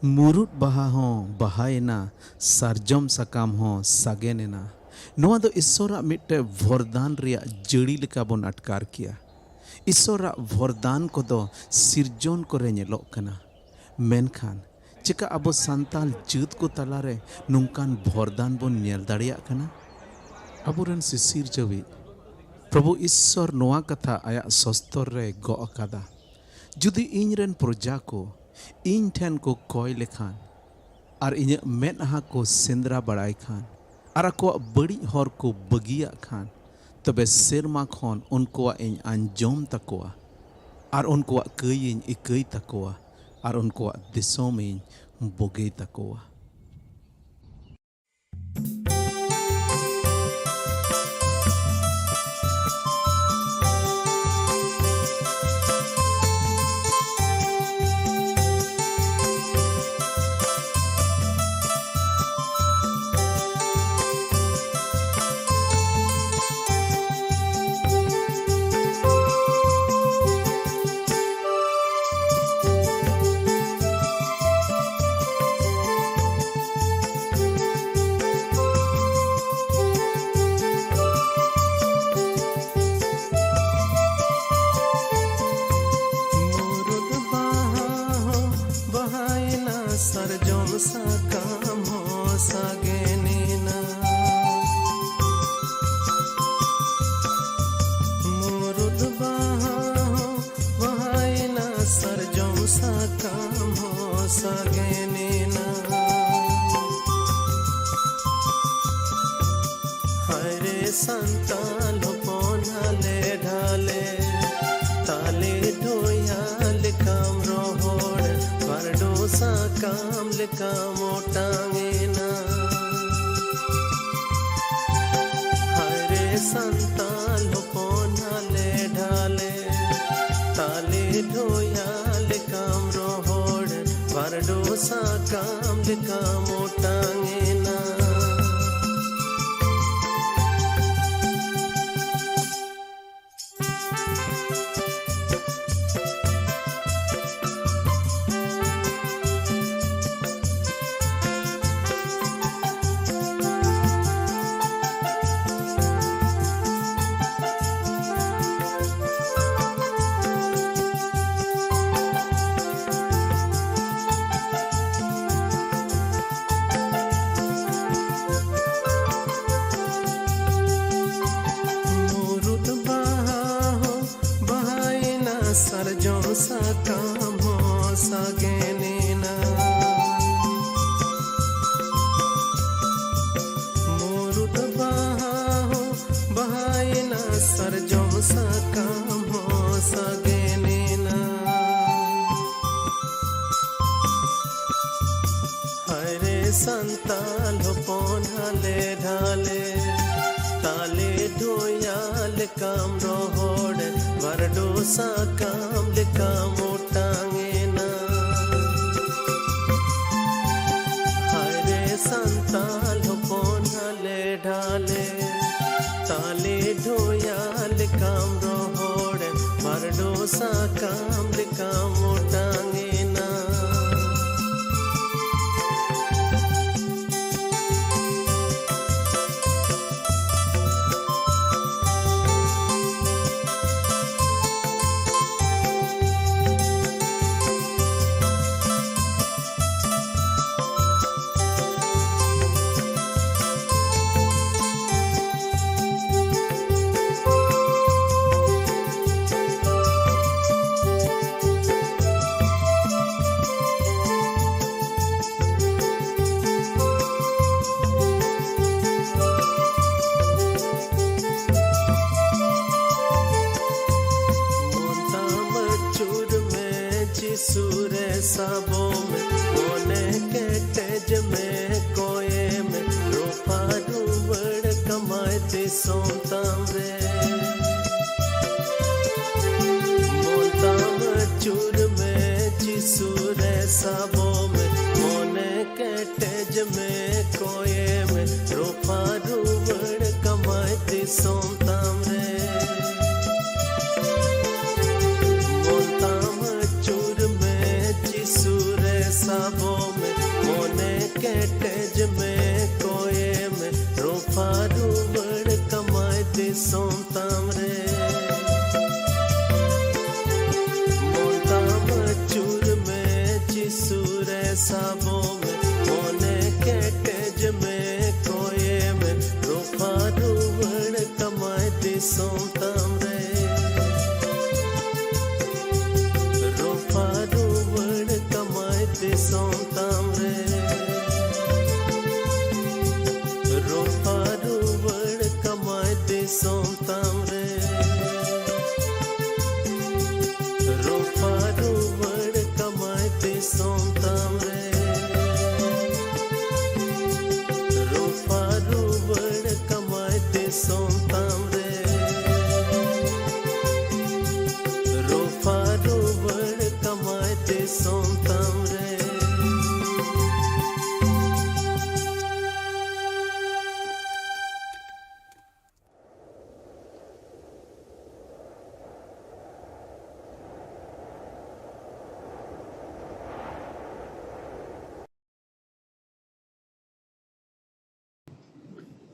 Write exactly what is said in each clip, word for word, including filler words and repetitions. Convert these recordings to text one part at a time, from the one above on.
ᱢᱩᱨᱩᱫ ᱵᱟᱦᱟ ᱦᱚᱸ ᱵᱟᱦᱟᱭᱮᱱᱟ, ᱥᱟᱨᱡᱚᱢ ᱥᱟᱠᱟᱢ ᱦᱚᱸ ᱥᱟᱜᱮᱱ ᱮᱱᱟ᱾ ᱱᱚᱣᱟ ᱫᱚ ᱤᱥᱥᱚᱨᱟᱜ ᱢᱤᱫᱴᱮᱱ ᱵᱷᱚᱨᱫᱟᱱ ᱨᱮᱭᱟᱜ ᱡᱟᱹᱲᱤ ᱞᱮᱠᱟ ᱵᱚᱱ ᱟᱴᱠᱟᱨ ᱠᱮᱭᱟ᱾ ᱤᱥᱥᱚᱨᱟᱜ ᱵᱷᱚᱨᱫᱟᱱ ᱠᱚᱫᱚ ᱥᱤᱨᱡᱚᱱ ᱠᱚᱨᱮ ᱧᱮᱞᱚᱜ ᱠᱟᱱᱟ, ᱢᱮᱱᱠᱷᱟᱱ ᱪᱮᱠᱟ ᱟᱵᱚ ᱥᱟᱱᱛᱟᱲ ᱡᱟᱹᱛ ᱠᱚ ᱛᱟᱞᱟᱨᱮ ᱱᱚᱝᱠᱟᱱ ᱵᱷᱚᱨᱫᱟᱱ ᱵᱚᱱ ᱧᱮᱞ ᱫᱟᱲᱮᱭᱟᱜ ᱠᱟᱱᱟ? ᱟᱵᱚᱨᱮᱱ ᱥᱤᱥᱤᱨᱡᱟᱹᱣᱤᱡ ᱯᱨᱚᱵᱷᱩ ᱤᱥᱥᱚᱨ ᱱᱚᱣᱟ ᱠᱟᱛᱷᱟ ᱟᱭᱟᱜ ᱥᱚᱥᱛᱚᱨ ᱨᱮ ᱜᱚᱜ ᱟᱠᱟᱫᱟ, "ᱡᱩᱫᱤ ᱤᱧ ᱨᱮᱱ ᱯᱨᱚᱡᱟ ᱠᱚ ᱤᱧ ᱴᱷᱮᱱ ᱠᱚ ᱠᱚᱭ ᱞᱮᱠᱷᱟᱱ, ᱟᱨ ᱤᱧᱟᱹᱜ ᱢᱮᱫᱦᱟ ᱠᱚ ᱥᱮᱸᱫᱽᱨᱟ ᱵᱟᱲᱟᱭ ᱠᱷᱟᱱ, ᱟᱨ ᱟᱠᱚᱣᱟᱜ ᱵᱟᱹᱲᱤᱡ ᱦᱚᱨ ᱠᱚ ᱵᱟᱹᱜᱤᱭᱟᱜ ᱠᱷᱟᱱ, ᱛᱚᱵᱮ ᱥᱮᱨᱢᱟ ᱠᱷᱚᱱ ᱩᱱᱠᱩᱣᱟᱜ ᱤᱧ ᱟᱸᱡᱚᱢ ᱛᱟᱠᱚᱣᱟ, ᱟᱨ ᱩᱱᱠᱩᱣᱟᱜ ᱠᱟᱹᱭ ᱤᱧ ᱤᱠᱟᱹᱭ ᱛᱟᱠᱚᱣᱟ, ᱟᱨ ᱩᱱᱠᱩᱣᱟᱜ ᱫᱤᱥᱚᱢ ᱤᱧ ᱵᱩᱜᱤ ᱛᱟᱠᱚᱣᱟ᱾" ᱢᱩᱨᱩᱫ ᱵᱟᱦᱟ ᱦᱚᱸ ᱵᱟᱦᱟᱭᱮᱱᱟ, ᱥᱟᱨᱡᱚᱢ ᱥᱟᱠᱟᱢ ᱦᱚᱸ ᱥᱟᱜᱮᱱᱮᱱᱟ᱾ ᱢᱩᱨᱩᱫ ᱵᱟᱦᱟ ᱦᱚᱸ ᱵᱟᱦᱟᱭᱮᱱᱟ, ᱥᱟᱨᱡᱚᱢ ᱥᱟᱠᱟᱢ ᱦᱚᱸ ᱥᱟᱜᱮᱱᱮᱱᱟ᱾ ᱦᱟᱭᱨᱮ ᱥᱟᱱᱛᱟᱞ ᱦᱚᱯᱚᱱ ᱦᱟᱞᱮ ᱰᱷᱟᱞᱮ, ᱛᱟᱞᱮ ᱰᱷᱚᱭᱟ ᱞᱮᱠᱟᱢ ᱨᱚᱦᱚᱲ, ᱵᱟᱨᱰᱩ ᱥᱟᱠᱟᱢ ᱞᱮᱠᱟᱢ ᱚᱴᱟᱝ ᱮᱱᱟ᱾ ᱦᱟᱭᱨᱮ ᱥᱟᱱᱛᱟᱞ ᱦᱚᱯᱚᱱ ᱦᱟᱞᱮ ᱰᱷᱟᱞᱮ, ᱛᱟᱞᱮ ᱰᱷᱚᱭᱟ ᱞᱮᱠᱟᱢ ᱨᱚᱦᱚᱲ, ᱵᱟᱨᱰᱩ ᱥᱟᱠᱟᱢ ᱞᱮᱠᱟᱢ ᱚᱴᱟᱝ ᱮᱱᱟ᱾ ᱠᱟᱢ ᱦᱚᱸ ᱥᱟᱜᱮᱱᱮᱱᱟ᱾ ᱢᱩᱨᱩᱫ ᱵᱟᱦᱟ ᱦᱚᱸ ᱵᱟᱦᱟᱭᱮᱱᱟ, ᱥᱟᱨᱡᱚᱢ ᱥᱟᱠᱟᱢ ᱦᱚᱸ ᱥᱟᱜᱮᱱᱮᱱᱟ᱾ ᱦᱟᱭ ᱨᱮ ᱥᱟᱱᱛᱟᱞ ᱦᱚᱯᱚᱱ ᱦᱟᱞᱮ ᱰᱷᱟᱞᱮ, ᱛᱟᱞᱮ ᱰᱷᱚᱭᱟ ᱞᱮᱠᱟᱢ ᱨᱚᱦᱚᱲ, ᱵᱟᱨᱰᱳ ᱥᱟᱠᱟᱢ ᱞᱮᱠᱟᱢ ᱚᱴᱟᱝ ᱮᱱᱟ᱾ ᱦᱟᱭ ᱨᱮ ᱥᱟᱱᱛᱟᱞ ᱦᱚᱯᱚᱱ ᱦᱟᱞᱮ ᱰᱷᱟᱞᱮ, ᱛᱟᱞᱮ ᱰᱷᱚᱭᱟ ᱞᱮᱠᱟᱢ ᱨᱚᱦᱚᱲ, ᱵᱟᱨᱰᱳ ᱥᱟᱠᱟᱢ ᱞᱮᱠᱟᱢ ᱚᱴᱟᱝ ᱮᱱᱟ᱾ ᱢᱚᱱ ᱛᱟᱢ ᱟᱹᱪᱩᱨ ᱢᱮ, ᱡᱤᱥᱩ ᱨᱮ ᱥᱟᱵᱚ ᱢᱮ, ᱢᱚᱱᱮ ᱠᱮᱴᱮᱡ ᱢᱮ, ᱠᱚᱭᱮ ᱢᱮ, ᱨᱚᱯᱷᱟ ᱨᱩᱣᱟᱹᱲ ᱠᱟᱢᱟᱭ ᱫᱤᱥᱚᱢ ᱛᱟᱢ ᱨᱮ᱾ ᱢᱚᱱ ᱛᱟᱢ ᱟᱹᱪᱩᱨ ᱢᱮ, ᱡᱤᱥᱩ ᱨᱮ ᱥᱟᱵᱚ ᱢᱮ, ᱢᱚᱱᱮ ᱠᱮᱴᱮᱡ ᱢᱮ, ᱠᱚᱭᱮ ᱢᱮ, ᱨᱚᱯᱷᱟ ᱨᱩᱣᱟᱹᱲ ᱠᱟᱢᱟᱭ ᱫᱤᱥᱚᱢ ᱛᱟᱢ ᱨᱮ᱾ ᱢᱚᱱ ᱛᱟᱢ ᱟᱹᱪᱩᱨ ᱢᱮ, ᱡᱤᱥᱩ ᱨᱮ ᱥᱟᱵᱚ ᱢᱮ, ᱢᱚᱱᱮ ᱠᱮᱴᱮᱡ ᱢᱮ, ᱠᱚᱭᱮ ᱢᱮ, ᱨᱚᱯᱷᱟ ᱨᱩᱣᱟᱹᱲ ᱠᱟᱢᱟᱭ ᱫᱤᱥᱚᱢ ᱛᱟᱢ ᱨᱮ᱾ ᱢᱚᱱ ᱛᱟᱢ ᱟᱹᱪᱩᱨ ᱢᱮ, ᱡᱤᱥᱩ ᱨᱮ ᱥᱟᱵᱚ ᱢᱮ, ᱢᱚᱱᱮ ᱠᱮᱴᱮᱡ ᱢᱮ, ᱠᱚᱭᱮ ᱢᱮ, ᱨᱚᱯᱷᱟ ᱨᱩᱣᱟᱹᱲ ᱠᱟᱢᱟᱭ ᱫᱤᱥᱚᱢ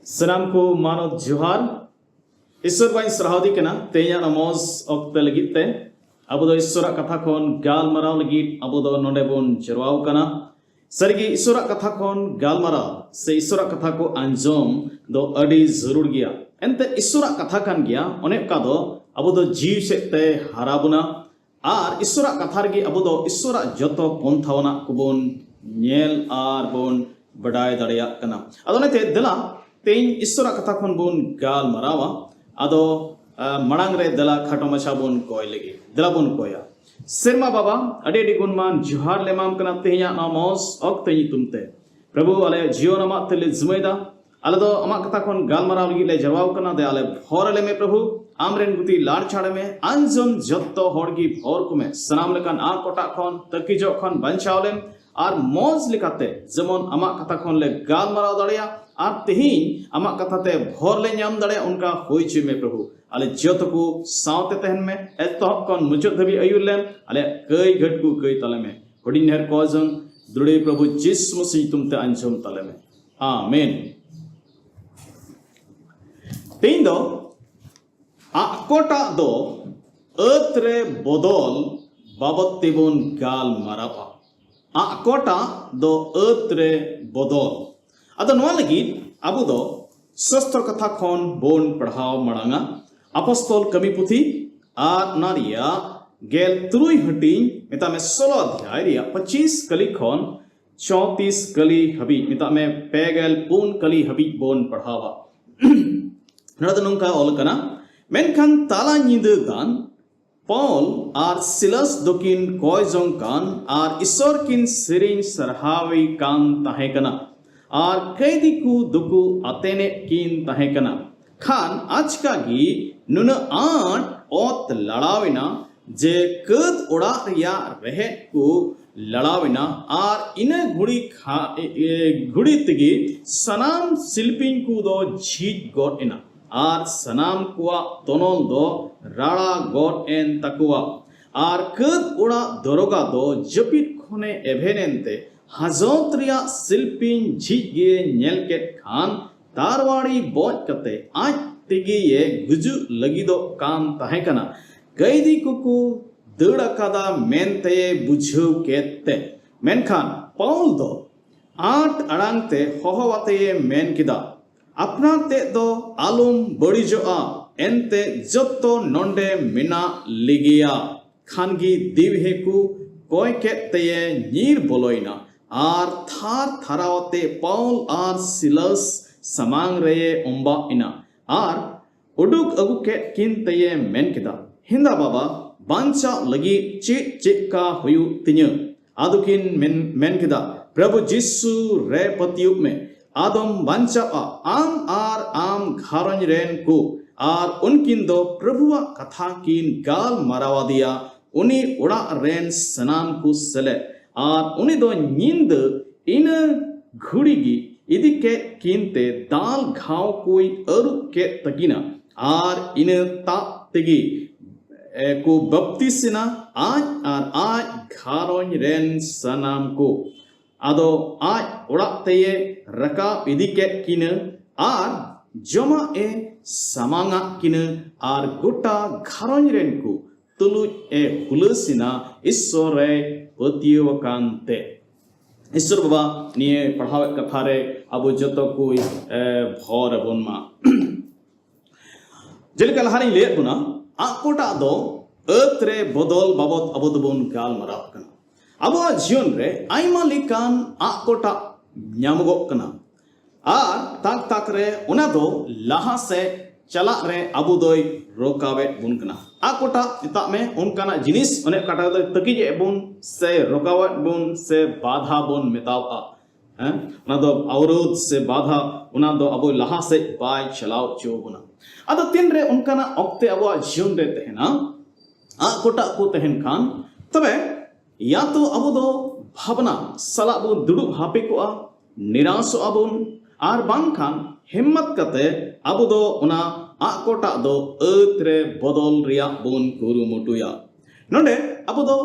ᱥᱟᱱᱟᱢ ᱠᱚ ᱢᱟᱱᱚᱛ ᱡᱚᱦᱟᱨ᱾ ᱤᱥᱚᱨ ᱵᱟᱹᱧ ᱥᱟᱨᱦᱟᱣ ᱫᱤ ᱠᱟᱱᱟ ᱛᱮᱦᱮᱧᱟᱜ ᱱᱚᱣᱟ ᱢᱚᱡᱽ ᱚᱠᱛᱮ ᱞᱟᱹᱜᱤᱫ ᱛᱮ᱾ ᱟᱵᱚ ᱫᱚ ᱤᱥᱚᱨᱟᱜ ᱠᱟᱛᱷᱟ ᱠᱷᱚᱱ ᱜᱟᱞᱢᱟᱨᱟᱣ ᱞᱟᱹᱜᱤᱫ ᱟᱵᱚ ᱫᱚ ᱱᱚᱰᱮ ᱵᱚᱱ ᱡᱟᱨᱣᱟᱣ ᱠᱟᱱᱟ᱾ ᱥᱟᱹᱨᱤᱜᱮ ᱤᱥᱚᱨᱟᱜ ᱠᱟᱛᱷᱟ ᱠᱷᱚᱱ ᱜᱟᱞᱢᱟᱨᱟᱣ ᱥᱮ ᱤᱥᱚᱨᱟᱜ ᱠᱟᱛᱷᱟ ᱠᱚ ᱟᱸᱡᱚᱢ ᱫᱚ ᱟᱹᱰᱤ ᱡᱟᱹᱨᱩᱲ ᱜᱮᱭᱟ᱾ ᱮᱱᱛᱮ ᱤᱥᱚᱨᱟᱜ ᱠᱟᱛᱷᱟ ᱠᱟᱱ ᱜᱮᱭᱟ, ᱚᱱᱮ ᱚᱱᱠᱟ ᱫᱚ ᱟᱵᱚ ᱫᱚ ᱡᱤᱣᱤ ᱥᱮᱫ ᱛᱮ ᱦᱟᱨᱟ ᱵᱚᱱᱟ᱾ ᱟᱨ ᱤᱥᱚᱨᱟᱜ ᱠᱟᱛᱷᱟ ᱨᱮᱜᱮ ᱟᱵᱚ ᱫᱚ ᱤᱥᱚᱨᱟᱜ ᱡᱚᱛᱚ ᱯᱚᱱᱛᱷᱟ ᱟᱱᱟᱜ ᱠᱚᱵᱚᱱ ᱧᱮᱞ ᱟᱨ ᱵᱚᱱ ᱵᱟᱰᱟᱭ ᱫᱟᱲᱮᱭᱟᱜ ᱠᱟᱱᱟ᱾ ᱟᱫᱚ ᱚᱱᱟᱛᱮ ᱫᱮᱞᱟ ᱛᱮᱦᱮᱧ ᱤᱥᱚᱨᱟᱜ ᱠᱟᱛᱷᱟ ᱠᱷᱚᱱ ᱵᱚᱱ ᱜᱟᱞᱢᱟᱨᱟᱣᱟ᱾ ᱟᱫᱚ ᱟ, ᱢᱟᱲᱟᱝ ᱨᱮ ᱫᱮᱞᱟ ᱠᱷᱟᱴᱚ ᱢᱟᱪᱷᱟ ᱵᱚᱱ ᱠᱚᱭ ᱞᱮᱜᱮ᱾ ᱫᱮᱞᱟ ᱵᱚᱱ ᱠᱚᱭᱟ᱾ ᱥᱮᱨᱢᱟ ᱵᱟᱵᱟ, ᱟᱹᱰᱤ ᱟᱹᱰᱤ ᱜᱩᱱᱢᱟᱱ ᱡᱚᱦᱟᱨ ᱞᱮ ᱮᱢᱟᱢ ᱠᱟᱱᱟ ᱛᱮᱦᱮᱧᱟᱜ ᱱᱚᱣᱟ ᱢᱚᱡᱽ ᱚᱠᱛᱮ ᱧᱩᱛᱩᱢ ᱛᱮ᱾ ᱯᱨᱚᱵᱷᱩ, ᱟᱞᱮᱭᱟᱜ ᱡᱤᱭᱚᱱ ᱟᱢᱟᱜ ᱛᱮᱞᱮ ᱡᱤᱢᱟᱹᱭᱮᱫᱟ᱾ ᱟᱞᱮ ᱫᱚ ᱟᱢᱟᱜ ᱠᱟᱛᱷᱟ ᱠᱷᱚᱱ ᱜᱟᱞᱢᱟᱨᱟᱣ ᱞᱟᱹᱜᱤᱫ ᱞᱮ ᱡᱟᱨᱣᱟᱣ ᱠᱟᱱᱟ᱾ ᱫᱮ ᱟᱞᱮ ᱵᱷᱚᱨ ᱟᱞᱮ ᱢᱮ ᱯᱨᱚᱵᱷᱩ, ᱟᱢ ᱨᱮᱱ ᱜᱩᱛᱤ ᱞᱟᱲ ᱪᱷᱟᱲ ᱢᱮ, ᱟᱸᱡᱚᱢ ᱡᱚᱛᱚ ᱦᱚᱲ ᱜᱮ ᱵᱷᱚᱨ ᱠᱚᱢᱮ, ᱥᱟᱱᱟᱢ ᱞᱮᱠᱟᱱ ᱟᱨ ᱠᱚᱴᱟᱜ ᱠᱷᱚᱱ ᱛᱟᱹᱠᱤᱡᱚᱜ ᱠᱷᱚᱱ ᱵᱟᱧᱪᱟᱣ ᱞᱮᱢ, ᱟᱨ ᱢᱚᱡᱽ ᱞᱮᱠᱟᱛᱮ ᱡᱮᱢᱚᱱ ᱟᱢᱟᱜ ᱠᱟᱛᱷᱟ ᱠᱷᱚᱱ ᱞᱮ ᱜᱟᱞᱢᱟᱨᱟᱣ ᱫᱟᱲᱮᱭᱟᱜ, ᱟᱨ ᱛᱮᱦᱮᱧ ᱟᱢᱟᱜ ᱠᱟᱛᱷᱟ ᱛᱮ ᱵᱷᱚᱨ ᱞᱮ ᱧᱟᱢ ᱫᱟᱲᱮᱭᱟᱜ, ᱚᱱᱠᱟ ᱦᱩᱭ ᱦᱚᱪᱚᱭ ᱢᱮ ᱯᱨᱚᱵᱷᱩ᱾ ᱟᱞᱮ ᱡᱚᱛᱚ ᱠᱚ ᱥᱟᱶᱛᱮ ᱛᱟᱦᱮᱱ ᱢᱮ, ᱮᱛᱚᱦᱚᱵ ᱠᱷᱚᱱ ᱢᱩᱪᱟᱹᱫ ᱫᱷᱟᱹᱵᱤᱡ ᱟᱹᱭᱩᱨ ᱞᱮᱢ, ᱟᱞᱮᱭᱟᱜ ᱠᱟᱹᱭ ᱜᱷᱟᱹᱴ ᱠᱚ ᱠᱟᱹᱭ ᱛᱟᱞᱮ ᱢᱮ᱾ ᱦᱩᱰᱤᱧ ᱰᱷᱮᱨ ᱠᱚ ᱡᱚᱝ ᱫᱩᱞᱟᱹᱲᱤᱭᱟᱹ ᱯᱨᱚᱵᱷᱩ ᱡᱤᱥᱩ ᱢᱟᱥᱤ ᱧᱩᱛᱩᱢ ᱛᱮ ᱟᱸᱡᱚᱢ ᱛᱟᱞᱮ ᱢᱮ᱾ ᱟᱢᱮᱱ᱾ ᱛᱮᱦᱮᱧ ᱫᱚ ᱟᱠᱚᱴᱟᱜ ᱫᱚ ᱟᱹᱛ ᱨᱮ ᱵᱚᱫᱚᱞ ᱵᱟᱵᱚᱛ ᱛᱮᱵᱚᱱ ᱜᱟᱞᱢᱟᱨᱟᱣᱟ᱾ ᱟᱠᱚᱴᱟᱜ ᱫᱚ ᱟᱹᱛ ᱨᱮ ᱵᱚᱫᱚᱞ᱾ ᱟᱫᱚ ᱱᱚᱣᱟ ᱞᱟᱹᱜᱤᱫ ᱟᱵᱚ ᱫᱚ ᱥᱟᱥᱛᱨᱚ ᱠᱟᱛᱷᱟ ᱠᱷᱚᱱ ᱵᱚᱱ ᱯᱟᱲᱦᱟᱣ ᱢᱟᱲᱟᱝᱟ᱾ ᱟᱯᱚᱥᱛᱚᱞ ᱠᱟᱹᱢᱤ ᱯᱩᱛᱷᱤ ᱟᱨ ᱚᱱᱟ ᱨᱮᱭᱟᱜ ᱜᱮᱞ ᱛᱩᱨᱩᱭ ᱦᱟᱹᱴᱤᱧ, ᱢᱮᱛᱟᱜ ᱢᱮ ᱥᱳᱞᱳ ᱚᱫᱷᱭᱟᱭ ᱨᱮᱭᱟᱜ ᱯᱚᱸᱪᱤᱥ ᱠᱟᱹᱞᱤ ᱠᱷᱚᱱ ᱪᱚᱣᱛᱤᱥ ᱠᱟᱹᱞᱤ ᱦᱟᱹᱵᱤᱡ, ᱢᱮᱛᱟᱜ ᱢᱮ ᱯᱮ ᱜᱮᱞ ᱯᱩᱱ ᱠᱟᱹᱞᱤ ᱦᱟᱹᱵᱤᱡ ᱵᱚᱱ ᱯᱟᱲᱦᱟᱣᱟ᱾ ᱱᱚᱰᱮ ᱫᱚ ᱱᱚᱝᱠᱟ ᱚᱞ ᱠᱟᱱᱟ, ᱢᱮᱱᱠᱷᱟᱱ ᱛᱟᱞᱟ ᱧᱤᱫᱟᱹ ᱜᱟᱱ ᱯᱚᱞ ᱟᱨ ᱥᱤᱞᱟᱥ ᱫᱚᱠᱤᱱ ᱠᱚᱭ ᱡᱚᱝ ᱠᱟᱱ ᱟᱨ ᱤᱥᱚᱨ ᱠᱤᱱ ᱥᱮᱨᱮᱧ ᱥᱟᱨᱦᱟᱣᱮ ᱠᱟᱱ ᱛᱟᱦᱮᱸ ᱠᱟᱱᱟ, ᱟᱨ ᱠᱟᱹᱭᱫᱤ ᱠᱚ ᱫᱚᱠᱚ ᱟᱛᱮᱱᱮᱫ ᱠᱤᱱ ᱛᱟᱦᱮᱸ ᱠᱟᱱᱟ᱾ ᱠᱷᱟᱱ ᱟᱪᱠᱟ ᱜᱮ ᱱᱩᱱᱟᱹᱜ ᱟᱸᱴ ᱚᱛ ᱞᱟᱲᱟᱣ ᱮᱱᱟ ᱡᱮ ᱠᱟᱹᱛ ᱚᱲᱟᱜ ᱨᱮᱭᱟᱜ ᱨᱮᱦᱮᱫ ᱠᱚ ᱞᱟᱲᱟᱣ ᱮᱱᱟ, ᱟᱨ ᱤᱱᱟᱹ ᱜᱷᱩᱲᱤ ᱠᱷᱟ-, ᱮ, ᱮ, ᱜᱷᱩᱲᱤ ᱛᱮᱜᱮ ᱥᱟᱱᱟᱢ ᱥᱤᱞᱯᱤᱧ ᱠᱚ ᱫᱚ ᱡᱷᱤᱡ ᱜᱚᱫ ᱮᱱᱟ, ᱟᱨ ᱥᱟᱱᱟᱢ ᱠᱚᱣᱟᱜ ᱛᱚᱱᱚᱞ ᱫᱚ ᱨᱟᱲᱟ ᱜᱚᱫ ᱮᱱ ᱛᱟᱠᱚᱣᱟ᱾ ᱟᱨ ᱠᱟᱹᱛ ᱚᱲᱟᱜ ᱫᱚᱨᱚᱜᱟ ᱫᱚ ᱡᱟᱹᱯᱤᱫ ᱠᱷᱚᱱᱮ ᱮᱵᱷᱮᱱ ᱮᱱᱛᱮ ᱦᱟᱡᱚᱛ ᱨᱮᱭᱟᱜ ᱥᱤᱞᱯᱤᱧ ᱡᱷᱤᱡ ᱜᱮ ᱧᱮᱞ ᱠᱮᱫ ᱠᱷᱟᱱ ᱛᱟᱨᱣᱟᱲᱤ ᱵᱚᱡ ᱠᱟᱛᱮ ᱟᱡ ᱛᱮᱜᱮᱭᱮ ᱜᱩᱡᱩᱜ ᱞᱟᱹᱜᱤᱫᱚᱜ ᱠᱟᱱ ᱛᱟᱦᱮᱸ ᱠᱟᱱᱟ᱾ ᱠᱟᱹᱭᱫᱤ ᱠᱚᱠᱚ ᱫᱟᱹᱲ ᱟᱠᱟᱫᱟ ᱢᱮᱱᱛᱮᱭᱮ ᱵᱩᱡᱷᱟᱹᱣ ᱠᱮᱫ ᱛᱮ᱾ ᱢᱮᱱᱠᱷᱟᱱ ᱯᱟᱣᱩᱞ ᱫᱚ ᱟᱸᱴ ᱟᱲᱟᱝ ᱛᱮ ᱦᱚᱦᱚ ᱟᱛᱮᱭᱮ ᱢᱮᱱ ᱠᱮᱫᱟ, "ᱟᱯᱱᱟᱨ ᱛᱮᱫ ᱫᱚ ᱟᱞᱚᱢ ᱵᱟᱹᱲᱤᱡᱚᱜᱼᱟ, ᱮᱱᱛᱮ ᱡᱚᱛᱚ ᱱᱚᱰᱮ ᱢᱮᱱᱟᱜ ᱞᱮᱜᱮᱭᱟ᱾" ᱠᱷᱟᱱ ᱜᱮ ᱫᱤᱣᱦᱮ ᱠᱚ ᱠᱚᱭ ᱠᱮᱫ ᱛᱮᱭᱮ ᱧᱤᱨ ᱵᱚᱞᱚᱭᱮᱱᱟ ᱟᱨ ᱛᱷᱟᱨ ᱛᱷᱟᱨᱟᱣ ᱟᱛᱮ ᱯᱟᱣᱩᱞ ᱟᱨ ᱥᱤᱞᱟᱥ ᱥᱟᱢᱟᱝ ᱨᱮᱭᱮ ᱚᱢᱵᱟᱜ ᱮᱱᱟ ᱟᱨ ᱩᱰᱩᱠ ᱟᱹᱜᱩ ᱠᱮᱫ ᱠᱤᱱ ᱛᱮᱭᱮ ᱢᱮᱱ ᱠᱮᱫᱟ, "ᱦᱮᱸᱫᱟ ᱵᱟᱵᱟ, ᱵᱟᱧᱪᱟᱣ ᱞᱟᱹᱜᱤᱫ ᱪᱮᱫ ᱪᱮᱫᱠᱟ ᱦᱩᱭᱩᱜ ᱛᱤᱧᱟᱹ?" ᱟᱫᱚ ᱠᱤᱱ ᱢᱮᱱ, ᱢᱮᱱ ᱠᱮᱫᱟ, "ᱯᱨᱚᱵᱷᱩ ᱡᱤᱥᱩ ᱨᱮ ᱯᱟᱹᱛᱭᱟᱹᱣ ᱢᱮ, ᱟᱫᱚᱢ ᱵᱟᱧᱪᱟᱜᱼᱟ, ᱟᱢ ᱟᱨ ᱟᱢ ᱜᱷᱟᱨᱚᱸᱡᱽ ᱨᱮᱱ ᱠᱚ᱾" ᱟᱨ ᱩᱱᱠᱤᱱ ᱫᱚ ᱯᱨᱚᱵᱷᱩᱣᱟᱜ ᱠᱟᱛᱷᱟ ᱠᱤᱱ ᱜᱟᱞᱢᱟᱨᱟᱣ ᱟᱫᱮᱭᱟ, ᱩᱱᱤ ᱚᱲᱟᱜ ᱨᱮᱱ ᱥᱟᱱᱟᱢ ᱠᱚ ᱥᱮᱞᱮᱫ᱾ ᱟᱨ ᱩᱱᱤ ᱫᱚ ᱧᱤᱫᱟᱹ ᱤᱱᱟᱹ ᱜᱷᱩᱲᱤ ᱜᱮ ᱤᱫᱤ ᱠᱮᱫ ᱠᱤᱱ ᱛᱮ ᱫᱟᱞ ᱜᱷᱟᱣ ᱠᱚᱭ ᱟᱹᱨᱩᱵ ᱠᱮᱫ ᱛᱟᱹᱠᱤᱱᱟ᱾ ᱟᱨ ᱤᱱᱟᱹ ᱛᱟᱵ ᱛᱮᱜᱮ ᱮ, ᱠᱚ ᱵᱟᱯᱛᱤᱥ ᱮᱱᱟ, ᱟᱡ ᱟᱨ ᱟᱡ ᱜᱷᱟᱨᱚᱸᱡᱽ ᱨᱮᱱ ᱥᱟᱱᱟᱢ ᱠᱚ᱾ ᱟᱫᱚ ᱟᱡ ᱚᱲᱟᱜ ᱛᱮᱭᱮ ᱨᱟᱠᱟᱵ ᱤᱫᱤ ᱠᱮᱫ ᱠᱤᱱᱟᱹ ᱟᱨ ᱡᱚᱢᱟᱜ ᱮ ᱥᱟᱢᱟᱝᱟᱫ ᱠᱤᱱᱟᱹ ᱟᱨ ᱜᱚᱴᱟ ᱜᱷᱟᱨᱚᱸᱡᱽ ᱨᱮᱱ ᱠᱚ ᱛᱩᱞᱩᱡ ᱮ ᱦᱩᱞᱟᱹᱥ ᱮᱱᱟ, ᱤᱥᱥᱚᱨ ᱨᱮᱭ ᱯᱟᱹᱛᱭᱟᱹᱣ ᱟᱠᱟᱱ ᱛᱮ᱾ ᱤᱥᱥᱚᱨ ᱵᱟᱵᱟ ᱱᱤᱭᱟᱹ ᱯᱟᱲᱦᱟᱣᱮᱫ ᱠᱟᱛᱷᱟ ᱨᱮ ᱟᱵᱚ ᱡᱚᱛᱚ ᱠᱚᱭ, ᱮ, ᱵᱷᱚᱨ ᱟᱵᱚᱱ ᱢᱟ᱾ ᱡᱮᱞᱮᱠᱟ ᱞᱟᱦᱟᱨᱤᱧ ᱞᱟᱹᱭᱟᱫ ᱵᱚᱱᱟ, ᱟᱜ ᱠᱚᱴᱟᱜ ᱫᱚ ᱟᱹᱛ ᱨᱮ ᱵᱚᱫᱚᱞ ᱵᱟᱵᱚᱫ ᱟᱵᱚ ᱫᱚᱵᱚᱱ ᱜᱟᱞᱢᱟᱨᱟᱣ ᱠᱟᱱᱟ᱾ ᱟᱵᱚᱣᱟᱜ ᱡᱤᱭᱚᱱ ᱨᱮ ᱟᱭᱢᱟ ᱞᱮᱠᱟᱱ ᱟᱜ ᱠᱚᱴᱟᱜ ᱧᱟᱢᱚᱜᱚᱜ ᱠᱟᱱᱟ, ᱟᱨ ᱛᱟᱠ ᱛᱟᱠ ᱨᱮ ᱚᱱᱟ ᱫᱚ ᱞᱟᱦᱟ ᱥᱮᱫ ᱪᱟᱞᱟᱜ ᱨᱮ ᱟᱵᱚ ᱫᱚᱭ ᱨᱚᱠᱟᱣᱮᱫ ᱵᱚᱱ ᱠᱟᱱᱟ᱾ ᱟᱜ ᱠᱚᱴᱟᱜ ᱢᱮᱛᱟᱜ ᱢᱮ, ᱚᱱᱠᱟᱱᱟᱜ ᱡᱤᱱᱤᱥ ᱚᱱᱮ ᱚᱠᱟᱴᱟᱜ ᱫᱚᱭ ᱛᱟᱹᱠᱤᱡᱮᱫ ᱵᱚᱱ ᱥᱮ ᱨᱚᱠᱟᱣᱮᱫ ᱵᱚᱱ ᱥᱮ ᱵᱟᱫᱷᱟ ᱵᱚᱱ ᱢᱮᱛᱟᱣᱟᱜᱼᱟ᱾ ᱦᱮᱸ, ᱚᱱᱟ ᱫᱚ ᱚᱵᱚᱨᱳᱫᱷ ᱥᱮ ᱵᱟᱫᱷᱟ, ᱚᱱᱟ ᱫᱚ ᱟᱵᱚ ᱞᱟᱦᱟ ᱥᱮᱫ ᱵᱟᱭ ᱪᱟᱞᱟᱣ ᱦᱚᱪᱚ ᱵᱚᱱᱟ᱾ ᱟᱫᱚ ᱛᱤᱱᱨᱮ ᱚᱱᱠᱟᱱᱟᱜ ᱚᱠᱛᱮ ᱟᱵᱚᱣᱟᱜ ᱡᱤᱭᱚᱱ ᱨᱮ ᱛᱟᱦᱮᱱᱟ, ᱟᱜ ᱠᱚᱴᱟᱜ ᱠᱚ ᱛᱟᱦᱮᱱ ᱠᱷᱟᱱ, ᱛᱚᱵᱮ ᱭᱟ ᱛᱚ ᱟᱵᱚ ᱫᱚ ᱵᱷᱟᱵᱽᱱᱟ ᱥᱟᱞᱟᱜ ᱵᱚᱱ ᱫᱩᱲᱩᱵ ᱦᱟᱯᱮ ᱠᱚᱜᱼᱟ, ᱱᱤᱨᱟᱥᱚᱜᱼᱟ ᱵᱚᱱ, ᱟᱨ ᱵᱟᱝᱠᱷᱟᱱ ᱦᱤᱢᱢᱟᱛ ᱠᱟᱛᱮ ᱟᱵᱚ ᱫᱚ ᱚᱱᱟ ᱟᱜ ᱠᱚᱴᱟᱜ ᱫᱚ ᱟᱹᱛ ᱨᱮ ᱵᱚᱫᱚᱞ ᱨᱮᱭᱟᱜ ᱵᱚᱱ ᱠᱩᱨᱩᱢᱩᱴᱩᱭᱟ᱾ ᱱᱚᱰᱮ ᱟᱵᱚ ᱫᱚ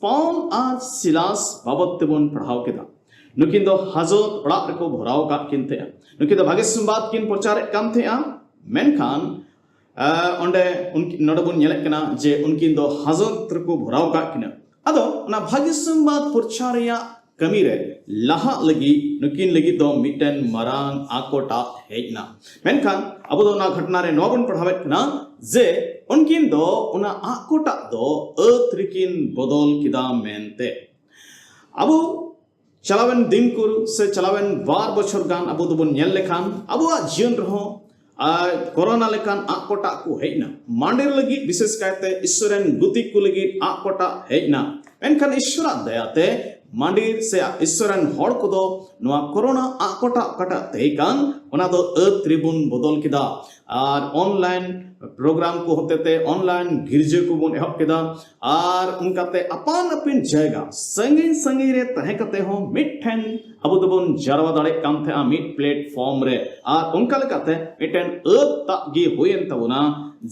ᱯᱟᱣᱩᱞ ᱟᱨ ᱥᱤᱞᱟᱥ ᱵᱟᱵᱚᱫ ᱛᱮᱵᱚᱱ ᱯᱟᱲᱦᱟᱣ ᱠᱮᱫᱟ᱾ ᱱᱩᱠᱤᱱ ᱫᱚ ᱦᱟᱡᱚᱛ ᱚᱲᱟᱜ ᱨᱮᱠᱚ ᱵᱷᱚᱨᱟᱣ ᱟᱠᱟᱫ ᱠᱤᱱ ᱛᱟᱦᱮᱸᱜᱼᱟ᱾ ᱱᱩᱠᱤᱱ ᱫᱚ ᱵᱷᱟᱜᱮ ᱥᱚᱢᱵᱟᱫ ᱠᱤᱱ ᱯᱨᱚᱪᱟᱨᱮᱫ ᱠᱟᱱ ᱛᱟᱦᱮᱸᱜᱼᱟ, ᱢᱮᱱᱠᱷᱟᱱ ᱟᱸ, ᱚᱸᱰᱮ ᱩᱱᱠᱤ-, ᱱᱚᱰᱮ ᱵᱚᱱ ᱧᱮᱞᱮᱫ ᱠᱟᱱᱟ ᱡᱮ ᱩᱱᱠᱤᱱ ᱫᱚ ᱦᱟᱡᱚᱛ ᱨᱮᱠᱚ ᱵᱷᱚᱨᱟᱣ ᱟᱠᱟᱫ ᱠᱤᱱᱟ᱾ ᱟᱫᱚ ᱚᱱᱟ ᱵᱷᱟᱜᱮ ᱥᱚᱢᱵᱟᱫ ᱯᱨᱚᱪᱟᱨ ᱨᱮᱭᱟᱜ ᱠᱟᱹᱢᱤ ᱨᱮ ᱞᱟᱦᱟᱜ ᱞᱟᱹᱜᱤᱫ ᱱᱩᱠᱤᱱ ᱞᱟᱹᱜᱤᱫ ᱫᱚ ᱢᱤᱫᱴᱮᱱ ᱢᱟᱨᱟᱝ ᱟᱠᱚᱴᱟᱜ ᱦᱮᱡ ᱮᱱᱟ᱾ ᱢᱮᱱᱠᱷᱟᱱ ᱟᱵᱚ ᱫᱚ ᱚᱱᱟ ᱜᱷᱚᱴᱚᱱᱟ ᱨᱮ ᱱᱚᱣᱟ ᱵᱚᱱ ᱯᱟᱲᱦᱟᱣᱮᱫ ᱠᱟᱱᱟ ᱡᱮ ᱩᱱᱠᱤᱱ ᱫᱚ ᱚᱱᱟ ᱟᱠᱚᱴᱟᱜ ᱫᱚ ᱟᱹᱛ ᱨᱮᱠᱤᱱ ᱵᱚᱫᱚᱞ ᱠᱮᱫᱟ ᱢᱮᱱᱛᱮ᱾ ᱟᱵᱚ ᱪᱟᱞᱟᱣᱮᱱ ᱫᱤᱱ ᱠᱚ ᱥᱮ ᱪᱟᱞᱟᱣᱮᱱ ᱵᱟᱨ ᱵᱚᱪᱷᱚᱨ ᱜᱟᱱ ᱟᱵᱚ ᱫᱚᱵᱚᱱ ᱧᱮᱞ ᱞᱮᱠᱷᱟᱱ ᱟᱵᱚᱣᱟᱜ ᱡᱤᱭᱚᱱ ᱨᱮᱦᱚᱸ ᱟᱨ ᱠᱚᱨᱳᱱᱟ ᱞᱮᱠᱟᱱ ᱟᱜ ᱠᱚᱴᱟᱜ ᱠᱚ ᱦᱮᱡ ᱮᱱᱟ᱾ ᱢᱟᱸᱰᱮᱨ ᱞᱟᱹᱜᱤᱫ ᱵᱤᱥᱮᱥ ᱠᱟᱭᱛᱮ ᱤᱥᱥᱚᱨ ᱨᱮᱱ ᱜᱩᱛᱤ ᱠᱚ ᱞᱟᱹᱜᱤᱫ ᱟᱜ ᱠᱚᱴᱟᱜ ᱦᱮᱡ ᱮᱱᱟ᱾ ᱢᱮᱱᱠᱷᱟᱱ ᱤᱥᱥᱚᱨᱟᱜ ᱫᱟᱭᱟᱛᱮ ᱢᱟᱸᱰᱮᱨ ᱥᱮ ᱤᱥᱥᱚᱨ ᱨᱮᱱ ᱦᱚᱲ ᱠᱚᱫᱚ ᱱᱚᱣᱟ ᱠᱚᱨᱳᱱᱟ ᱟᱜ ᱠᱚᱴᱟᱜ ᱚᱠᱟᱴᱟᱜ ᱛᱟᱦᱮᱸ ᱠᱟᱱ ᱚᱱᱟ ᱫᱚ ᱟᱹᱛ ᱨᱮᱵᱚᱱ ᱵᱚᱫᱚᱞ ᱠᱮᱫᱟ᱾ ᱟᱨ ᱚᱱᱞᱟᱭᱤᱱ ᱯᱨᱳᱜᱨᱟᱢ ᱠᱚ ᱦᱚᱛᱮᱛᱮ ᱚᱱᱞᱟᱭᱤᱱ ᱜᱤᱨᱡᱟᱹ ᱠᱚᱵᱚᱱ ᱮᱦᱚᱵ ᱠᱮᱫᱟ᱾ ᱟᱨ ᱚᱱᱠᱟᱛᱮ ᱟᱯᱟᱱ ᱟᱹᱯᱤᱱ ᱡᱟᱭᱜᱟ ᱥᱟᱺᱜᱤᱧ ᱥᱟᱺᱜᱤᱧ ᱨᱮ ᱛᱟᱦᱮᱸ ᱠᱟᱛᱮ ᱦᱚᱸ ᱢᱤᱫᱴᱷᱮᱱ ᱟᱵᱚ ᱫᱚᱵᱚᱱ ᱡᱟᱨᱣᱟ ᱫᱟᱲᱮᱭᱟᱜ ᱠᱟᱱ ᱛᱟᱦᱮᱸᱜᱼᱟ ᱢᱤᱫ ᱯᱞᱮᱴᱯᱷᱚᱨᱢ ᱨᱮ᱾ ᱟᱨ ᱚᱱᱠᱟ ᱞᱮᱠᱟᱛᱮ ᱢᱤᱫᱴᱮᱱ ᱟᱹᱛ ᱛᱟᱜ ᱜᱮ ᱦᱩᱭᱮᱱ ᱛᱟᱵᱚᱱᱟ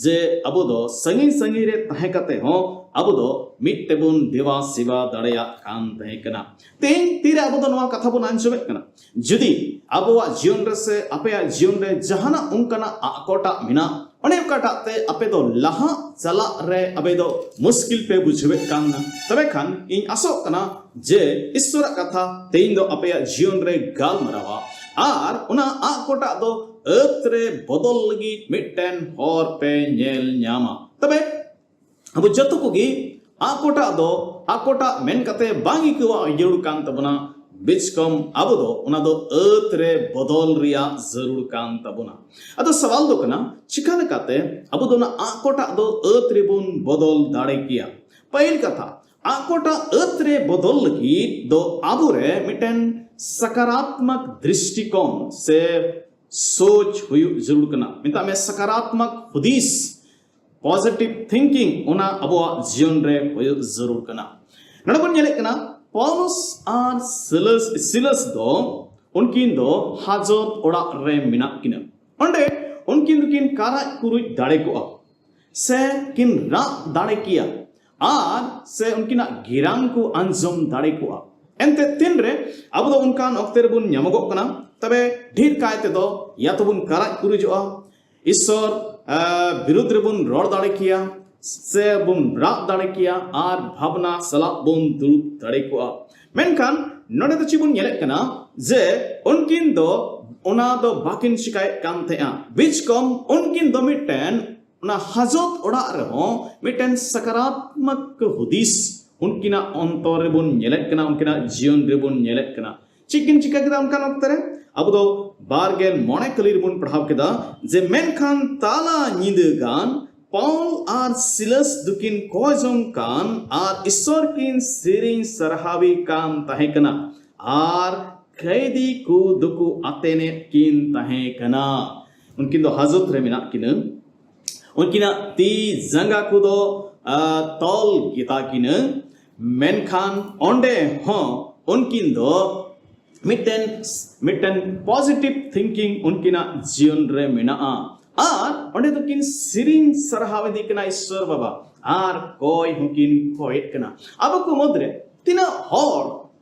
ᱡᱮ ᱟᱵᱚ ᱫᱚ ᱥᱟᱺᱜᱤᱧ ᱥᱟᱺᱜᱤᱧ ᱨᱮ ᱛᱟᱦᱮᱸ ᱠᱟᱛᱮ ᱦᱚᱸ ᱟᱵᱚ ᱫᱚ ᱢᱤᱫ ᱛᱮᱵᱚᱱ ᱫᱮᱵᱟ ᱥᱮᱵᱟ ᱫᱟᱲᱮᱭᱟᱜ ᱠᱟᱱ ᱛᱟᱦᱮᱸ ᱠᱟᱱᱟ᱾ ᱛᱮᱦᱮᱧ ᱛᱤᱨᱮ ᱟᱵᱚ ᱫᱚ ᱱᱚᱣᱟ ᱠᱟᱛᱷᱟ ᱵᱚᱱ ᱟᱸᱡᱚᱢᱮᱫ ᱠᱟᱱᱟ? ᱡᱩᱫᱤ ᱟᱵᱚᱣᱟᱜ ᱡᱤᱭᱚᱱ ᱨᱮ ᱥᱮ ᱟᱯᱮᱭᱟᱜ ᱡᱤᱭᱚᱱ ᱨᱮ ᱡᱟᱦᱟᱱᱟᱜ ᱚᱱᱠᱟᱱᱟᱜ ᱟᱠᱚᱴᱟᱜ ᱢᱮᱱᱟᱜ, ᱚᱱᱮ ᱚᱠᱟᱴᱟᱜ ᱛᱮ ᱟᱯᱮ ᱫᱚ ᱞᱟᱦᱟᱜ ᱪᱟᱞᱟᱜ ᱨᱮ ᱟᱯᱮ ᱫᱚ ᱢᱩᱥᱠᱤᱞ ᱯᱮ ᱵᱩᱡᱷᱟᱹᱣᱮᱫ ᱠᱟᱱᱟ, ᱛᱚᱵᱮ ᱠᱷᱟᱱ ᱤᱧ ᱟᱥᱚᱜ ᱠᱟᱱᱟ ᱡᱮ ᱤᱥᱥᱚᱨᱟᱜ ᱠᱟᱛᱷᱟ ᱛᱮᱦᱮᱧ ᱫᱚ ᱟᱯᱮᱭᱟᱜ ᱡᱤᱭᱚᱱ ᱨᱮ ᱜᱟᱞᱢᱟᱨᱟᱣᱟ ᱟᱨ ᱚᱱᱟ ᱟᱠᱚᱴᱟᱜ ᱫᱚ ᱟᱹᱛ ᱨᱮ ᱵᱚᱫᱚᱞ ᱞᱟᱹᱜᱤᱫ ᱢᱤᱫᱴᱮᱱ ᱦᱚᱨ ᱯᱮ ᱧᱮᱞ ᱧᱟᱢᱟ᱾ ᱛᱚᱵᱮ ᱟᱵᱚ ᱡᱚᱛᱚ ᱠᱚᱜᱮ ᱟᱠᱚᱴᱟᱜ ᱫᱚ ᱟᱠᱚᱴᱟᱜ ᱢᱮᱱ ᱠᱟᱛᱮ ᱵᱟᱝ ᱟᱹᱭᱠᱟᱹᱣᱟ ᱡᱟᱹᱨᱩᱲ ᱠᱟᱱ ᱛᱟᱵᱚᱱᱟ᱾ ᱵᱮᱥ ᱠᱚᱢ ᱟᱵᱚ ᱫᱚ ᱚᱱᱟ ᱫᱚ ᱟᱹᱛ ᱨᱮ ᱵᱚᱫᱚᱞ ᱨᱮᱭᱟᱜ ᱡᱟᱹᱨᱩᱲ ᱠᱟᱱ ᱛᱟᱵᱚᱱᱟ᱾ ᱟᱫᱚ ᱥᱟᱣᱟᱞ ᱫᱚ ᱠᱟᱱᱟ, ᱪᱤᱠᱟ ᱞᱮᱠᱟᱛᱮ ᱟᱵᱚ ᱫᱚ ᱚᱱᱟ ᱟᱠᱚᱴᱟᱜ ᱫᱚ ᱟᱹᱛ ᱨᱮᱵᱚᱱ ᱵᱚᱫᱚᱞ ᱫᱟᱲᱮ ᱠᱮᱭᱟ? ᱯᱟᱹᱦᱤᱞ ᱠᱟᱛᱷᱟ, ᱟᱠᱚᱴᱟᱜ ᱟᱹᱛ ᱨᱮ ᱵᱚᱫᱚᱞ ᱞᱟᱹᱜᱤᱫ ᱫᱚ ᱟᱵᱚᱨᱮ ᱢᱤᱫᱴᱮᱱ ᱥᱟᱠᱟᱨᱟᱛᱢᱚᱠ ᱫᱨᱤᱥᱴᱤᱠᱳᱱ ᱥᱮ ᱥᱳᱪ ᱦᱩᱭᱩᱜ ᱡᱟᱹᱨᱩᱲ ᱠᱟᱱᱟ᱾ ᱢᱮᱛᱟᱜ ᱢᱮ ᱥᱟᱠᱟᱨᱟᱛᱢᱚᱠ ᱦᱩᱫᱤᱥ, ᱯᱚᱡᱤᱴᱤᱵᱷ ᱛᱷᱤᱝᱠᱤᱝ, ᱚᱱᱟ ᱟᱵᱚᱣᱟᱜ ᱡᱤᱭᱚᱱ ᱨᱮ ᱦᱩᱭᱩᱜ ᱡᱟᱹᱨᱩᱲ ᱠᱟᱱᱟ᱾ ᱱᱚᱰᱮ ᱵᱚᱱ ᱧᱮᱞᱮᱫ ᱠᱟᱱᱟ ᱯᱟᱣᱞᱩᱥ ᱟᱨ ᱥᱤᱞᱟᱥ, ᱥᱤᱞᱟᱥ ᱫᱚ ᱩᱱᱠᱤᱱ ᱫᱚ ᱦᱟᱡᱚᱛ ᱚᱲᱟᱜ ᱨᱮ ᱢᱮᱱᱟᱜ ᱠᱤᱱᱟ᱾ ᱚᱸᱰᱮ ᱩᱱᱠᱤᱱ ᱫᱚᱠᱤᱱ ᱠᱟᱨᱟᱡ ᱠᱩᱨᱩᱡ ᱫᱟᱲᱮ ᱠᱚᱜᱼᱟ ᱥᱮ ᱠᱤᱱ ᱨᱟᱜ ᱫᱟᱲᱮ ᱠᱮᱭᱟ ᱟᱨ ᱥᱮ ᱩᱱᱠᱤᱱᱟᱜ ᱜᱮᱨᱟᱝ ᱠᱚ ᱟᱸᱡᱚᱢ ᱫᱟᱲᱮ ᱠᱚᱜᱼᱟ᱾ ᱮᱱᱛᱮ ᱛᱤᱱᱨᱮ ᱟᱵᱚ ᱫᱚ ᱚᱱᱠᱟᱱ ᱚᱠᱛᱮ ᱨᱮᱵᱚᱱ ᱧᱟᱢᱚᱜᱚᱜ ᱠᱟᱱᱟ, ᱛᱚᱵᱮ ᱰᱷᱮᱨ ᱠᱟᱭ ᱛᱮᱫᱚ ᱭᱟ ᱛᱚᱵᱚᱱ ᱠᱟᱨᱟᱡ ᱠᱩᱨᱩᱡᱚᱜᱼᱟ, ᱤᱥᱥᱚᱨ ᱵᱤᱨᱩᱫᱷ ᱨᱮᱵᱚᱱ ᱨᱚᱲ ᱫᱟᱲᱮ ᱠᱮᱭᱟ, ᱥᱮ ᱵᱚᱱ ᱨᱟᱜ ᱫᱟᱲᱮ ᱠᱮᱭᱟ, ᱟᱨ ᱵᱷᱟᱵᱽᱱᱟ ᱥᱟᱞᱟᱜ ᱵᱚᱱ ᱫᱩᱲᱩᱵ ᱫᱟᱲᱮ ᱠᱚᱜᱼᱟ᱾ ᱢᱮᱱᱠᱷᱟᱱ ᱱᱚᱰᱮ ᱫᱚ ᱪᱮᱫ ᱵᱚᱱ ᱧᱮᱞᱮᱫ ᱠᱟᱱᱟ? ᱡᱮ ᱩᱱᱠᱤᱱ ᱫᱚ ᱚᱱᱟ ᱫᱚ ᱵᱟᱹᱠᱤᱱ ᱪᱤᱠᱟᱭᱮᱫ ᱠᱟᱱ ᱛᱟᱦᱮᱸᱜᱼᱟ᱾ ᱵᱤᱪᱠᱚᱢ ᱩᱱᱠᱤᱱ ᱫᱚ ᱢᱤᱫᱴᱮᱱ ᱚᱱᱟ ᱦᱟᱡᱚᱛ ᱚᱲᱟᱜ ᱨᱮᱦᱚᱸ ᱢᱤᱫᱴᱮᱱ ᱥᱟᱠᱟᱨᱟᱛᱢᱚᱠ ᱦᱩᱫᱤᱥ ᱩᱱᱠᱤᱱᱟᱜ ᱚᱱᱛᱚᱨ ᱨᱮᱵᱚᱱ ᱧᱮᱞᱮᱫ ᱠᱟᱱᱟ, ᱩᱱᱠᱤᱱᱟᱜ ᱡᱤᱭᱚᱱ ᱨᱮᱵᱚᱱ ᱧᱮᱞᱮᱫ ᱠᱟᱱᱟ᱾ ᱪᱮᱫ ᱠᱤᱱ ᱪᱤᱠᱟ ᱠᱮᱫᱟ ᱚᱱᱠᱟᱱ ᱚᱠᱛᱚ ᱨᱮ? ᱟᱵᱚ ᱫᱚ ᱵᱟᱨ ᱜᱮᱞ ᱢᱚᱬᱮ ᱠᱟᱹᱞᱤ ᱨᱮᱵᱚᱱ ᱯᱟᱲᱦᱟᱣ ᱠᱮᱫᱟ ᱡᱮ, ᱢᱮᱱᱠᱷᱟᱱ ᱛᱟᱞᱟ ᱧᱤᱫᱟᱹ ᱜᱟᱱ ᱯᱟᱣᱞ ᱟᱨ ᱥᱤᱞᱟᱥ ᱫᱚᱠᱤᱱ ᱠᱚᱭ ᱡᱚᱝ ᱠᱟᱱ ᱟᱨ ᱤᱥᱥᱚᱨ ᱠᱤᱱ ᱥᱮᱨᱮᱧ ᱥᱟᱨᱦᱟᱣᱤ ᱠᱟᱱ ᱛᱟᱦᱮᱸ ᱠᱟᱱᱟ, ᱟᱨ ᱠᱷᱟᱹᱭᱫᱤ ᱠᱚ ᱫᱚᱠᱚ ᱟᱛᱮᱱᱮᱫ ᱠᱤᱱ ᱛᱟᱦᱮᱸ ᱠᱟᱱᱟ᱾ ᱩᱱᱠᱤᱱ ᱫᱚ ᱦᱟᱡᱚᱛ ᱨᱮ ᱢᱮᱱᱟᱜ ᱠᱤᱱᱟᱹ, ᱩᱱᱠᱤᱱᱟᱜ ᱛᱤ ᱡᱟᱸᱜᱟ ᱠᱚᱫᱚ ᱛᱚᱞ ᱜᱮᱛᱟ ᱠᱤᱱᱟᱹ᱾ ᱢᱮᱱᱠᱷᱟᱱ ᱚᱸᱰᱮ ᱦᱚᱸ ᱩᱱᱠᱤᱱ ᱫᱚ ᱢᱤᱫᱴᱮᱱ ᱢᱤᱫᱴᱮᱱ ᱯᱚᱡᱤᱴᱤᱵᱷ ᱛᱷᱤᱝᱠᱤᱝ ᱩᱱᱠᱤᱱᱟᱜ ᱡᱤᱭᱚᱱ ᱨᱮ ᱢᱮᱱᱟᱜᱼᱟ᱾ ᱟᱨ ᱚᱸᱰᱮ ᱫᱚᱠᱤᱱ ᱥᱮᱨᱮᱧ ᱥᱟᱨᱦᱟᱣ ᱤᱫᱤ ᱠᱟᱱᱟ ᱤᱥᱥᱚᱨ ᱵᱟᱵᱟ, ᱟᱨ ᱠᱚᱭ ᱦᱚᱸᱠᱤᱱ ᱠᱚᱭᱮᱫ ᱠᱟᱱᱟ᱾ ᱟᱵᱚ ᱠᱚ ᱢᱩᱫᱽᱨᱮ ᱛᱤᱱᱟᱹᱜ ᱦᱚᱲ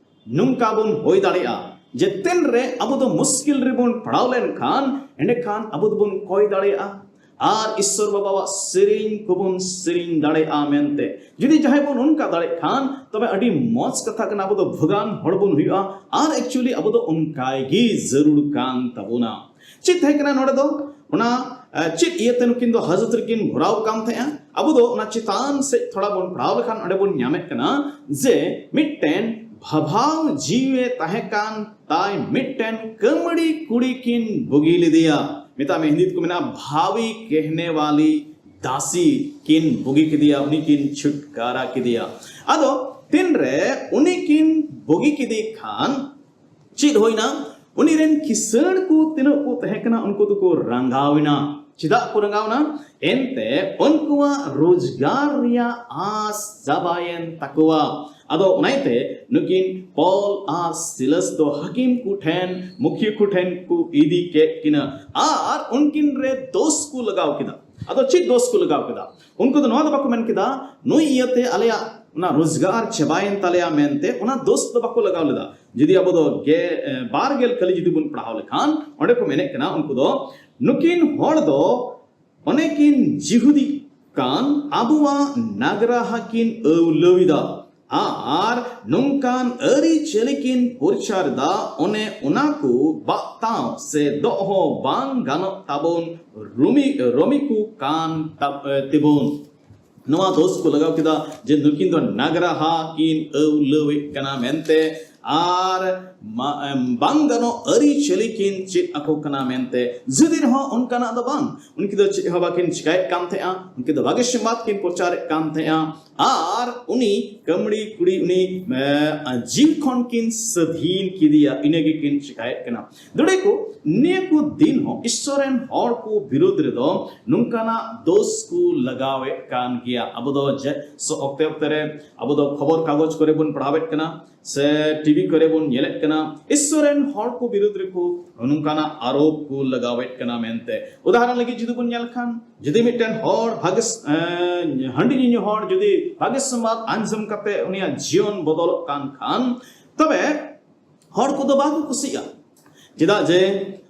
ᱱᱚᱝᱠᱟ ᱵᱚᱱ ᱦᱩᱭ ᱫᱟᱲᱮᱭᱟᱜᱼᱟ ᱡᱮ ᱛᱤᱱᱨᱮ ᱟᱵᱚ ᱫᱚ ᱢᱩᱥᱠᱤᱞ ᱨᱮᱵᱚᱱ ᱯᱟᱲᱟᱣ ᱞᱮᱱᱠᱷᱟᱱ ᱮᱸᱰᱮᱠᱷᱟᱱ ᱟᱵᱚ ᱫᱚᱵᱚᱱ ᱠᱚᱭ ᱫᱟᱲᱮᱭᱟᱜᱼᱟ ᱟᱨ ᱤᱥᱥᱚᱨ ᱵᱟᱵᱟᱣᱟᱜ ᱥᱮᱨᱮᱧ ᱠᱚᱵᱚᱱ ᱥᱮᱨᱮᱧ ᱫᱟᱲᱮᱭᱟᱜᱼᱟ ᱢᱮᱱᱛᱮ᱾ ᱡᱩᱫᱤ ᱡᱟᱦᱟᱸᱭ ᱵᱚᱱ ᱚᱱᱠᱟ ᱫᱟᱲᱮᱭᱟᱜ ᱠᱷᱟᱱ ᱛᱚᱵᱮ ᱟᱹᱰᱤ ᱢᱚᱡᱽ ᱠᱟᱛᱷᱟ ᱠᱟᱱᱟ, ᱟᱵᱚ ᱫᱚ ᱵᱷᱟᱹᱜᱟᱱ ᱦᱚᱲ ᱵᱚᱱ ᱦᱩᱭᱩᱜᱼᱟ᱾ ᱟᱨ ᱮᱠᱪᱩᱭᱮᱞᱤ ᱟᱵᱚ ᱫᱚ ᱚᱱᱠᱟᱭ ᱜᱮ ᱡᱟᱹᱨᱩᱲ ᱠᱟᱱ ᱛᱟᱵᱚᱱᱟ᱾ ᱪᱮᱫ ᱛᱟᱦᱮᱸ ᱠᱟᱱᱟ ᱱᱚᱰᱮ ᱫᱚ? ᱚᱱᱟ ᱪᱮᱫ ᱤᱭᱟᱹᱛᱮ ᱱᱩᱠᱤᱱ ᱫᱚ ᱦᱟᱡᱚᱛ ᱨᱮᱠᱤᱱ ᱵᱷᱚᱨᱟᱣ ᱠᱟᱱ ᱛᱟᱦᱮᱸᱜᱼᱟ? ᱟᱵᱚ ᱫᱚ ᱚᱱᱟ ᱪᱮᱛᱟᱱ ᱥᱮᱫ ᱛᱷᱚᱲᱟ ᱵᱚᱱ ᱯᱟᱲᱦᱟᱣ ᱞᱮᱠᱷᱟᱱ ᱚᱸᱰᱮ ᱵᱚᱱ ᱧᱟᱢᱮᱫ ᱠᱟᱱᱟ ᱡᱮ ᱢᱤᱫᱴᱮᱱ ᱵᱷᱟᱵᱷᱟᱣ ᱡᱤᱣᱤ ᱛᱟᱦᱮᱸ ᱠᱟᱱ ᱛᱟᱭ ᱢᱤᱫᱴᱮᱱ ᱠᱟᱹᱢᱲᱤ ᱠᱩᱲᱤ ᱠᱤᱱ ᱵᱩᱜᱤ ᱞᱮᱫᱮᱭᱟ᱾ ᱢᱮᱛᱟᱜ ᱢᱮ, ᱦᱤᱱᱫᱤ ᱛᱮᱠᱚ ᱢᱮᱱᱟ ᱵᱷᱟᱣᱤ ᱠᱮᱦᱱᱮ ᱣᱟᱞᱤ ᱫᱟᱥᱤ ᱠᱤᱱ ᱵᱩᱜᱤ ᱠᱮᱫᱮᱭᱟ, ᱩᱱᱤ ᱠᱤᱱ ᱪᱷᱩᱴᱠᱟᱨᱟ ᱠᱮᱫᱮᱭᱟ᱾ ᱟᱫᱚ ᱛᱤᱱᱨᱮ ᱩᱱᱤ ᱠᱤᱱ ᱵᱩᱜᱤ ᱠᱮᱫᱮ ᱠᱷᱟᱱ ᱪᱮᱫ ᱦᱩᱭᱱᱟ? ᱩᱱᱤ ᱨᱮᱱ ᱠᱤᱥᱟᱹᱬ ᱠᱚ ᱛᱤᱱᱟᱹᱜ ᱠᱚ ᱛᱟᱦᱮᱸ ᱠᱟᱱᱟ, ᱩᱱᱠᱩ ᱫᱚᱠᱚ ᱨᱟᱸᱜᱟᱣ ᱮᱱᱟ᱾ ᱪᱮᱫᱟᱜ ᱠᱚ ᱨᱟᱸᱜᱟᱣ ᱮᱱᱟ? ᱮᱱᱛᱮ ᱩᱱᱠᱩᱣᱟᱜ ᱨᱳᱡᱽᱜᱟᱨ ᱨᱮᱭᱟᱜ ᱟᱸᱥ ᱪᱟᱵᱟᱭᱮᱱ ᱛᱟᱠᱚᱣᱟ᱾ ᱟᱫᱚ ᱚᱱᱟᱛᱮ ᱱᱩᱠᱤᱱ ᱯᱚᱞ ᱟᱨ ᱥᱤᱞᱟᱥ ᱫᱚ ᱦᱟᱹᱠᱤᱢ ᱠᱚᱴᱷᱮᱱ, ᱢᱩᱠᱷᱤᱭᱟᱹ ᱠᱚᱴᱷᱮᱱ ᱠᱚ ᱤᱫᱤ ᱠᱮᱫ ᱠᱤᱱᱟ ᱟᱨ ᱩᱱᱠᱤᱱ ᱨᱮ ᱫᱳᱥ ᱠᱚ ᱞᱟᱜᱟᱣ ᱠᱮᱫᱟ᱾ ᱟᱫᱚ ᱪᱮᱫ ᱫᱳᱥ ᱠᱚ ᱞᱟᱜᱟᱣ ᱠᱮᱫᱟ? ᱩᱱᱠᱩ ᱫᱚ ᱱᱚᱣᱟ ᱫᱚ ᱵᱟᱠᱚ ᱢᱮᱱ ᱠᱮᱫᱟ, ᱱᱩᱭ ᱤᱭᱟᱹᱛᱮ ᱟᱞᱮᱭᱟᱜ ᱚᱱᱟ ᱨᱳᱡᱽᱜᱟᱨ ᱪᱟᱵᱟᱭᱮᱱ ᱛᱟᱞᱮᱭᱟ ᱢᱮᱱᱛᱮ ᱚᱱᱟ ᱫᱳᱥ ᱫᱚ ᱵᱟᱠᱚ ᱞᱟᱜᱟᱣ ᱞᱮᱫᱟ᱾ ᱡᱩᱫᱤ ᱟᱵᱚ ᱫᱚ ᱜᱮ ᱵᱟᱨ ᱜᱮᱞ ᱠᱟᱹᱞᱤ ᱡᱩᱫᱤ ᱵᱚᱱ ᱯᱟᱲᱦᱟᱣ ᱞᱮᱠᱷᱟᱱ, ᱚᱸᱰᱮ ᱠᱚ ᱢᱮᱱᱮᱫ ᱠᱟᱱᱟ ᱩᱱᱠᱩ ᱫᱚ, ᱱᱩᱠᱤᱱ ᱦᱚᱲ ᱫᱚ ᱚᱱᱮ ᱠᱤᱱ ᱡᱤᱦᱩᱫᱤ ᱠᱟᱱ ᱟᱵᱚᱣᱟᱜ ᱱᱟᱜᱽᱨᱟᱦᱟ ᱠᱤᱱ ᱟᱹᱣᱞᱟᱹᱣ ᱮᱫᱟ ᱟᱨ ᱱᱚᱝᱠᱟᱱ ᱟᱹᱨᱤᱪᱟᱹᱞᱤ ᱠᱤᱱ ᱯᱨᱚᱪᱟᱨ ᱮᱫᱟ, ᱚᱱᱮ ᱚᱱᱟ ᱠᱚ ᱵᱟᱛᱟᱣ ᱥᱮ ᱫᱚᱦᱚ ᱵᱟᱝ ᱜᱟᱱᱚᱜ ᱛᱟᱵᱚᱱ ᱨᱩᱢᱤ ᱨᱚᱢᱤ ᱠᱚ ᱠᱟᱱ ᱛᱟᱵ- ᱛᱮᱵᱚᱱ᱾ ᱱᱚᱣᱟ ᱫᱳᱥ ᱠᱚ ᱞᱟᱜᱟᱣ ᱠᱮᱫᱟ ᱡᱮ ᱱᱩᱠᱤᱱ ᱫᱚ ᱱᱟᱜᱽᱨᱟᱦᱟ ᱠᱤᱱ ᱟᱹᱣᱞᱟᱹᱣᱮᱫ ᱠᱟᱱᱟ ᱢᱮᱱᱛᱮ ᱟᱨ ᱢᱟ- ᱮᱢ, ᱵᱟᱝ ᱜᱟᱱᱚᱜ ᱟᱹᱨᱤᱪᱟᱹᱞᱤ ᱠᱤᱱ ᱪᱮᱫ ᱟᱠᱚ ᱠᱟᱱᱟ ᱢᱮᱱᱛᱮ᱾ ᱡᱩᱫᱤ ᱨᱮᱦᱚᱸ ᱚᱱᱠᱟᱱᱟᱜ ᱫᱚ ᱵᱟᱝ, ᱩᱱᱠᱤᱱ ᱫᱚ ᱪᱮᱫ ᱦᱚᱸ ᱵᱟᱹᱠᱤᱱ ᱪᱤᱠᱟᱭᱮᱫ ᱠᱟᱱ ᱛᱟᱦᱮᱸᱜᱼᱟ, ᱩᱱᱠᱤᱱ ᱫᱚ ᱵᱷᱟᱜᱮ ᱥᱚᱝᱵᱟᱫ ᱠᱤᱱ ᱯᱨᱚᱪᱟᱨᱮᱫ ᱠᱟᱱ ᱛᱟᱦᱮᱸᱜᱼᱟ᱾ ᱟᱨ ᱩᱱᱤ ᱠᱟᱹᱢᱲᱤ ᱠᱩᱲᱤ ᱩᱱᱤ ᱮ, ᱡᱤᱞ ᱠᱷᱚᱱ ᱠᱤᱱ ᱥᱟᱹᱫᱷᱤᱱ ᱠᱮᱫᱮᱭᱟ, ᱤᱱᱟᱹ ᱜᱮᱠᱤᱱ ᱪᱤᱠᱟᱭᱮᱫ ᱠᱟᱱᱟ᱾ ᱫᱩᱲᱮ ᱠᱚ, ᱱᱤᱭᱟᱹ ᱠᱚ ᱫᱤᱱ ᱦᱚᱸ ᱤᱥᱥᱚᱨ ᱨᱮᱱ ᱦᱚᱲ ᱠᱚ ᱵᱤᱨᱩᱫᱽ ᱨᱮᱫᱚ ᱱᱚᱝᱠᱟᱱᱟᱜ ᱫᱳᱥ ᱠᱚ ᱞᱟᱜᱟᱣᱮᱫ ᱠᱟᱱ ᱜᱮᱭᱟ᱾ ᱟᱵᱚ ᱫᱚ ᱡᱮ ᱥᱚ- ᱚᱠᱛᱮ ᱚᱠᱛᱮ ᱨᱮ ᱟᱵᱚ ᱫᱚ ᱠᱷᱚᱵᱚᱨ ᱠᱟᱜᱚᱡᱽ ᱠᱚᱨᱮ ᱵᱚᱱ ᱯᱟᱲᱦᱟᱣᱮᱫ ᱠᱟᱱᱟ ᱥᱮ ᱴᱤᱵᱷᱤ ᱠᱚᱨᱮ ᱵᱚᱱ ᱧᱮᱞᱮᱫ ᱠᱟᱱᱟ, ᱤᱥᱥᱚᱨ ᱨᱮᱱ ᱦᱚᱲ ᱠᱚ ᱵᱤᱨᱩᱫᱽ ᱨᱮᱠᱚ ᱱᱚᱝᱠᱟᱱᱟᱜ ᱟᱨᱳᱯ ᱠᱚ ᱞᱟᱜᱟᱣᱮᱫ ᱠᱟᱱᱟ ᱢᱮᱱᱛᱮ᱾ ᱩᱫᱟᱦᱚᱨᱚᱱ ᱞᱟᱹᱜᱤᱫ ᱡᱩᱫᱤ ᱵᱚᱱ ᱧᱮᱞ ᱠᱷᱟᱱ, ᱡᱩᱫᱤ ᱢᱤᱫᱴᱮᱱ ᱦᱚᱲ ᱵᱷᱟᱜᱮ ᱥ- ᱮ, ᱦᱟᱺᱰᱤ ᱧᱩᱧᱩ ᱦᱚᱲ ᱡᱩᱫᱤ ᱵᱷᱟᱜᱮ ᱥᱚᱢᱵᱟᱫ ᱟᱸᱡᱚᱢ ᱠᱟᱛᱮ ᱩᱱᱤᱭᱟᱜ ᱡᱤᱭᱚᱱ ᱵᱚᱫᱚᱞᱚᱜ ᱠᱟᱱ ᱠᱷᱟᱱ, ᱛᱚᱵᱮ ᱦᱚᱲ ᱠᱚᱫᱚ ᱵᱟᱠᱚ ᱠᱩᱥᱤᱜᱼᱟ᱾ ᱪᱮᱫᱟᱜ ᱡᱮ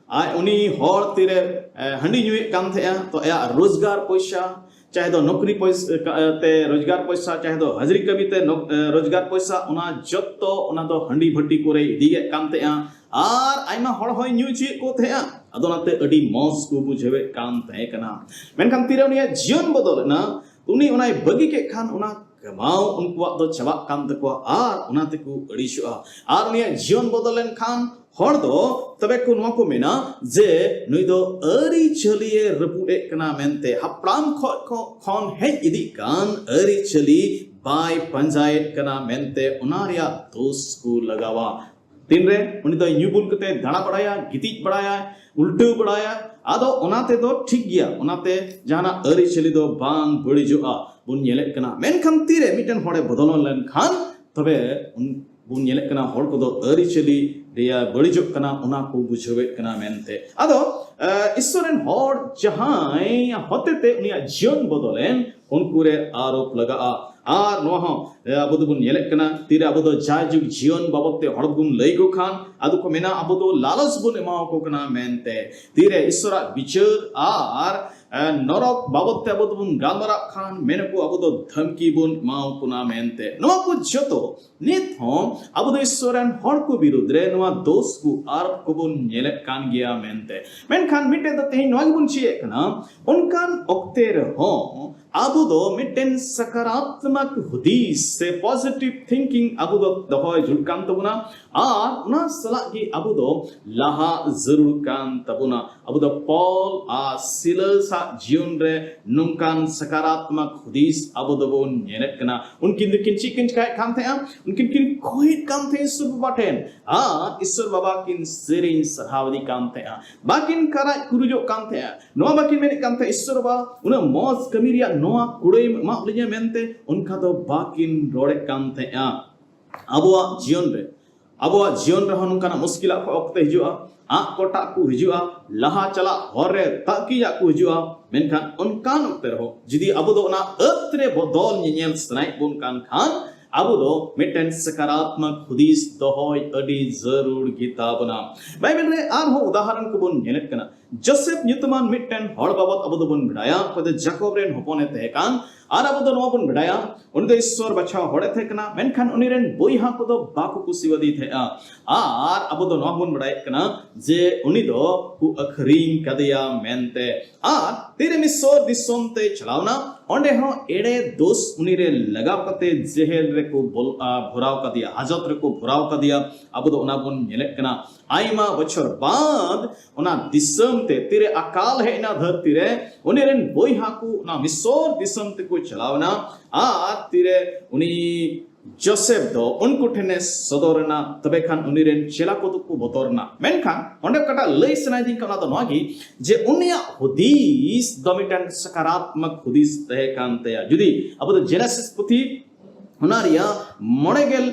ᱟᱡ ᱩᱱᱤ ᱦᱚᱲ ᱛᱤᱨᱮ ᱮ, ᱦᱟᱺᱰᱤ ᱧᱩᱭᱮᱫ ᱠᱟᱱ ᱛᱟᱦᱮᱸᱜᱼᱟ, ᱛᱚ ᱟᱭᱟᱜ ᱨᱳᱡᱽᱜᱟᱨ ᱯᱚᱭᱥᱟ, ᱪᱟᱦᱮ ᱫᱚ ᱱᱚᱠᱨᱤ ᱯᱚᱭᱥᱟ ᱮ, ᱛᱮ ᱨᱳᱡᱽᱜᱟᱨ ᱯᱚᱭᱥᱟ, ᱪᱟᱦᱮ ᱫᱚ ᱦᱟᱡᱨᱤ ᱠᱟᱹᱢᱤ ᱛᱮ ᱱᱚᱠ- ᱮ, ᱨᱳᱡᱽᱜᱟᱨ ᱯᱚᱭᱥᱟ, ᱚᱱᱟ ᱡᱚᱛᱚ ᱚᱱᱟ ᱫᱚ ᱦᱟᱺᱰᱤ ᱵᱷᱟᱹᱴᱤ ᱠᱚᱨᱮ ᱤᱫᱤᱭᱮᱫ ᱠᱟᱱ ᱛᱟᱦᱮᱸᱜᱼᱟ᱾ ᱟᱨ ᱟᱭᱢᱟ ᱦᱚᱲ ᱦᱚᱸᱭ ᱧᱩ ᱦᱚᱪᱚᱭᱮᱫ ᱠᱚ ᱛᱟᱦᱮᱸᱜᱼᱟ᱾ ᱟᱫᱚ ᱚᱱᱟᱛᱮ ᱟᱹᱰᱤ ᱢᱚᱡᱽ ᱠᱚ ᱵᱩᱡᱷᱟᱹᱣᱮᱫ ᱠᱟᱱ ᱛᱟᱦᱮᱸ ᱠᱟᱱᱟ᱾ ᱢᱮᱱᱠᱷᱟᱱ ᱛᱤᱨᱮ ᱩᱱᱤᱭᱟᱜ ᱡᱤᱭᱚᱱ ᱵᱚᱫᱚᱞ ᱮᱱᱟ, ᱩᱱᱤ ᱚᱱᱟᱭ ᱵᱟᱹᱜᱤ ᱠᱮᱫ ᱠᱷᱟᱱ ᱚᱱᱟ ᱠᱟᱢᱟᱣ ᱩᱱᱠᱩᱣᱟᱜ ᱫᱚ ᱪᱟᱵᱟᱜ ᱠᱟᱱ ᱛᱟᱠᱚᱣᱟ ᱟᱨ ᱚᱱᱟ ᱛᱮᱠᱚ ᱟᱹᱲᱤᱥᱚᱜᱼᱟ᱾ ᱟᱨ ᱩᱱᱤᱭᱟᱜ ᱡᱤᱭᱚᱱ ᱵᱚᱫᱚᱞ ᱞᱮᱱᱠᱷᱟᱱ ᱦᱚᱲ ᱫᱚ ᱛᱚᱵᱮ ᱠᱚ ᱱᱚᱣᱟ ᱠᱚ ᱢᱮᱱᱟ ᱡᱮ ᱱᱩᱭ ᱫᱚ ᱟᱹᱨᱤᱪᱟᱹᱞᱤᱭᱮ ᱨᱟᱹᱯᱩᱫ ᱮᱫ ᱠᱟᱱᱟ ᱢᱮᱱᱛᱮ, ᱦᱟᱯᱲᱟᱢ ᱠᱷᱚᱱ ᱠᱷᱚ- ᱠᱷᱚᱱ ᱦᱮᱡ ᱤᱫᱤᱜ ᱠᱟᱱ ᱟᱹᱨᱤᱪᱟᱹᱞᱤ ᱵᱟᱭ ᱯᱟᱸᱡᱟᱭᱮᱫ ᱠᱟᱱᱟ ᱢᱮᱱᱛᱮ ᱚᱱᱟ ᱨᱮᱭᱟᱜ ᱫᱳᱥ ᱠᱚ ᱞᱟᱜᱟᱣᱟ᱾ ᱛᱤᱱᱨᱮ ᱩᱱᱤ ᱫᱚᱭ ᱧᱩ ᱵᱩᱞ ᱠᱟᱛᱮ ᱫᱟᱬᱟ ᱵᱟᱲᱟᱭᱟ, ᱜᱤᱛᱤᱡ ᱵᱟᱲᱟᱭᱟ, ᱩᱞᱴᱟᱹᱣ ᱵᱟᱲᱟᱭᱟ, ᱟᱫᱚ ᱚᱱᱟ ᱛᱮᱫᱚ ᱴᱷᱤᱠ ᱜᱮᱭᱟ, ᱚᱱᱟᱛᱮ ᱡᱟᱦᱟᱱᱟᱜ ᱟᱹᱨᱤᱪᱟᱹᱞᱤ ᱫᱚ ᱵᱟᱝ ᱵᱟᱹᱲᱤᱡᱚᱜᱼᱟ ᱵᱚᱱ ᱧᱮᱞᱮᱫ ᱠᱟᱱᱟ᱾ ᱢᱮᱱᱠᱷᱟᱱ ᱛᱤᱨᱮ ᱢᱤᱫᱴᱮᱱ ᱦᱚᱲᱮ ᱵᱚᱫᱚᱞ ᱞᱮᱱᱠᱷᱟᱱ ᱛᱚᱵᱮ ᱩᱱ- ᱵᱚᱱ ᱧᱮᱞᱮᱫ ᱠᱟᱱᱟ ᱦᱚᱲ ᱠᱚᱫᱚ ᱟᱹᱨᱤᱪᱟᱹᱞᱤ ᱨᱮᱭᱟᱜ ᱵᱟᱹᱲᱤᱡᱚᱜ ᱠᱟᱱᱟ, ᱚᱱᱟ ᱠᱚ ᱵᱩᱡᱷᱟᱹᱣᱮᱫ ᱠᱟᱱᱟ ᱢᱮᱱᱛᱮ᱾ ᱟᱫᱚ ᱮ, ᱤᱥᱥᱚᱨ ᱨᱮᱱ ᱦᱚᱲ ᱡᱟᱦᱟᱸᱭ ᱦᱚᱛᱮᱛᱮ ᱩᱱᱤᱭᱟᱜ ᱡᱤᱭᱚᱱ ᱵᱚᱫᱚᱞᱮᱱ, ᱩᱱᱠᱩ ᱨᱮ ᱟᱨᱳᱯ ᱞᱟᱜᱟᱜᱼᱟ᱾ ᱟᱨ ᱱᱚᱣᱟ ᱦᱚᱸ ᱟᱵᱚ ᱫᱚᱵᱚᱱ ᱧᱮᱞᱮᱫ ᱠᱟᱱᱟ, ᱛᱤᱨᱮ ᱟᱵᱚ ᱫᱚ ᱡᱟᱭᱡᱩᱜᱽ ᱡᱤᱭᱚᱱ ᱵᱟᱵᱚᱫ ᱛᱮ ᱦᱚᱲ ᱵᱚᱱ ᱞᱟᱹᱭ ᱟᱠᱚ ᱠᱷᱟᱱ, ᱟᱫᱚ ᱠᱚ ᱢᱮᱱᱟ ᱟᱵᱚ ᱫᱚ ᱞᱟᱞᱚᱪ ᱵᱚᱱ ᱮᱢᱟ ᱟᱠᱚ ᱠᱟᱱᱟ ᱢᱮᱱᱛᱮ᱾ ᱛᱤᱨᱮ ᱤᱥᱚᱨᱟᱜ ᱵᱤᱪᱟᱹᱨ ᱟᱨ ᱱᱚᱨᱚᱠ ᱵᱟᱵᱚᱫ ᱛᱮ ᱟᱵᱚ ᱫᱚᱵᱚᱱ ᱜᱟᱞᱢᱟᱨᱟᱜ ᱠᱷᱟᱱ, ᱢᱮᱱᱟᱠᱚ ᱟᱵᱚ ᱫᱚ ᱫᱷᱟᱢᱠᱤ ᱵᱚᱱ ᱮᱢᱟ ᱟᱠᱚ ᱠᱟᱱᱟ ᱢᱮᱱᱛᱮ᱾ ᱱᱚᱣᱟ ᱠᱚ ᱡᱚᱛᱚ ᱱᱤᱛ ᱦᱚᱸ ᱟᱵᱚ ᱫᱚ ᱤᱥᱚᱨ ᱨᱮᱱ ᱦᱚᱲ ᱠᱚ ᱵᱤᱨᱩᱫᱽ ᱨᱮ ᱱᱚᱣᱟ ᱫᱳᱥ ᱠᱚ ᱟᱨ ᱠᱚᱵᱚᱱ ᱧᱮᱞᱮᱫ ᱠᱟᱱ ᱜᱮᱭᱟ ᱢᱮᱱᱛᱮ᱾ ᱢᱮᱱᱠᱷᱟᱱ ᱢᱤᱫᱴᱮᱱ ᱫᱚ ᱛᱮᱦᱮᱧ ᱱᱚᱣᱟ ᱜᱮᱵᱚᱱ ᱪᱮᱫ ᱠᱟᱱᱟ, ᱚᱱᱠᱟᱱ ᱚᱠᱛᱮ ᱨᱮᱦᱚᱸ ᱟᱵᱚ ᱫᱚ ᱢᱤᱫᱴᱮᱱ ᱥᱟᱠᱟᱨᱟᱛᱢᱚᱠ ᱦᱩᱫᱤᱥ ᱥᱮ positive thinking ᱟᱵᱚ ᱫᱚ ᱫᱚᱦᱚᱭ ᱡᱩᱲ ᱠᱟᱱ ᱛᱟᱵᱚᱱᱟ᱾ ᱟᱨ ᱚᱱᱟ ᱥᱟᱞᱟᱜ ᱜᱮ ᱟᱵᱚ ᱫᱚ ᱞᱟᱦᱟ ᱡᱟᱹᱨᱩᱲ ᱠᱟᱱ ᱛᱟᱵᱚᱱᱟ᱾ ᱟᱵᱚ ᱫᱚ ᱯᱚᱞ ᱟᱨ ᱥᱤᱞᱟᱹᱥᱟᱜ ᱡᱤᱭᱚᱱ ᱨᱮ ᱱᱚᱝᱠᱟᱱ ᱥᱟᱠᱟᱨᱟᱛᱢᱚᱠ ᱦᱩᱫᱤᱥ ᱟᱵᱚ ᱫᱚᱵᱚᱱ ᱧᱮᱞᱮᱫ ᱠᱟᱱᱟ᱾ ᱩᱱᱠᱤᱱ ᱫᱚᱠᱤᱱ ᱪᱮᱫ ᱠᱤᱱ ᱪᱮᱠᱟᱭᱮᱫ ᱠᱟᱱ ᱛᱟᱦᱮᱸᱜᱼᱟ? ᱩᱱᱠᱤᱱ ᱠᱤᱱ ᱠᱚᱭᱮᱫ ᱠᱟᱱ ᱛᱟᱦᱮᱸᱜ ᱤᱥᱚᱨ ᱵᱟᱵᱟ ᱴᱷᱮᱱ᱾ ᱟᱨ ᱤᱥᱚᱨ ᱵᱟᱵᱟ ᱠᱤᱱ ᱥᱮᱨᱮᱧ ᱥᱟᱨᱦᱟᱣ ᱤᱫᱤ ᱠᱟᱱ ᱛᱟᱦᱮᱸᱜᱼᱟ᱾ ᱵᱟᱠᱤᱱ ᱠᱟᱨᱟᱡ ᱠᱩᱨᱩᱡᱚᱜ ᱠᱟᱱ ᱛᱟᱦᱮᱸᱜᱼᱟ᱾ ᱱᱚᱣᱟ ᱵᱟᱠᱤᱱ ᱢᱮᱱᱮᱫ ᱠᱟᱱ ᱛᱟᱦᱮᱸᱜᱼᱟ, ᱤᱥᱚᱨ ᱵᱟᱵᱟ, ᱩᱱᱟᱹᱜ ᱢᱚᱡᱽ ᱠᱟᱹᱢᱤ ᱨᱮᱭᱟᱜ ᱱᱚᱣᱟ ᱠᱩᱲᱟᱹᱭ ᱮᱢᱟᱜ ᱞᱤᱧᱟ ᱢᱮᱱᱛᱮ᱾ ᱚᱱᱠᱟ ᱫᱚ ᱵᱟᱠᱤᱱ ᱨᱚᱲᱮᱫ ᱠᱟᱱ ᱛᱟᱦᱮᱸᱜᱼᱟ᱾ ᱟᱵᱚᱣᱟᱜ ᱡᱤᱭᱚᱱ ᱨᱮ ᱟᱵᱚᱣᱟᱜ ᱡᱤᱭᱚᱱ ᱨᱮᱦᱚᱸ ᱱᱚᱝᱠᱟᱱᱟᱜ ᱢᱩᱥᱠᱤᱞᱟᱜ ᱠᱚ ᱚᱠᱛᱮ ᱦᱤᱡᱩᱜᱼᱟ, ᱟᱜ ᱠᱚᱴᱟᱜ ᱠᱚ ᱦᱤᱡᱩᱜᱼᱟ, ᱞᱟᱦᱟ ᱪᱟᱞᱟᱜ ᱦᱚᱨ ᱨᱮ ᱛᱟᱹᱠᱤᱡᱟᱜ ᱠᱚ ᱦᱤᱡᱩᱜᱼᱟ᱾ ᱢᱮᱱᱠᱷᱟᱱ ᱚᱱᱠᱟᱱ ᱚᱠᱛᱮ ᱨᱮᱦᱚᱸ ᱡᱩᱫᱤ ᱟᱵᱚ ᱫᱚ ᱚᱱᱟ ᱟᱹᱛ ᱨᱮ ᱵᱚᱫᱚᱞ ᱧᱮᱧᱮᱞ ᱥᱟᱱᱟᱭᱮᱫ ᱵᱚᱱ ᱠᱟᱱ ᱠᱷᱟᱱ, ᱟᱵᱚ ᱫᱚ ᱢᱤᱫᱴᱮᱱ ᱥᱟᱠᱟᱨᱟᱛᱢᱚᱠ ᱦᱩᱫᱤᱥ ᱫᱚᱦᱚᱭ ᱟᱹᱰᱤ ᱡᱟᱹᱨᱩᱲ ᱜᱮᱛᱟ ᱵᱚᱱᱟ᱾ ᱵᱟᱭᱵᱮᱞ ᱨᱮ ᱟᱨᱦᱚᱸ ᱩᱫᱟᱦᱚᱨᱚᱱ ᱠᱚᱵᱚᱱ ᱧᱮᱞᱮᱫ ᱠᱟᱱᱟ᱾ ᱡᱳᱥᱮᱯ ᱧᱩᱛᱩᱢᱟᱱ ᱢᱤᱫᱴᱮᱱ ᱦᱚᱲ ᱵᱟᱵᱚᱫ ᱟᱵᱚ ᱫᱚᱵᱚᱱ ᱵᱟᱲᱟᱭᱟ, ᱚᱠᱚᱭ ᱫᱚ ᱡᱟᱠᱚᱵ ᱨᱮᱱ ᱦᱚᱯᱚᱱᱮ ᱛᱟᱦᱮᱸ ᱠᱟᱱ᱾ ᱟᱨ ᱟᱵᱚ ᱫᱚ ᱱᱚᱣᱟ ᱵᱚᱱ ᱵᱟᱲᱟᱭᱟ, ᱩᱱᱤ ᱫᱚ ᱤᱥᱥᱚᱨ ᱵᱟᱪᱷᱟᱣ ᱦᱚᱲᱮ ᱛᱟᱦᱮᱸ ᱠᱟᱱᱟ, ᱢᱮᱱᱠᱷᱟᱱ ᱩᱱᱤ ᱨᱮᱱ ᱵᱚᱭᱦᱟ ᱠᱚᱫᱚ ᱵᱟᱠᱚ ᱠᱩᱥᱤᱣᱟᱫᱮ ᱛᱟᱦᱮᱸᱜᱼᱟ᱾ ᱟᱨ ᱟᱵᱚ ᱫᱚ ᱱᱚᱣᱟ ᱵᱚᱱ ᱵᱟᱲᱟᱭᱮᱫ ᱠᱟᱱᱟ ᱡᱮ ᱩᱱᱤ ᱫᱚ ᱠᱚ ᱟᱹᱠᱷᱨᱤᱧ ᱠᱟᱫᱮᱭᱟ ᱢᱮᱱᱛᱮ᱾ ᱟᱨ ᱛᱤᱨᱮ ᱢᱤᱥᱚᱨ ᱫᱤᱥᱚᱢ ᱛᱮ ᱪᱟᱞᱟᱣᱱᱟ, ᱚᱸᱰᱮ ᱦᱚᱸ ᱮᱲᱮ ᱫᱳᱥ ᱩᱱᱤ ᱨᱮ ᱞᱟᱜᱟᱣ ᱠᱟᱛᱮ ᱡᱮᱦᱮᱞ ᱨᱮᱠᱚ ᱵᱚᱞ-, ᱟ, ᱵᱷᱚᱨᱟᱣ ᱠᱟᱫᱮᱭᱟ, ᱦᱟᱡᱚᱛ ᱨᱮᱠᱚ ᱵᱷᱚᱨᱟᱣ ᱠᱟᱫᱮᱭᱟ᱾ ᱟᱵᱚ ᱫᱚ ᱚᱱᱟ ᱵᱚᱱ ᱧᱮᱞᱮᱫ ᱠᱟᱱᱟ᱾ ᱟᱭᱢᱟ ᱵᱚᱪᱷᱚᱨ ᱵᱟᱫ ᱚᱱᱟ ᱫᱤᱥᱚᱢ ᱛᱮ ᱛᱤᱨᱮ ᱟᱠᱟᱞ ᱦᱮᱡ ᱮᱱᱟ ᱫᱷᱟᱹᱨᱛᱤ ᱨᱮ, ᱩᱱᱤ ᱨᱮᱱ ᱵᱚᱭᱦᱟ ᱠᱚ ᱚᱱᱟ ᱢᱤᱥᱚᱨ ᱫᱤᱥᱚᱢ ᱛᱮᱠᱚ ᱪᱟᱞᱟᱣ ᱮᱱᱟ᱾ ᱟᱨ ᱛᱤᱨᱮ ᱩᱱᱤ ᱡᱳᱥᱮᱯ ᱫᱚ ᱩᱱᱠᱩ ᱴᱷᱮᱱᱮ ᱥᱚᱫᱚᱨ ᱮᱱᱟ, ᱛᱚᱵᱮ ᱠᱷᱟᱱ ᱩᱱᱤ ᱨᱮᱱ ᱪᱮᱞᱟ ᱠᱚᱫᱚ ᱠᱚ ᱵᱚᱛᱚᱨ ᱮᱱᱟ᱾ ᱢᱮᱱᱠᱷᱟᱱ ᱚᱸᱰᱮ ᱚᱠᱟᱴᱟᱜ ᱞᱟᱹᱭ ᱥᱟᱱᱟᱭᱤᱫᱤᱧ ᱠᱟᱱᱟ, ᱚᱱᱟ ᱫᱚ ᱱᱚᱣᱟ ᱜᱮ, ᱡᱮ ᱩᱱᱤᱭᱟᱜ ᱦᱩᱫᱤᱥ ᱫᱚ ᱢᱤᱫᱴᱟᱝ ᱥᱟᱠᱟᱨᱟᱛᱢᱚᱠ ᱦᱩᱫᱤᱥ ᱛᱟᱦᱮᱸ ᱠᱟᱱ ᱛᱟᱭᱟ᱾ ᱡᱩᱫᱤ ᱟᱵᱚ ᱫᱚ ᱡᱮᱱᱮᱥᱤᱥ ᱯᱩᱛᱷᱤ, ᱚᱱᱟ ᱨᱮᱭᱟᱜ ᱢᱚᱬᱮ ᱜᱮᱞ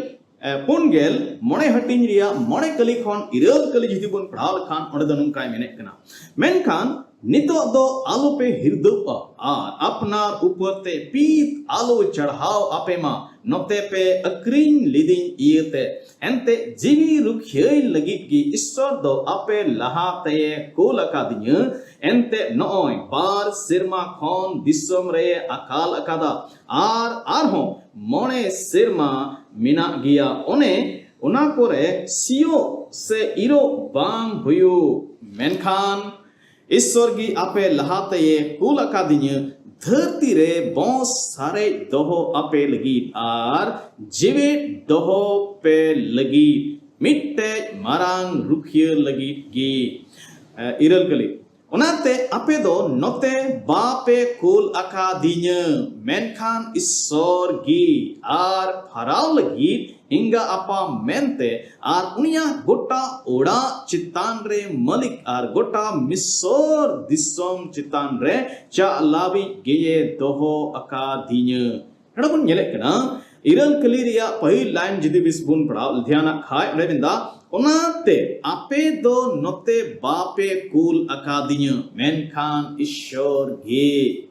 ᱯᱩᱱ ᱜᱮᱞ ᱢᱚᱬᱮ ᱦᱟᱹᱴᱤᱧ ᱨᱮᱭᱟᱜ ᱢᱚᱬᱮ ᱠᱟᱹᱞᱤ ᱠᱷᱚᱱ ᱤᱨᱟᱹᱞ ᱠᱟᱹᱞᱤ ᱡᱩᱫᱤ ᱵᱚᱱ ᱯᱟᱲᱦᱟᱣ ᱞᱮᱠᱷᱟᱱ, ᱚᱸᱰᱮ ᱫᱚ ᱱᱚᱝᱠᱟᱭ ᱢᱮᱱᱮᱫ ᱠᱟᱱᱟ, ᱢᱮᱱᱠᱷᱟᱱ ᱱᱤᱛᱚᱜ ᱫᱚ ᱟᱞᱚᱯᱮ ᱦᱤᱨᱫᱟᱹᱣᱜᱼᱟ ᱟᱨ ᱟᱯᱱᱟᱨ ᱩᱯᱟᱹᱨ ᱛᱮ ᱯᱤᱛ ᱟᱞᱚ ᱪᱟᱲᱦᱟᱣ ᱟᱯᱮ ᱢᱟ, ᱱᱚᱛᱮ ᱯᱮ ᱟᱹᱠᱷᱨᱤᱧ ᱞᱤᱫᱤᱧ ᱤᱭᱟᱹᱛᱮ᱾ ᱮᱱᱛᱮ ᱡᱤᱣᱤ ᱨᱩᱠᱷᱤᱭᱟᱹᱭ ᱞᱟᱹᱜᱤᱫ ᱜᱮ ᱤᱥᱥᱚᱨ ᱫᱚ ᱟᱯᱮ ᱞᱟᱦᱟ ᱛᱮᱭᱮ ᱠᱩᱞ ᱟᱠᱟᱫᱤᱧᱟᱹ᱾ ᱮᱱᱛᱮ ᱱᱚᱜᱼᱚᱭ ᱵᱟᱨ ᱥᱮᱨᱢᱟ ᱠᱷᱚᱱ ᱫᱤᱥᱚᱢ ᱨᱮ ᱟᱠᱟᱞ ᱟᱠᱟᱫᱟ, ᱟᱨ ᱟᱨᱦᱚᱸ ᱢᱚᱬᱮ ᱥᱮᱨᱢᱟ ᱢᱮᱱᱟᱜ ᱜᱮᱭᱟ᱾ ᱚᱱᱮ ᱚᱱᱟ ᱠᱚᱨᱮ ᱥᱤᱭᱳᱜ ᱥᱮ ᱤᱨᱚᱜ ᱵᱟᱝ ᱦᱩᱭᱩᱜ᱾ ᱢᱮᱱᱠᱷᱟᱱ ᱤᱥᱥᱚᱨ ᱜᱮ ᱟᱯᱮ ᱞᱟᱦᱟ ᱛᱮᱭᱮ ᱠᱩᱞ ᱟᱠᱟᱫᱤᱧᱟᱹ᱾ ᱫᱷᱟᱹᱨᱛᱤ ᱨᱮ ᱵᱚᱸᱥ ᱥᱟᱨᱮᱡ ᱫᱚᱦᱚ ᱟᱯᱮ ᱞᱟᱹᱜᱤᱫ ᱟᱨ ᱡᱮᱣᱮᱫ ᱫᱚᱦᱚ ᱯᱮ ᱞᱟᱹᱜᱤᱫ, ᱢᱤᱫᱴᱮᱡ ᱢᱟᱨᱟᱝ ᱨᱩᱠᱷᱤᱭᱟᱹ ᱞᱟᱹᱜᱤᱫ ᱜᱮ᱾ ᱮ, ᱤᱨᱟᱹᱞ ᱠᱟᱹᱞᱤ᱾ ᱚᱱᱟᱛᱮ ᱟᱯᱮ ᱫᱚ ᱱᱚᱛᱮ ᱵᱟᱯᱮ ᱠᱩᱞ ᱟᱠᱟᱫᱤᱧᱟᱹ, ᱢᱮᱱᱠᱷᱟᱱ ᱤᱥᱥᱚᱨ ᱜᱮ ᱟᱨ ᱯᱷᱟᱨᱟᱣ ᱞᱟᱹᱜᱤᱫ ᱮᱸᱜᱟ ᱟᱯᱟ ᱢᱮᱱᱛᱮ, ᱟᱨ ᱩᱱᱤᱭᱟᱜ ᱜᱚᱴᱟ ᱚᱲᱟᱜ ᱪᱮᱛᱟᱱ ᱨᱮ ᱢᱟᱹᱞᱤᱠ ᱟᱨ ᱜᱚᱴᱟ ᱢᱤᱥᱚᱨ ᱫᱤᱥᱚᱢ ᱪᱮᱛᱟᱱ ᱨᱮ ᱪᱟᱞᱟᱣᱤᱡ ᱜᱮᱭᱮ ᱫᱚᱦᱚ ᱟᱠᱟᱫᱤᱧᱟᱹ᱾ ᱱᱚᱰᱮ ᱵᱚᱱ ᱧᱮᱞᱮᱫ ᱠᱟᱱᱟ, ᱤᱨᱟᱹᱞ ᱠᱟᱹᱞᱤ ᱨᱮᱭᱟᱜ ᱯᱟᱹᱦᱤᱞ ᱞᱟᱭᱤᱱ ᱡᱩᱫᱤ ᱵᱮᱥ ᱵᱚᱱ ᱯᱟᱲᱦᱟᱣ ᱫᱷᱮᱭᱟᱱᱟᱜ ᱠᱷᱟᱡ, ᱚᱸᱰᱮ ᱢᱮᱱᱫᱟ, ᱚᱱᱟᱛᱮ ᱟᱯᱮ ᱫᱚ ᱱᱚᱛᱮ ᱵᱟᱯᱮ ᱠᱩᱞ ᱟᱠᱟᱫᱤᱧᱟᱹ, ᱢᱮᱱᱠᱷᱟᱱ ᱤᱥᱥᱚᱨ ᱜᱮ᱾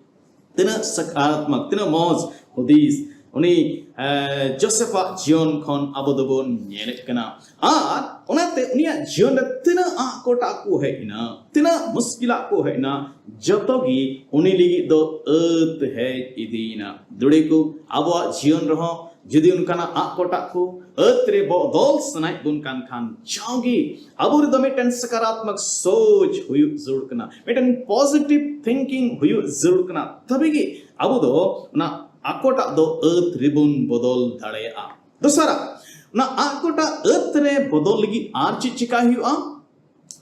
ᱛᱤᱱᱟᱹᱜ ᱥᱟᱠᱟᱨᱟᱛᱢᱚᱠ, ᱛᱤᱱᱟᱹᱜ ᱢᱚᱡᱽ ᱦᱩᱫᱤᱥ ᱩᱱᱤ, ᱮ, ᱡᱳᱥᱮᱯᱷᱟᱜ ᱡᱤᱭᱚᱱ ᱠᱷᱚᱱ ᱟᱵᱚ ᱫᱚᱵᱚᱱ ᱧᱮᱞᱮᱫ ᱠᱟᱱᱟ᱾ ᱟᱨ ᱚᱱᱟᱛᱮ ᱩᱱᱤᱭᱟᱜ ᱡᱤᱭᱚᱱ ᱨᱮ ᱛᱤᱱᱟᱹᱜ ᱟᱸᱠᱚᱴᱟᱜ ᱠᱚ ᱦᱮᱡ ᱮᱱᱟ, ᱛᱤᱱᱟᱹᱜ ᱢᱩᱥᱠᱤᱞᱟᱜ ᱠᱚ ᱦᱮᱡ ᱮᱱᱟ, ᱡᱚᱛᱚ ᱜᱮ ᱩᱱᱤ ᱞᱟᱹᱜᱤᱫ ᱫᱚ ᱟᱹᱛ ᱦᱮᱡ ᱤᱫᱤᱭᱮᱱᱟ᱾ ᱫᱩᱲᱤ ᱠᱚ, ᱟᱵᱚᱣᱟᱜ ᱡᱤᱭᱚᱱ ᱨᱮᱦᱚᱸ ᱡᱩᱫᱤ ᱚᱱᱠᱟᱱᱟᱜ ᱟᱸᱠᱚᱴᱟᱜ ᱠᱚ ᱟᱹᱛ ᱨᱮ ᱵᱚᱫᱚᱞ ᱥᱟᱱᱟᱭᱮᱫ ᱵᱚᱱ ᱠᱟᱱ ᱠᱷᱟᱱ, ᱡᱟᱣᱜᱮ ᱟᱵᱚ ᱨᱮᱫᱚ ᱢᱤᱫᱴᱮᱱ ᱥᱟᱠᱟᱨᱟᱛᱢᱚᱠ ᱥᱳᱪ ᱦᱩᱭᱩᱜ ᱡᱟᱹᱨᱩᱲ ᱠᱟᱱᱟ, ᱢᱤᱫᱴᱮᱱ positive thinking ᱦᱩᱭᱩᱜ ᱡᱟᱹᱨᱩᱲ ᱠᱟᱱᱟ᱾ ᱛᱚᱵᱮ ᱜᱮ ᱟᱵᱚ ᱫᱚ ᱚᱱᱟ ᱟᱸᱠᱚᱴᱟᱜ ᱫᱚ ᱟᱹᱛ ᱨᱮᱵᱚᱱ ᱵᱚᱫᱚᱞ ᱫᱟᱲᱮᱭᱟᱜᱼᱟ᱾ ᱫᱚᱥᱟᱨᱟᱜ, ᱚᱱᱟ ᱟᱸᱠᱚᱴᱟᱜ ᱟᱹᱛ ᱨᱮ ᱵᱚᱫᱚᱞ ᱞᱟᱹᱜᱤᱫ ᱟᱨ ᱪᱮᱫ ᱪᱤᱠᱟᱭ ᱦᱩᱭᱩᱜᱼᱟ?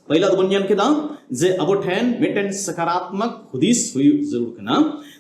ᱯᱟᱹᱭᱞᱟ ᱫᱚᱵᱚᱱ ᱧᱮᱞ ᱠᱮᱫᱟ ᱡᱮ ᱟᱵᱚ ᱴᱷᱮᱱ ᱢᱤᱫᱴᱮᱱ ᱥᱟᱠᱟᱨᱟᱛᱢᱚᱠ ᱦᱩᱫᱤᱥ ᱦᱩᱭᱩᱜ ᱡᱟᱹᱨᱩᱲ ᱠᱟᱱᱟ᱾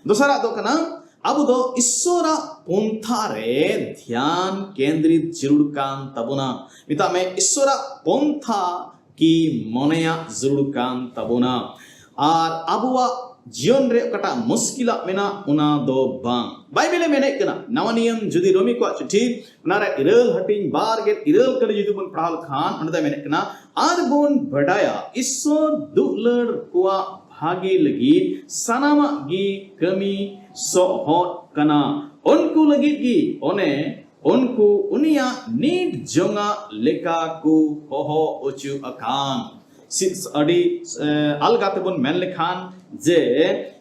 ᱫᱚᱥᱟᱨᱟᱜ ᱫᱚ ᱠᱟᱱᱟ, ᱟᱵᱚ ᱫᱚ ᱤᱥᱥᱚᱨᱟᱜ ᱯᱚᱱᱛᱷᱟ ᱨᱮ ᱫᱷᱮᱭᱟᱱ ᱠᱮᱱᱫᱨᱤᱛ ᱡᱟᱹᱨᱩᱲ ᱠᱟᱱ ᱛᱟᱵᱚᱱᱟ᱾ ᱢᱮᱛᱟᱜ ᱢᱮ, ᱤᱥᱥᱚᱨᱟᱜ ᱯᱚᱱᱛᱷᱟ ᱠᱤ ᱢᱚᱱᱮᱭᱟᱜ ᱡᱟᱹᱨᱩᱲ ᱠᱟᱱ ᱛᱟᱵᱚᱱᱟ᱾ ᱟᱨ ᱟᱵᱚᱣᱟᱜ ᱡᱤᱭᱚᱱ ᱨᱮ ᱚᱠᱟᱴᱟᱜ ᱢᱩᱥᱠᱤᱞᱟᱜ ᱢᱮᱱᱟᱜ, ᱚᱱᱟ ᱫᱚ ᱵᱟᱝ᱾ ᱵᱟᱭᱵᱮᱞᱮ ᱢᱮᱱᱮᱫ ᱠᱟᱱᱟ, ᱱᱟᱣᱟ ᱱᱤᱭᱚᱢ ᱡᱩᱫᱤ ᱨᱳᱢᱤ ᱠᱚᱣᱟᱜ ᱪᱤᱴᱷᱤ, ᱚᱱᱟᱨᱮ ᱤᱨᱟᱹᱞ ᱦᱟᱹᱴᱤᱧ ᱵᱟᱨ ᱜᱮᱞ ᱤᱨᱟᱹᱞ ᱠᱟᱹᱞᱤ ᱡᱩᱫᱤ ᱵᱚᱱ ᱯᱟᱲᱦᱟᱣ ᱞᱮᱠᱷᱟᱱ, ᱚᱸᱰᱮ ᱫᱚ ᱢᱮᱱᱮᱫ ᱠᱟᱱᱟ, ᱟᱨ ᱵᱚᱱ ᱵᱟᱰᱟᱭᱟ ᱤᱥᱥᱚᱨ ᱫᱩᱞᱟᱹᱲ ᱠᱚᱣᱟᱜ ᱵᱷᱟᱜᱮ ᱞᱟᱹᱜᱤᱫ ᱥᱟᱱᱟᱢᱟᱜ ᱜᱮ ᱠᱟᱹᱢᱤ ᱥᱚᱦᱚᱫ ᱠᱟᱱᱟ, ᱩᱱᱠᱩ ᱞᱟᱹᱜᱤᱫ ᱜᱮ ᱚᱱᱮ ᱩᱱᱠᱩ ᱩᱱᱤᱭᱟᱜ ᱱᱤᱨ ᱡᱚᱝᱟᱜ ᱞᱮᱠᱟ ᱠᱚ ᱦᱚᱦᱚ ᱚᱪᱚ ᱟᱠᱟᱱ᱾ ᱥᱤ-, ᱟᱹᱰᱤ, ᱮ, ᱟᱞᱜᱟ ᱛᱮᱵᱚᱱ ᱢᱮᱱ ᱞᱮᱠᱷᱟᱱ ᱡᱮ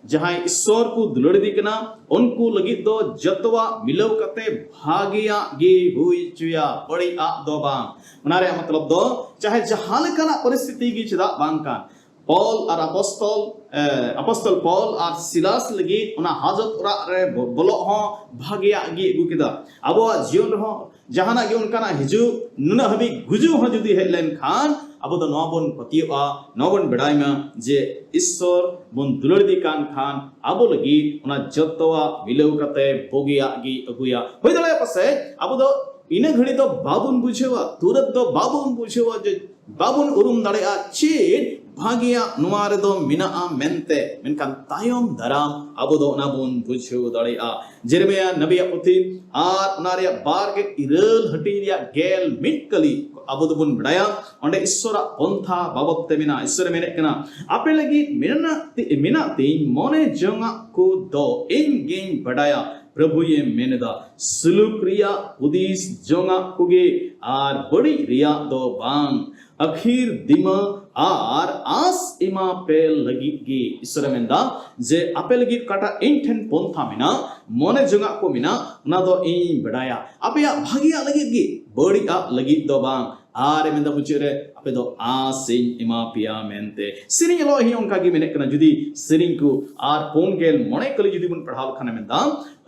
ᱡᱟᱦᱟᱸᱭ ᱤᱥᱥᱚᱨ ᱠᱚ ᱫᱩᱞᱟᱹᱲ ᱤᱫᱤ ᱠᱟᱱᱟ, ᱩᱱᱠᱩ ᱞᱟᱹᱜᱤᱫ ᱫᱚ ᱡᱚᱛᱚᱣᱟᱜ ᱢᱤᱞᱟᱹᱣ ᱠᱟᱛᱮ ᱵᱷᱟᱜᱮᱭᱟᱜ ᱜᱮ ᱦᱩᱭ ᱦᱚᱪᱚᱭᱟ, ᱵᱟᱹᱲᱤᱡᱟᱜ ᱫᱚ ᱵᱟᱝ᱾ ᱚᱱᱟ ᱨᱮᱭᱟᱜ ᱢᱚᱛᱞᱚᱵ ᱫᱚ ᱪᱟᱦᱮ ᱡᱟᱦᱟᱸ ᱞᱮᱠᱟᱱᱟᱜ ᱯᱚᱨᱤᱥᱛᱷᱤᱛᱤ ᱜᱮ ᱪᱮᱫᱟᱜ ᱵᱟᱝ ᱠᱟᱱ, ᱯᱚᱞ ᱟᱨ ᱟᱯᱚᱥᱛᱚᱞ, ᱮ, ᱟᱯᱚᱥᱛᱚᱞ ᱯᱚᱞ ᱟᱨ ᱥᱤᱞᱟᱥ ᱞᱟᱹᱜᱤᱫ ᱚᱱᱟ ᱦᱟᱡᱚᱛ ᱚᱲᱟᱜ ᱨᱮ ᱵᱚ-, ᱵᱚᱞᱚᱜ ᱦᱚᱸ ᱵᱷᱟᱜᱮᱭᱟᱜ ᱜᱮ ᱟᱹᱜᱩ ᱠᱮᱫᱟ᱾ ᱟᱵᱚᱣᱟᱜ ᱡᱤᱭᱚᱱ ᱨᱮᱦᱚᱸ ᱡᱟᱦᱟᱱᱟᱜ ᱜᱮ ᱚᱱᱠᱟᱱᱟᱜ ᱦᱤᱡᱩᱜ, ᱱᱩᱱᱟᱹᱜ ᱦᱟᱹᱵᱤᱡ ᱜᱩᱡᱩᱜ ᱦᱚᱸ ᱡᱩᱫᱤ ᱦᱮᱡ ᱞᱮᱱᱠᱷᱟᱱ, ᱟᱵᱚ ᱫᱚ ᱱᱚᱣᱟ ᱵᱚᱱ ᱯᱟᱹᱛᱭᱟᱹᱜᱼᱟ, ᱱᱚᱣᱟ ᱵᱚᱱ ᱵᱟᱰᱟᱭ ᱢᱟ ᱡᱮ ᱤᱥᱥᱚᱨ ᱵᱚᱱ ᱫᱩᱞᱟᱹᱲ ᱤᱫᱤ ᱠᱟᱱ ᱠᱷᱟᱱ, ᱟᱵᱚ ᱞᱟᱹᱜᱤᱫ ᱚᱱᱟ ᱡᱚᱛᱚᱣᱟᱜ ᱢᱤᱞᱟᱹᱣ ᱠᱟᱛᱮ ᱵᱩᱜᱤᱭᱟᱜ ᱜᱮ ᱟᱹᱜᱩᱭᱟ᱾ ᱦᱩᱭ ᱫᱟᱲᱮᱭᱟᱜᱼᱟ ᱯᱟᱥᱮᱡ ᱟᱵᱚ ᱫᱚ ᱤᱱᱟᱹ ᱜᱷᱟᱹᱲᱤ ᱫᱚ ᱵᱟᱵᱚᱱ ᱵᱩᱡᱷᱟᱹᱣᱟ, ᱛᱩᱨᱟᱹᱛ ᱫᱚ ᱵᱟᱵᱚᱱ ᱵᱩᱡᱷᱟᱹᱣᱟ ᱡᱮ ᱵᱟᱵᱚᱱ ᱩᱨᱩᱢ ᱫᱟᱲᱮᱭᱟᱜᱼᱟ ᱪᱮᱫ ᱵᱷᱟᱜᱮᱭᱟᱜ ᱱᱚᱣᱟ ᱨᱮᱫᱚ ᱢᱮᱱᱟᱜᱼᱟ ᱢᱮᱱᱛᱮ, ᱢᱮᱱᱠᱷᱟᱱ ᱛᱟᱭᱚᱢ ᱫᱟᱨᱟᱢ ᱟᱵᱚ ᱫᱚ ᱚᱱᱟ ᱵᱚᱱ ᱵᱩᱡᱷᱟᱹᱣ ᱫᱟᱲᱮᱭᱟᱜᱼᱟ᱾ ᱡᱮᱨᱮᱢᱤᱭᱟ ᱱᱟᱵᱤᱭᱟᱜ ᱯᱩᱛᱷᱤ ᱟᱨ ᱚᱱᱟ ᱨᱮᱭᱟᱜ ᱵᱟᱨ ᱜᱮᱞ ᱤᱨᱟᱹᱞ ᱦᱟᱹᱴᱤᱧ ᱨᱮᱭᱟᱜ ᱜᱮᱞ ᱢᱤᱫ ᱠᱟᱹᱞᱤ ᱟᱵᱚ ᱫᱚᱵᱚᱱ ᱵᱟᱲᱟᱭᱟ᱾ ᱚᱸᱰᱮ ᱤᱥᱥᱚᱨᱟᱜ ᱯᱚᱱᱛᱷᱟ ᱵᱟᱵᱚᱛ ᱛᱮ ᱢᱮᱱᱟᱜᱼᱟ᱾ ᱤᱥᱥᱚᱨᱮ ᱢᱮᱱᱮᱫ ᱠᱟᱱᱟ, ᱟᱯᱮ ᱞᱟᱹᱜᱤᱫ ᱢᱮᱱᱟᱜ ᱛᱤ-, ᱢᱮᱱᱟᱜ ᱛᱤᱧ ᱢᱚᱱᱮ ᱡᱚᱝᱟᱜ ᱠᱚ ᱫᱚ ᱤᱧ ᱜᱤᱧ ᱵᱟᱰᱟᱭᱟ, ᱯᱨᱚᱵᱷᱩᱭᱮ ᱢᱮᱱᱮᱫᱟ, ᱥᱩᱞᱩᱠ ᱨᱮᱭᱟᱜ ᱦᱩᱫᱤᱥ ᱡᱚᱝᱟᱜ ᱠᱚᱜᱮ ᱟᱨ ᱵᱟᱹᱲᱤᱡ ᱨᱮᱭᱟᱜ ᱫᱚ ᱵᱟᱝ᱾ ᱟᱹᱠᱷᱤᱨ ᱫᱤᱢᱟᱹ ᱟᱨ ᱟᱸᱥ ᱮᱢᱟ ᱯᱮ ᱞᱟᱹᱜᱤᱫ ᱜᱮ᱾ ᱤᱥᱥᱚᱨᱮ ᱢᱮᱱᱫᱟ ᱡᱮ ᱟᱯᱮ ᱞᱟᱹᱜᱤᱫ ᱚᱠᱟᱴᱟᱜ ᱤᱧ ᱴᱷᱮᱱ ᱯᱚᱱᱛᱷᱟ ᱢᱮᱱᱟᱜ, ᱢᱚᱱᱮ ᱡᱚᱝᱟᱜ ᱠᱚ ᱢᱮᱱᱟᱜ, ᱚᱱᱟ ᱫᱚ ᱤᱧᱤᱧ ᱵᱟᱰᱟᱭᱟ᱾ ᱟᱯᱮᱭᱟᱜ ᱵᱷᱟᱜᱮᱭᱟᱜ ᱞᱟᱹᱜᱤᱫ ᱜᱮ, ᱵᱟᱹᱲᱤᱡᱟᱜ ᱞᱟᱹᱜᱤᱫ ᱫᱚ ᱵᱟᱝ᱾ ᱟᱨ ᱮ ᱢᱮᱱᱫᱟ ᱢᱩᱪᱟᱹᱫ ᱨᱮ, ᱟᱯᱮ ᱫᱚ ᱟᱸᱥ ᱤᱧ ᱮᱢᱟ ᱯᱮᱭᱟ ᱢᱮᱱᱛᱮ᱾ ᱥᱮᱨᱮᱧ ᱚᱞᱚᱜ ᱦᱚᱸ ᱚᱱᱠᱟ ᱜᱮ ᱢᱮᱱᱮᱫ ᱠᱟᱱᱟ, ᱡᱩᱫᱤ ᱥᱮᱨᱮᱧ ᱠᱚ ᱟᱨ ᱯᱩᱱ ᱜᱮᱞ ᱢᱚᱬᱮ ᱠᱟᱹᱞᱤ ᱡᱩᱫᱤ ᱵᱚᱱ ᱯᱟᱲᱦᱟᱣ ᱞᱮᱠᱷᱟᱱ ᱮ ᱢᱮᱱᱫᱟ,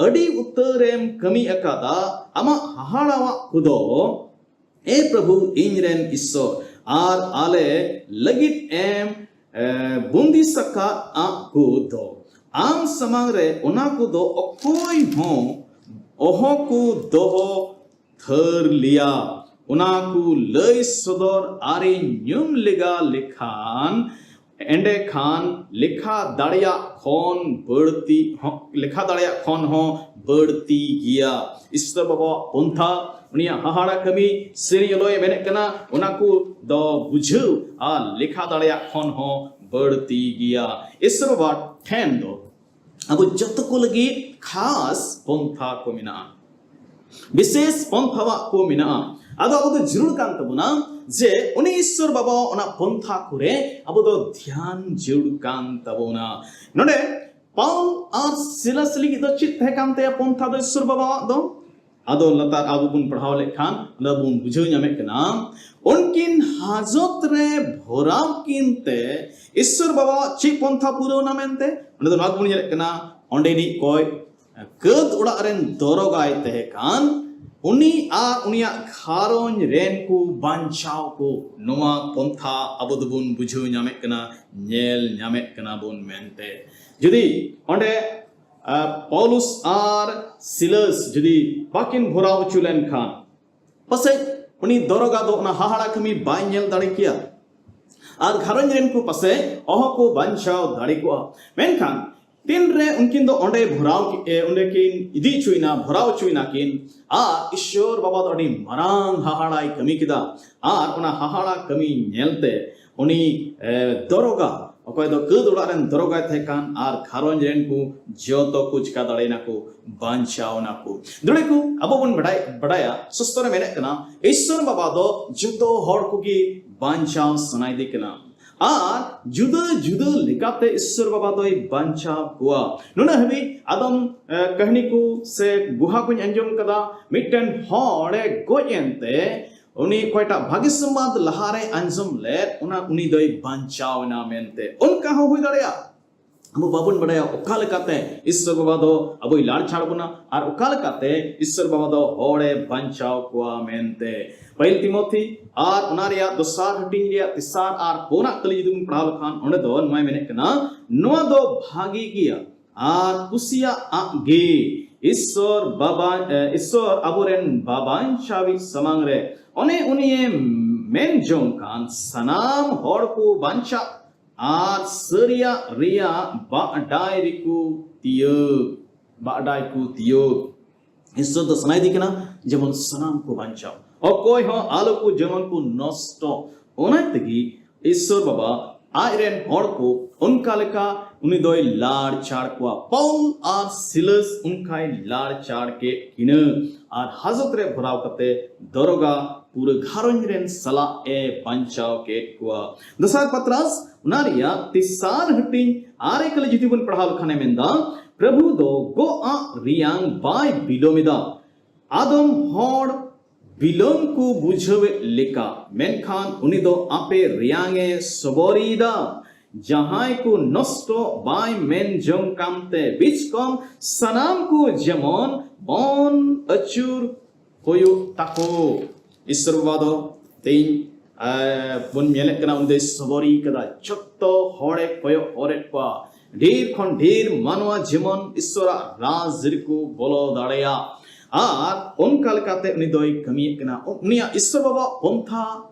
ᱟᱹᱰᱤ ᱩᱛᱟᱹᱨᱮᱢ ᱠᱟᱹᱢᱤ ᱟᱠᱟᱫᱟ, ᱟᱢᱟᱜ ᱦᱟᱦᱟᱲᱟᱣᱟᱜ ᱠᱚᱫᱚ ᱮ ᱯᱨᱚᱵᱷᱩ, ᱤᱧ ᱨᱮᱱ ᱤᱥᱥᱚᱨ, ᱟᱨ ᱟᱞᱮ ᱞᱟᱹᱜᱤᱫ ᱮᱢ, ᱮ, ᱵᱩᱸᱫᱤᱥ ᱟᱠᱟᱫ ᱟᱜ ᱠᱚ ᱫᱚ ᱟᱢ ᱥᱟᱢᱟᱝ ᱨᱮ ᱚᱱᱟ ᱠᱚᱫᱚ ᱚᱠᱚᱭ ᱦᱚᱸ ᱚᱦᱚ ᱠᱚ ᱫᱚᱦᱚ ᱛᱷᱟᱹᱨ ᱞᱮᱭᱟ᱾ ᱚᱱᱟ ᱠᱚ ᱞᱟᱹᱭ ᱥᱚᱫᱚᱨ ᱟᱨᱤᱧ ᱧᱩᱢ ᱞᱮᱜᱟ ᱞᱮᱠᱷᱟᱱ, ᱮᱸᱰᱮᱠᱷᱟᱱ ᱞᱮᱠᱷᱟ ᱫᱟᱲᱮᱭᱟᱜ ᱠᱷᱚᱱ ᱵᱟᱹᱲᱛᱤ ᱦᱚᱸ, ᱞᱮᱠᱷᱟ ᱫᱟᱲᱮᱭᱟᱜ ᱠᱷᱚᱱ ᱦᱚᱸ ᱵᱟᱹᱲᱛᱤ ᱜᱮᱭᱟ᱾ ᱤᱥᱥᱚᱨ ᱵᱟᱵᱟᱣᱟᱜ ᱯᱚᱱᱛᱷᱟ, ᱩᱱᱤᱭᱟᱜ ᱦᱟᱦᱟᱲᱟ ᱠᱟᱹᱢᱤ, ᱥᱮᱨᱮᱧ ᱚᱞᱚᱭ ᱢᱮᱱᱮᱫ ᱠᱟᱱᱟ, ᱚᱱᱟ ᱠᱚ ᱫᱚ ᱵᱩᱡᱷᱟᱹᱣ ᱟᱨ ᱞᱮᱠᱷᱟ ᱫᱟᱲᱮᱭᱟᱜ ᱠᱷᱚᱱ ᱦᱚᱸ ᱵᱟᱹᱲᱛᱤ ᱜᱮᱭᱟ᱾ ᱤᱥᱥᱚᱨ ᱵᱟᱵᱟ ᱴᱷᱮᱱ ᱫᱚ ᱟᱵᱚ ᱡᱚᱛᱚ ᱠᱚ ᱞᱟᱹᱜᱤᱫ ᱠᱷᱟᱥ ᱯᱚᱱᱛᱷᱟ ᱠᱚ ᱢᱮᱱᱟᱜᱼᱟ, ᱵᱤᱥᱮᱥ ᱯᱚᱱᱛᱷᱟᱣᱟᱜ ᱠᱚ ᱢᱮᱱᱟᱜᱼᱟ᱾ ᱟᱫᱚ ᱟᱵᱚ ᱫᱚ ᱡᱟᱹᱨᱩᱲ ᱠᱟᱱ ᱛᱟᱵᱚᱱᱟ ᱡᱮ ᱩᱱᱤ ᱤᱥᱥᱚᱨ ᱵᱟᱵᱟᱣᱟᱜ ᱚᱱᱟ ᱯᱚᱱᱛᱷᱟ ᱠᱚᱨᱮ ᱟᱵᱚ ᱫᱚ ᱫᱷᱮᱭᱟᱱ ᱡᱟᱹᱨᱩᱲ ᱠᱟᱱ ᱛᱟᱵᱚᱱᱟ᱾ ᱱᱚᱰᱮ ᱯᱟᱣᱩᱞ ᱟᱨ ᱥᱤᱞᱟᱥ ᱞᱟᱹᱜᱤᱫ ᱫᱚ ᱪᱮᱫ ᱛᱟᱦᱮᱸ ᱠᱟᱱ ᱛᱟᱭᱟ ᱯᱚᱱᱛᱷᱟ ᱫᱚ ᱤᱥᱥᱚᱨ ᱵᱟᱵᱟᱣᱟᱜ ᱫᱚ? ᱟᱫᱚ ᱞᱟᱛᱟᱨ ᱟᱵᱚ ᱵᱚᱱ ᱯᱟᱲᱦᱟᱣ ᱞᱮᱠᱷᱟᱱ ᱚᱸᱰᱮ ᱵᱚᱱ ᱵᱩᱡᱷᱟᱹᱣ ᱧᱟᱢᱮᱫ ᱠᱟᱱᱟ, ᱩᱱᱠᱤᱱ ᱦᱟᱡᱚᱛ ᱨᱮ ᱵᱷᱚᱨᱟᱣ ᱠᱤᱱ ᱛᱮ ᱤᱥᱥᱚᱨ ᱵᱟᱵᱟᱣᱟᱜ ᱪᱮᱫ ᱯᱚᱱᱛᱷᱟ ᱯᱩᱨᱟᱹᱣ ᱮᱱᱟ ᱢᱮᱱᱛᱮ? ᱚᱸᱰᱮ ᱫᱚ ᱱᱚᱣᱟ ᱜᱮᱵᱚᱱ ᱧᱮᱞᱮᱫ ᱠᱟᱱᱟ, ᱚᱸᱰᱮᱱᱤᱡ ᱠᱚᱭ ᱠᱟᱹᱛ ᱚᱲᱟᱜ ᱨᱮᱱ ᱫᱚᱨᱚᱜᱟᱭ ᱛᱟᱦᱮᱸ ᱠᱟᱱ, ᱩᱱᱤ ᱟᱨ ᱩᱱᱤᱭᱟᱜ ᱜᱷᱟᱨᱚᱸᱡᱽ ᱨᱮᱱ ᱠᱚ ᱵᱟᱧᱪᱟᱣ ᱠᱚ᱾ ᱱᱚᱣᱟ ᱯᱚᱱᱛᱷᱟ ᱟᱵᱚ ᱫᱚᱵᱚᱱ ᱵᱩᱡᱷᱟᱹᱣ ᱧᱟᱢᱮᱫ ᱠᱟᱱᱟ, ᱧᱮᱞ ᱧᱟᱢᱮᱫ ᱠᱟᱱᱟ ᱵᱚᱱ ᱢᱮᱱᱛᱮ᱾ ᱡᱩᱫᱤ ᱚᱸᱰᱮ ᱟᱨ ᱯᱟᱣᱞᱩᱥ ᱟᱨ ᱥᱤᱞᱟᱥ ᱡᱩᱫᱤ ᱵᱟᱹᱠᱤᱱ ᱵᱷᱚᱨᱟᱣ ᱦᱚᱪᱚ ᱞᱮᱱᱠᱷᱟᱱ, ᱯᱟᱥᱮᱡ ᱩᱱᱤ ᱫᱚᱨᱚᱜᱟ ᱫᱚ ᱚᱱᱟ ᱦᱟᱦᱟᱲᱟ ᱠᱟᱹᱢᱤ ᱵᱟᱭ ᱧᱮᱞ ᱫᱟᱲᱮ ᱠᱮᱭᱟ᱾ ᱟᱨ ᱜᱷᱟᱨᱚᱸᱡᱽ ᱨᱮᱱ ᱠᱚ ᱯᱟᱥᱮᱡ ᱚᱦᱚ ᱠᱚ ᱵᱟᱧᱪᱟᱣ ᱫᱟᱲᱮ ᱠᱚᱜᱼᱟ᱾ ᱢᱮᱱᱠᱷᱟᱱ ᱛᱤᱱᱨᱮ ᱩᱱᱠᱤᱱ ᱫᱚ ᱚᱸᱰᱮ ᱵᱷᱚᱨᱟᱣ ᱠᱮ-, ᱮ, ᱚᱸᱰᱮ ᱠᱤᱱ ᱤᱫᱤ ᱦᱚᱪᱚᱭᱮᱱᱟ, ᱵᱷᱚᱨᱟᱣ ᱦᱚᱪᱚᱭᱮᱱᱟ ᱠᱤᱱ, ᱟᱨ ᱤᱥᱥᱚᱨ ᱵᱟᱵᱟ ᱫᱚ ᱟᱹᱰᱤ ᱢᱟᱨᱟᱝ ᱦᱟᱦᱟᱲᱟᱭ ᱠᱟᱹᱢᱤ ᱠᱮᱫᱟ᱾ ᱟᱨ ᱚᱱᱟ ᱦᱟᱦᱟᱲᱟ ᱠᱟᱹᱢᱤ ᱧᱮᱞᱛᱮ ᱩᱱᱤ, ᱮ, ᱫᱚᱨᱚᱜᱟ, ᱚᱠᱚᱭ ᱫᱚ ᱠᱟᱹᱫ ᱚᱲᱟᱜ ᱨᱮᱱ ᱫᱚᱨᱚᱜᱟᱭ ᱛᱟᱦᱮᱸ ᱠᱟᱱ, ᱟᱨ ᱜᱷᱟᱨᱚᱸᱡᱽ ᱨᱮᱱ ᱠᱚ ᱡᱚᱛᱚ ᱠᱚ ᱪᱤᱠᱟ ᱫᱟᱲᱮᱭᱮᱱᱟ ᱠᱚ, ᱵᱟᱧᱪᱟᱣ ᱮᱱᱟ ᱠᱚ᱾ ᱫᱩᱲᱤ ᱠᱚ, ᱟᱵᱚ ᱵᱚᱱ ᱵᱟᱰᱟᱭ, ᱵᱟᱰᱟᱭᱟ, ᱥᱚᱥᱛᱚ ᱨᱮ ᱢᱮᱱᱮᱫ ᱠᱟᱱᱟ, ᱤᱥᱥᱚᱨ ᱵᱟᱵᱟ ᱫᱚ ᱡᱚᱛᱚ ᱦᱚᱲ ᱠᱚᱜᱮ ᱵᱟᱧᱪᱟᱣ ᱥᱟᱱᱟᱭᱮᱫᱮ ᱠᱟᱱᱟ᱾ ᱟᱨ ᱡᱩᱫᱟᱹ ᱡᱩᱫᱟᱹ ᱞᱮᱠᱟᱛᱮ ᱤᱥᱥᱚᱨ ᱵᱟᱵᱟ ᱫᱚᱭ ᱵᱟᱧᱪᱟᱣ ᱠᱚᱣᱟ᱾ ᱱᱩᱱᱟᱹᱜ ᱦᱟᱹᱵᱤᱡ ᱟᱫᱚᱢ, ᱮ, ᱠᱟᱹᱦᱱᱤ ᱠᱚ ᱥᱮ ᱜᱩᱦᱟ ᱠᱚᱧ ᱟᱸᱡᱚᱢ ᱠᱟᱫᱟ, ᱢᱤᱫᱴᱮᱱ ᱦᱚᱲᱮ ᱜᱚᱡ ᱮᱱᱛᱮ ᱩᱱᱤ ᱚᱠᱚᱭᱴᱟᱜ ᱵᱷᱟᱹᱜᱤ ᱥᱚᱢᱵᱟᱫ ᱞᱟᱦᱟᱨᱮ ᱟᱸᱡᱚᱢ ᱞᱮᱫ, ᱚᱱᱟ ᱩᱱᱤ ᱫᱚᱭ ᱵᱟᱧᱪᱟᱣ ᱮᱱᱟ ᱢᱮᱱᱛᱮ᱾ ᱚᱱᱠᱟ ᱦᱚᱸ ᱦᱩᱭ ᱫᱟᱲᱮᱭᱟᱜᱼᱟ᱾ ᱟᱵᱚ ᱵᱟᱵᱚᱱ ᱵᱟᱰᱟᱭᱟ ᱚᱠᱟ ᱞᱮᱠᱟᱛᱮ ᱤᱥᱥᱚᱨ ᱵᱟᱵᱟ ᱫᱚ ᱟᱵᱚᱭ ᱞᱟᱲᱪᱷᱟᱲ ᱵᱚᱱᱟ ᱟᱨ ᱚᱠᱟ ᱞᱮᱠᱟᱛᱮ ᱤᱥᱥᱚᱨ ᱵᱟᱵᱟ ᱫᱚ ᱦᱚᱲᱮ ᱵᱟᱧᱪᱟᱣ ᱠᱚᱣᱟ ᱢᱮᱱᱛᱮ᱾ ᱯᱟᱹᱦᱤᱞ ᱛᱤᱢᱚᱛᱷᱤ ᱟᱨ ᱚᱱᱟ ᱨᱮᱭᱟᱜ ᱫᱚᱥᱟᱨ ᱦᱟᱹᱴᱤᱧ ᱨᱮᱭᱟᱜ ᱛᱮᱥᱟᱨ ᱟᱨ ᱯᱩᱱᱟᱜ ᱠᱟᱹᱞᱤ ᱡᱩᱫᱤ ᱵᱚᱱ ᱯᱟᱲᱦᱟᱣ ᱞᱮᱠᱷᱟᱱ, ᱚᱸᱰᱮ ᱫᱚ ᱱᱚᱣᱟᱭ ᱢᱮᱱᱮᱫ ᱠᱟᱱᱟ, ᱱᱚᱣᱟ ᱫᱚ ᱵᱷᱟᱜᱮ ᱜᱮᱭᱟ ᱟᱨ ᱠᱩᱥᱤᱭᱟᱜ ᱟᱜ ᱜᱮ᱾ ᱤᱥᱥᱚᱨ ᱵᱟᱵᱟ, ᱮ, ᱤᱥᱥᱚᱨ ᱟᱵᱚᱨᱮᱱ ᱵᱟᱵᱟᱧᱪᱟᱣᱤᱡ ᱥᱟᱢᱟᱝ ᱨᱮ ᱚᱱᱮ ᱩᱱᱤᱭᱮ ᱢᱮᱱ ᱡᱚᱝ ᱠᱟᱱ ᱥᱟᱱᱟᱢ ᱦᱚᱲ ᱠᱚ ᱵᱟᱧᱪᱟᱜ ᱟᱨ ᱥᱟᱹᱨᱤᱭᱟᱜ ᱨᱮᱭᱟᱜ ᱵᱟᱰᱟᱭ ᱨᱮᱠᱚ ᱛᱤᱭᱟᱹᱜ, ᱵᱟᱰᱟᱭ ᱠᱚ ᱛᱤᱭᱟᱹᱜ᱾ ᱤᱥᱥᱚᱨ ᱫᱚ ᱥᱟᱱᱟᱭᱮᱫᱮ ᱠᱟᱱᱟ ᱡᱮᱢᱚᱱ ᱥᱟᱱᱟᱢ ᱠᱚ ᱵᱟᱧᱪᱟᱣ, ᱚᱠᱚᱭ ᱦᱚᱸ ᱟᱞᱚ ᱠᱚ ᱡᱮᱢᱚᱱ ᱠᱚ ᱱᱚᱥᱴᱚ᱾ ᱚᱱᱟ ᱛᱮᱜᱮ ᱤᱥᱥᱚᱨ ᱵᱟᱵᱟ ᱟᱡ ᱨᱮᱱ ᱦᱚᱲ ᱠᱚ ᱚᱱᱠᱟ ᱞᱮᱠᱟ ᱩᱱᱤ ᱫᱚᱭ ᱞᱟᱲ ᱪᱟᱲ ᱠᱚᱣᱟ᱾ ᱯᱟᱣᱩᱞ ᱟᱨ ᱥᱤᱞᱟᱥ ᱚᱱᱠᱟᱭ ᱞᱟᱲ ᱪᱟᱲ ᱠᱮᱫ ᱠᱤᱱᱟᱹ ᱟᱨ ᱦᱟᱡᱚᱛ ᱨᱮ ᱵᱷᱚᱨᱟᱣ ᱠᱟᱛᱮ ᱫᱚᱨᱚᱜᱟ ᱯᱩᱨᱟᱹ ᱜᱷᱟᱨᱚᱸᱡᱽ ᱨᱮᱱ ᱥᱟᱞᱟᱜ ᱮ ᱵᱟᱧᱪᱟᱣ ᱠᱮᱫ ᱠᱚᱣᱟ᱾ ᱫᱚᱥᱟᱨ ᱯᱟᱛᱨᱟᱥ ᱚᱱᱟ ᱨᱮᱭᱟᱜ ᱛᱮᱥᱟᱨ ᱦᱟᱹᱴᱤᱧ ᱟᱨᱮ ᱠᱟᱞᱤ ᱡᱩᱫᱤ ᱵᱚᱱ ᱯᱟᱲᱦᱟᱣ ᱞᱮᱠᱷᱟᱱᱮ ᱢᱮᱱᱫᱟ, ᱯᱨᱚᱵᱷᱩ ᱫᱚ ᱜᱚᱜ ᱟᱜ ᱨᱮᱭᱟᱝ ᱵᱟᱭ ᱵᱤᱞᱚᱢ ᱮᱫᱟ᱾ ᱟᱫᱚᱢ ᱦᱚᱲ ᱵᱤᱞᱚᱢ ᱠᱚ ᱵᱩᱡᱷᱟᱹᱣᱮᱫ ᱞᱮᱠᱟ, ᱢᱮᱱᱠᱷᱟᱱ ᱩᱱᱤ ᱫᱚ ᱟᱯᱮ ᱨᱮᱭᱟᱝ ᱮ ᱥᱚᱵᱚᱨᱤᱭᱮᱫᱟ᱾ ᱡᱟᱦᱟᱸᱭ ᱠᱚ ᱱᱚᱥᱴᱚ ᱵᱟᱭ ᱢᱮᱱ ᱡᱚᱝ ᱠᱟᱱᱛᱮ ᱵᱤᱪᱠᱚᱢ ᱥᱟᱱᱟᱢ ᱠᱚ ᱡᱮᱢᱚᱱ ᱵᱚᱱ ᱟᱹᱪᱩᱨ ᱦᱩᱭᱩᱜ ᱛᱟᱠᱚ᱾ ᱤᱥᱥᱚᱨ ᱵᱟᱵᱟ ᱫᱚ ᱛᱮᱦᱮᱧ, ᱮ, ᱵᱚᱱ ᱧᱮᱞᱮᱫ ᱠᱟᱱᱟ, ᱩᱱᱤ ᱫᱚᱭ ᱥᱚᱵᱚᱨᱤ ᱠᱟᱫᱟ᱾ ᱡᱚᱛᱚ ᱦᱚᱲᱮ ᱠᱚᱭᱚᱜ ᱦᱚᱨᱮᱫ ᱠᱚᱣᱟ, ᱰᱷᱮᱨ ᱠᱷᱚᱱ ᱰᱷᱮᱨ ᱢᱟᱱᱣᱟ ᱡᱮᱢᱚᱱ ᱤᱥᱥᱚᱨᱟᱜ ᱨᱟᱡᱽ ᱨᱮᱠᱚ ᱵᱚᱞᱚ ᱫᱟᱲᱮᱭᱟᱜ᱾ ᱟᱨ ᱚᱱᱠᱟ ᱞᱮᱠᱟᱛᱮ ᱩᱱᱤ ᱫᱚᱭ ᱠᱟᱹᱢᱤᱭᱮᱫ ᱠᱟᱱᱟ᱾ ᱩᱱᱤᱭᱟᱜ ᱤᱥᱥᱚᱨ ᱵᱟᱵᱟᱣᱟᱜ ᱯᱚᱱᱛᱷᱟ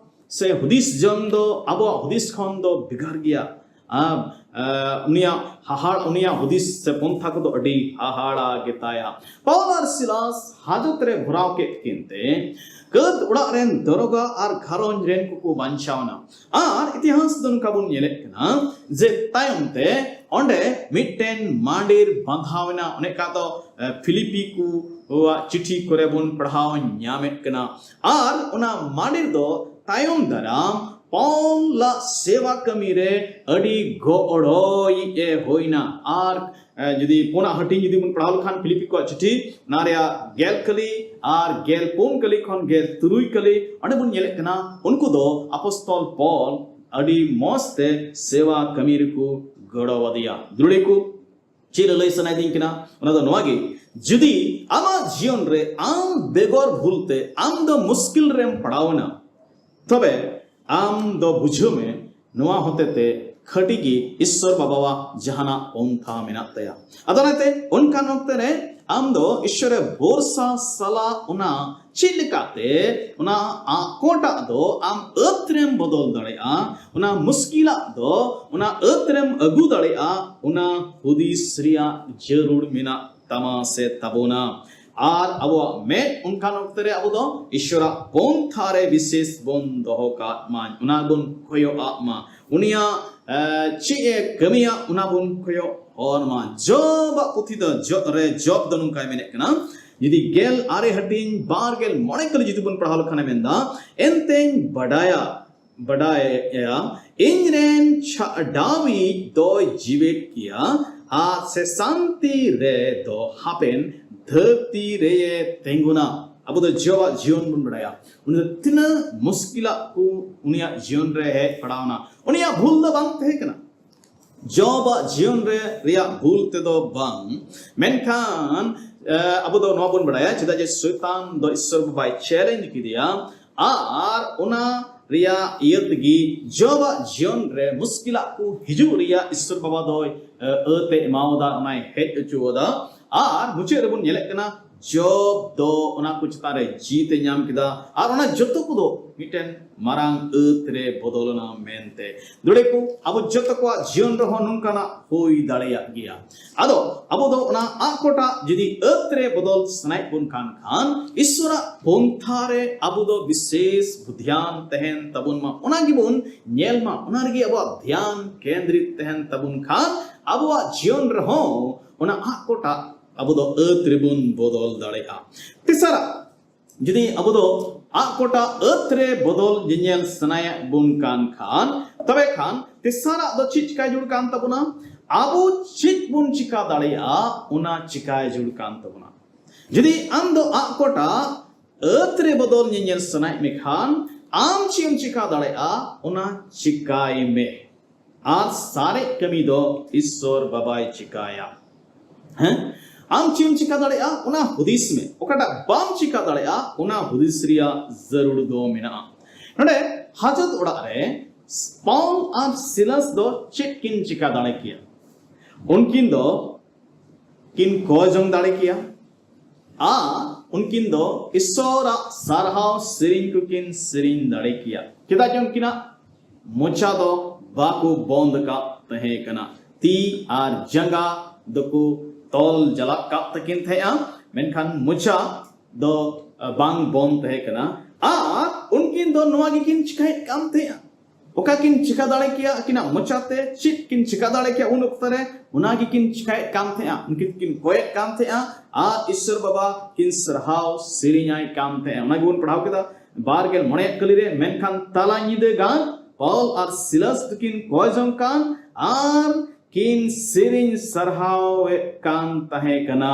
ᱥᱮ ᱦᱩᱫᱤᱥ ᱡᱚᱝ ᱫᱚ ᱟᱵᱚᱣᱟᱜ ᱦᱩᱫᱤᱥ ᱠᱷᱚᱱ ᱫᱚ ᱵᱷᱮᱜᱟᱨ ᱜᱮᱭᱟ᱾ ᱟᱨ, ᱮ, ᱩᱱᱤᱭᱟᱜ ᱦᱟᱦᱟᱲ, ᱩᱱᱤᱭᱟᱜ ᱦᱩᱫᱤᱥ ᱥᱮ ᱯᱚᱱᱛᱷᱟ ᱠᱚᱫᱚ ᱟᱹᱰᱤ ᱦᱟᱦᱟᱲᱟ ᱜᱮᱛᱟᱭᱟ᱾ ᱯᱟᱣᱞ ᱟᱨ ᱥᱤᱞᱟᱥ ᱦᱟᱡᱚᱛ ᱨᱮ ᱵᱷᱚᱨᱟᱣ ᱠᱮᱫ ᱠᱤᱱᱛᱮ ᱠᱟᱹᱫ ᱚᱲᱟᱜ ᱨᱮᱱ ᱫᱚᱨᱚᱜᱟ ᱟᱨ ᱜᱷᱟᱨᱚᱸᱡᱽ ᱨᱮᱱ ᱠᱚᱠᱚ ᱵᱟᱧᱪᱟᱣ ᱮᱱᱟ᱾ ᱟᱨ ᱤᱛᱤᱦᱟᱥ ᱫᱚ ᱱᱚᱝᱠᱟ ᱵᱚᱱ ᱧᱮᱞᱮᱫ ᱠᱟᱱᱟ ᱡᱮ ᱛᱟᱭᱚᱢ ᱛᱮ ᱚᱸᱰᱮ ᱢᱤᱫᱴᱮᱱ ᱢᱟᱸᱰᱮᱨ ᱵᱟᱸᱫᱷᱟᱣ ᱮᱱᱟ᱾ ᱚᱱᱮ ᱚᱱᱠᱟ ᱫᱚ, ᱮ, ᱯᱷᱤᱞᱤᱯᱤ ᱠᱚᱣᱟᱜ ᱪᱤᱴᱷᱤ ᱠᱚᱨᱮ ᱵᱚᱱ ᱯᱟᱲᱦᱟᱣ ᱧᱟᱢᱮᱫ ᱠᱟᱱᱟ᱾ ᱟᱨ ᱚᱱᱟ ᱢᱟᱸᱰᱮᱨ ᱫᱚ ᱛᱟᱭᱚᱢ ᱫᱟᱨᱟᱢ ᱯᱟᱣᱞᱟᱜ ᱥᱮᱵᱟ ᱠᱟᱹᱢᱤ ᱨᱮ ᱟᱹᱰᱤ ᱜᱚᱲᱚᱭᱤᱡ ᱮ ᱦᱩᱭᱱᱟ᱾ ᱟᱨ, ᱮ, ᱡᱩᱫᱤ ᱯᱩᱱᱟᱜ ᱦᱟᱹᱴᱤᱧ ᱡᱩᱫᱤ ᱵᱚᱱ ᱯᱟᱲᱦᱟᱣ ᱞᱮᱠᱷᱟᱱ ᱯᱷᱤᱞᱤᱯᱤ ᱠᱚᱣᱟᱜ ᱪᱤᱴᱷᱤ, ᱚᱱᱟ ᱨᱮᱭᱟᱜ ᱜᱮᱞ ᱠᱟᱹᱞᱤ ᱟᱨ ᱜᱮᱞ ᱯᱩᱱ ᱠᱟᱹᱞᱤ ᱠᱷᱚᱱ ᱜᱮᱞ ᱛᱩᱨᱩᱭ ᱠᱟᱹᱞᱤ, ᱚᱸᱰᱮ ᱵᱚᱱ ᱧᱮᱞᱮᱫ ᱠᱟᱱᱟ ᱩᱱᱠᱩ ᱫᱚ ᱟᱯᱚᱥᱛᱚᱞ ᱯᱚᱞ ᱟᱹᱰᱤ ᱢᱚᱸᱡᱽ ᱛᱮ ᱥᱮᱵᱟ ᱠᱟᱹᱢᱤ ᱨᱮᱠᱚ ᱜᱚᱲᱚ ᱟᱫᱮᱭᱟ᱾ ᱫᱩᱞᱟᱹᱲᱤᱭᱟᱹ ᱠᱚ, ᱪᱮᱫ ᱞᱟᱹᱞᱟᱹᱭ ᱥᱟᱱᱟᱭᱮᱫᱤᱧ ᱠᱟᱱᱟ, ᱚᱱᱟ ᱫᱚ ᱱᱚᱣᱟ ᱜᱮ, ᱡᱩᱫᱤ ᱟᱢᱟᱜ ᱡᱤᱭᱚᱱ ᱨᱮ ᱟᱢ ᱵᱮᱜᱚᱨ ᱵᱷᱩᱞ ᱛᱮ ᱟᱢ ᱫᱚ ᱢᱩᱥᱠᱤᱞ ᱨᱮᱢ ᱯᱟᱲᱟᱣ ᱮᱱᱟ, ᱛᱚᱵᱮ ᱟᱢ ᱫᱚ ᱵᱩᱡᱷᱟᱹᱣ ᱢᱮ, ᱱᱚᱣᱟ ᱦᱚᱛᱮ ᱛᱮ ᱠᱷᱟᱹᱴᱤ ᱜᱮ ᱤᱥᱥᱚᱨ ᱵᱟᱵᱟᱣᱟᱜ ᱡᱟᱦᱟᱱᱟᱜ ᱯᱚᱱᱛᱷᱟ ᱢᱮᱱᱟᱜ ᱛᱟᱭᱟ᱾ ᱟᱫᱚ ᱚᱱᱟᱛᱮ ᱚᱱᱠᱟᱱ ᱚᱠᱛᱮ ᱨᱮ ᱟᱢ ᱫᱚ ᱤᱥᱥᱚᱨ ᱨᱮ ᱵᱷᱚᱨᱥᱟ ᱥᱟᱞᱟᱜ ᱚᱱᱟ ᱪᱮᱫ ᱞᱮᱠᱟᱛᱮ ᱚᱱᱟ ᱟᱠᱚᱴᱟᱜ ᱫᱚ ᱟᱢ ᱟᱹᱛ ᱨᱮᱢ ᱵᱚᱫᱚᱞ ᱫᱟᱲᱮᱭᱟᱜᱼᱟ, ᱚᱱᱟ ᱢᱩᱥᱠᱤᱞᱟᱜ ᱫᱚ ᱚᱱᱟ ᱟᱹᱛ ᱨᱮᱢ ᱟᱹᱜᱩ ᱫᱟᱲᱮᱭᱟᱜᱼᱟ, ᱚᱱᱟ ᱦᱩᱫᱤᱥ ᱨᱮᱭᱟᱜ ᱡᱟᱹᱨᱩᱲ ᱢᱮᱱᱟᱜ ᱛᱟᱢᱟ ᱥᱮ ᱛᱟᱵᱚᱱᱟ᱾ ᱟᱨ ᱟᱵᱚᱣᱟᱜ ᱢᱮᱫ ᱚᱱᱠᱟᱱ ᱚᱠᱛᱮ ᱨᱮ ᱟᱵᱚ ᱫᱚ ᱤᱥᱥᱚᱨᱟᱜ ᱯᱚᱱᱛᱷᱟ ᱨᱮ ᱵᱤᱥᱮᱥ ᱵᱚᱱ ᱫᱚᱦᱚ ᱠᱟᱜ ᱢᱟ, ᱚᱱᱟ ᱵᱚᱱ ᱠᱚᱭᱚᱜ ᱟᱜ ᱢᱟ, ᱩᱱᱤᱭᱟᱜ ᱮ, ᱪᱮᱫ ᱮ ᱠᱟᱹᱢᱤᱭᱟ ᱚᱱᱟ ᱵᱚᱱ ᱠᱚᱭᱚᱜ ᱦᱚᱨ ᱢᱟ᱾ ᱡᱚᱵᱟᱜ ᱯᱩᱛᱷᱤ ᱫᱚ ᱡᱚ, ᱨᱮ ᱡᱚᱵ ᱫᱚ ᱱᱚᱝᱠᱟᱭ ᱢᱮᱱᱮᱫ ᱠᱟᱱᱟ, ᱡᱩᱫᱤ ᱜᱮᱞ ᱟᱨᱮ ᱦᱟᱹᱴᱤᱧ ᱵᱟᱨ ᱜᱮᱞ ᱢᱚᱬᱮ ᱠᱷᱚᱱ ᱡᱩᱫᱤ ᱵᱚᱱ ᱯᱟᱲᱦᱟᱣ ᱞᱮᱠᱷᱟᱱᱮ ᱢᱮᱱᱫᱟ, ᱮᱱᱛᱮᱧ ᱵᱟᱰᱟᱭᱟ, ᱵᱟᱰᱟᱭᱟ, ᱤᱧ ᱨᱮᱱ ᱪᱷᱟᱰᱟᱣᱤᱡ ᱫᱚᱭ ᱡᱤᱣᱮᱫ ᱜᱮᱭᱟ, ᱟᱨ ᱥᱮ ᱥᱟᱱᱛᱤ ᱨᱮ ᱫᱚ ᱦᱟᱯᱮᱱ ᱫᱷᱟᱹᱨᱛᱤ ᱨᱮᱭᱮ ᱛᱤᱸᱜᱩᱱᱟ᱾ ᱟᱵᱚ ᱫᱚ ᱡᱚᱵᱟᱜ ᱡᱤᱭᱚᱱ ᱵᱚᱱ ᱵᱟᱲᱟᱭᱟ, ᱩᱱᱤ ᱫᱚ ᱛᱤᱱᱟᱹᱜ ᱢᱩᱥᱠᱤᱞᱟᱜ ᱠᱚ ᱩᱱᱤᱭᱟᱜ ᱡᱤᱭᱚᱱ ᱨᱮ ᱦᱮᱡ ᱯᱟᱲᱟᱣᱱᱟ᱾ ᱩᱱᱤᱭᱟᱜ ᱵᱷᱩᱞ ᱫᱚ ᱵᱟᱝ ᱛᱟᱦᱮᱸ ᱠᱟᱱᱟ, ᱡᱚᱵᱟᱜ ᱡᱤᱭᱚᱱ ᱨᱮ ᱨᱮᱭᱟᱜ ᱵᱷᱩᱞ ᱛᱮᱫᱚ ᱵᱟᱝ, ᱢᱮᱱᱠᱷᱟᱱ ᱮ, ᱟᱵᱚ ᱫᱚ ᱱᱚᱣᱟ ᱵᱚᱱ ᱵᱟᱲᱟᱭᱟ, ᱪᱮᱫᱟᱜ ᱡᱮ ᱥᱚᱭᱛᱟᱱ ᱫᱚ ᱤᱥᱥᱚᱨ ᱵᱟᱵᱟᱭ ᱪᱮᱞᱮᱧᱡᱽ ᱠᱮᱫᱮᱭᱟ, ᱟᱨ ᱚᱱᱟ ᱨᱮᱭᱟᱜ ᱤᱭᱟᱹ ᱛᱮᱜᱮ ᱡᱚᱵᱟᱜ ᱡᱤᱭᱚᱱ ᱨᱮ ᱢᱩᱥᱠᱤᱞᱟᱜ ᱠᱚ ᱦᱤᱡᱩᱜ ᱨᱮᱭᱟᱜ ᱤᱥᱥᱚᱨ ᱵᱟᱵᱟ ᱫᱚᱭ ᱮ, ᱟᱹᱛᱮ ᱮᱢᱟᱣᱟᱫᱟ, ᱚᱱᱟᱭ ᱦᱮᱡ ᱦᱚᱪᱚᱣᱟᱫᱟ᱾ ᱟᱨ ᱢᱩᱪᱟᱹᱫ ᱨᱮᱵᱚᱱ ᱧᱮᱞᱮᱫ ᱠᱟᱱᱟ, ᱡᱚᱵ ᱫᱚ ᱚᱱᱟ ᱠᱚ ᱪᱮᱛᱟᱱ ᱨᱮ ᱡᱤᱛ ᱮ ᱧᱟᱢ ᱠᱮᱫᱟ, ᱟᱨ ᱚᱱᱟ ᱡᱚᱛᱚ ᱠᱚᱫᱚ ᱢᱤᱫᱴᱮᱱ ᱢᱟᱨᱟᱝ ᱟᱹᱛ ᱨᱮ ᱵᱚᱫᱚᱞ ᱮᱱᱟ ᱢᱮᱱᱛᱮ᱾ ᱫᱩᱲᱮ ᱠᱚ, ᱟᱵᱚ ᱡᱚᱛᱚ ᱠᱚᱣᱟᱜ ᱡᱤᱭᱚᱱ ᱨᱮᱦᱚᱸ ᱱᱚᱝᱠᱟᱱᱟᱜ ᱦᱩᱭ ᱫᱟᱲᱮᱭᱟᱜ ᱜᱮᱭᱟ᱾ ᱟᱫᱚ ᱟᱵᱚ ᱫᱚ ᱚᱱᱟ ᱟᱜ ᱠᱚᱴᱟᱜ ᱡᱩᱫᱤ ᱟᱹᱛ ᱨᱮ ᱵᱚᱫᱚᱞ ᱥᱟᱱᱟᱭᱮᱫ ᱵᱚᱱ ᱠᱟᱱ ᱠᱷᱟᱱ, ᱤᱥᱥᱚᱨᱟᱜ ᱯᱚᱱᱛᱷᱟ ᱨᱮ ᱟᱵᱚ ᱫᱚ ᱵᱤᱥᱮᱥ ᱫᱷᱮᱭᱟᱱ ᱛᱟᱦᱮᱱ ᱛᱟᱵᱚᱱ ᱢᱟ, ᱚᱱᱟ ᱜᱮᱵᱚᱱ ᱧᱮᱞ ᱢᱟ, ᱚᱱᱟ ᱨᱮᱜᱮ ᱟᱵᱚᱣᱟᱜ ᱫᱷᱮᱭᱟᱱ ᱠᱮᱱᱫᱨᱤᱛ ᱛᱟᱦᱮᱱ ᱛᱟᱵᱚᱱ ᱠᱷᱟᱱ, ᱟᱵᱚᱣᱟᱜ ᱡᱤᱭᱚᱱ ᱨᱮᱦᱚᱸ ᱚᱱᱟ ᱟᱜ ᱠᱚᱴᱟᱜ ᱟᱵᱚ ᱫᱚ ᱟᱹᱛ ᱨᱮᱵᱚᱱ ᱵᱚᱫᱚᱞ ᱫᱟᱲᱮᱭᱟᱜᱼᱟ᱾ ᱛᱮᱥᱟᱨᱟᱜ, ᱡᱩᱫᱤ ᱟᱵᱚ ᱫᱚ ᱟᱜ ᱠᱚᱴᱟ ᱟᱹᱛ ᱨᱮ ᱵᱚᱫᱚᱞ ᱧᱮᱧᱮᱞ ᱥᱟᱱᱟᱭᱮᱫ ᱵᱚᱱ ᱠᱟᱱ ᱠᱷᱟᱱ, ᱛᱚᱵᱮ ᱠᱷᱟᱱ ᱛᱮᱥᱟᱨᱟᱜ ᱫᱚ ᱪᱮᱫ ᱪᱤᱠᱟᱭ ᱡᱩᱲ ᱠᱟᱱ ᱛᱟᱵᱚᱱᱟ? ᱟᱵᱚ ᱪᱮᱫ ᱵᱚᱱ ᱪᱤᱠᱟ ᱫᱟᱲᱮᱭᱟᱜᱼᱟ, ᱚᱱᱟ ᱪᱤᱠᱟᱭ ᱡᱩᱲ ᱠᱟᱱ ᱛᱟᱵᱚᱱᱟ᱾ ᱡᱩᱫᱤ ᱟᱢ ᱫᱚ ᱟᱜ ᱠᱚᱴᱟ ᱟᱹᱛ ᱨᱮ ᱵᱚᱫᱚᱞ ᱧᱮᱧᱮᱞ ᱥᱟᱱᱟᱭᱮᱫ ᱢᱮ ᱠᱷᱟᱱ, ᱟᱢ ᱪᱮᱫ ᱮᱢ ᱪᱤᱠᱟ ᱫᱟᱲᱮᱭᱟᱜᱼᱟ, ᱚᱱᱟ ᱪᱤᱠᱟᱭ ᱢᱮ᱾ ᱟᱨ ᱥᱟᱨᱮᱡ ᱠᱟᱹᱢᱤ ᱫᱚ ᱤᱥᱥᱚᱨ ᱵᱟᱵᱟᱭ ᱪᱤᱠᱟᱭᱟ᱾ ᱦᱮᱸ? ᱟᱢ ᱪᱮᱫ ᱮᱢ ᱪᱤᱠᱟ ᱫᱟᱲᱮᱭᱟᱜᱼᱟ, ᱚᱱᱟ ᱦᱩᱫᱤᱥ ᱢᱮ᱾ ᱚᱠᱟᱴᱟᱜ ᱵᱟᱢ ᱪᱤᱠᱟ ᱫᱟᱲᱮᱭᱟᱜᱼᱟ, ᱚᱱᱟ ᱦᱩᱫᱤᱥ ᱨᱮᱭᱟᱜ ᱡᱟᱹᱨᱩᱲ ᱫᱚ ᱢᱮᱱᱟᱜᱼᱟ᱾ ᱱᱚᱰᱮ ᱦᱟᱡᱚᱛ ᱚᱲᱟᱜ ᱨᱮ ᱯᱟᱣᱞ ᱟᱨ ᱥᱤᱞᱟᱥ ᱫᱚ ᱪᱮᱫ ᱠᱤᱱ ᱪᱤᱠᱟ ᱫᱟᱲᱮ ᱠᱮᱭᱟ? ᱩᱱᱠᱤᱱ ᱫᱚ ᱠᱤᱱ ᱠᱚᱭ ᱡᱚᱝ ᱫᱟᱲᱮ ᱠᱮᱭᱟ ᱟᱨ ᱩᱱᱠᱤᱱ ᱫᱚ ᱤᱥᱥᱚᱨᱟᱜ ᱥᱟᱨᱦᱟᱣ ᱥᱮᱨᱮᱧ ᱠᱚᱠᱤᱱ ᱥᱮᱨᱮᱧ ᱫᱟᱲᱮ ᱠᱮᱭᱟ᱾ ᱪᱮᱫᱟᱜ ᱡᱮ ᱩᱱᱠᱤᱱᱟᱜ ᱢᱚᱪᱟ ᱫᱚ ᱵᱟᱠᱚ ᱵᱚᱱᱫ ᱟᱠᱟᱫ ᱛᱟᱦᱮᱸ ᱠᱟᱱᱟ᱾ ᱛᱤ ᱟᱨ ᱡᱟᱸᱜᱟ ᱫᱚᱠᱚ ᱛᱚᱞ ᱡᱟᱞᱟᱜ ᱠᱟᱜ ᱛᱟᱹᱠᱤᱱ ᱛᱟᱦᱮᱸᱜᱼᱟ, ᱢᱮᱱᱠᱷᱟᱱ ᱢᱚᱪᱟ ᱫᱚ ᱵᱟᱝ ᱵᱚᱱᱫ ᱛᱟᱦᱮᱸ ᱠᱟᱱᱟ᱾ ᱟᱨ ᱩᱱᱠᱤᱱ ᱫᱚ ᱱᱚᱣᱟ ᱜᱮᱠᱤᱱ ᱪᱤᱠᱟᱹᱭᱮᱫ ᱠᱟᱱ ᱛᱟᱦᱮᱸᱜᱼᱟ᱾ ᱚᱠᱟ ᱠᱤᱱ ᱪᱤᱠᱟ ᱫᱟᱲᱮ ᱠᱮᱭᱟ, ᱟᱹᱠᱤᱱᱟᱜ ᱢᱚᱪᱟᱛᱮ ᱪᱮᱫ ᱠᱤᱱ ᱪᱤᱠᱟ ᱫᱟᱲᱮ ᱠᱮᱭᱟ ᱩᱱ ᱚᱠᱛᱚ ᱨᱮ, ᱚᱱᱟ ᱜᱮᱠᱤᱱ ᱪᱤᱠᱟᱭᱮᱫ ᱠᱟᱱ ᱛᱟᱦᱮᱸᱜᱼᱟ᱾ ᱩᱱᱠᱤᱱ ᱠᱤᱱ ᱠᱚᱭᱮᱫ ᱠᱟᱱ ᱛᱟᱦᱮᱸᱜᱼᱟ ᱟᱨ ᱤᱥᱥᱚᱨ ᱵᱟᱵᱟ ᱠᱤᱱ ᱥᱟᱨᱦᱟᱣ ᱥᱮᱨᱮᱧᱟᱭ ᱠᱟᱱ ᱛᱟᱦᱮᱸᱜᱼᱟ᱾ ᱚᱱᱟ ᱜᱮᱵᱚᱱ ᱯᱟᱲᱦᱟᱣ ᱠᱮᱫᱟ ᱵᱟᱨ ᱜᱮᱞ ᱢᱚᱬᱮ ᱠᱟᱹᱞᱤ ᱨᱮ, ᱢᱮᱱᱠᱷᱟᱱ ᱛᱟᱞᱟ ᱧᱤᱫᱟᱹ ᱜᱟᱱ ᱯᱟᱣᱞ ᱟᱨ ᱥᱤᱞᱟᱥ ᱫᱚᱠᱤᱱ ᱠᱚᱭ ᱡᱚᱝ ᱠᱟᱱ ᱟᱨ ᱠᱤᱱ ᱥᱮᱨᱮᱧ ᱥᱟᱨᱦᱟᱣᱮᱫ ᱠᱟᱱ ᱛᱟᱦᱮᱸ ᱠᱟᱱᱟ᱾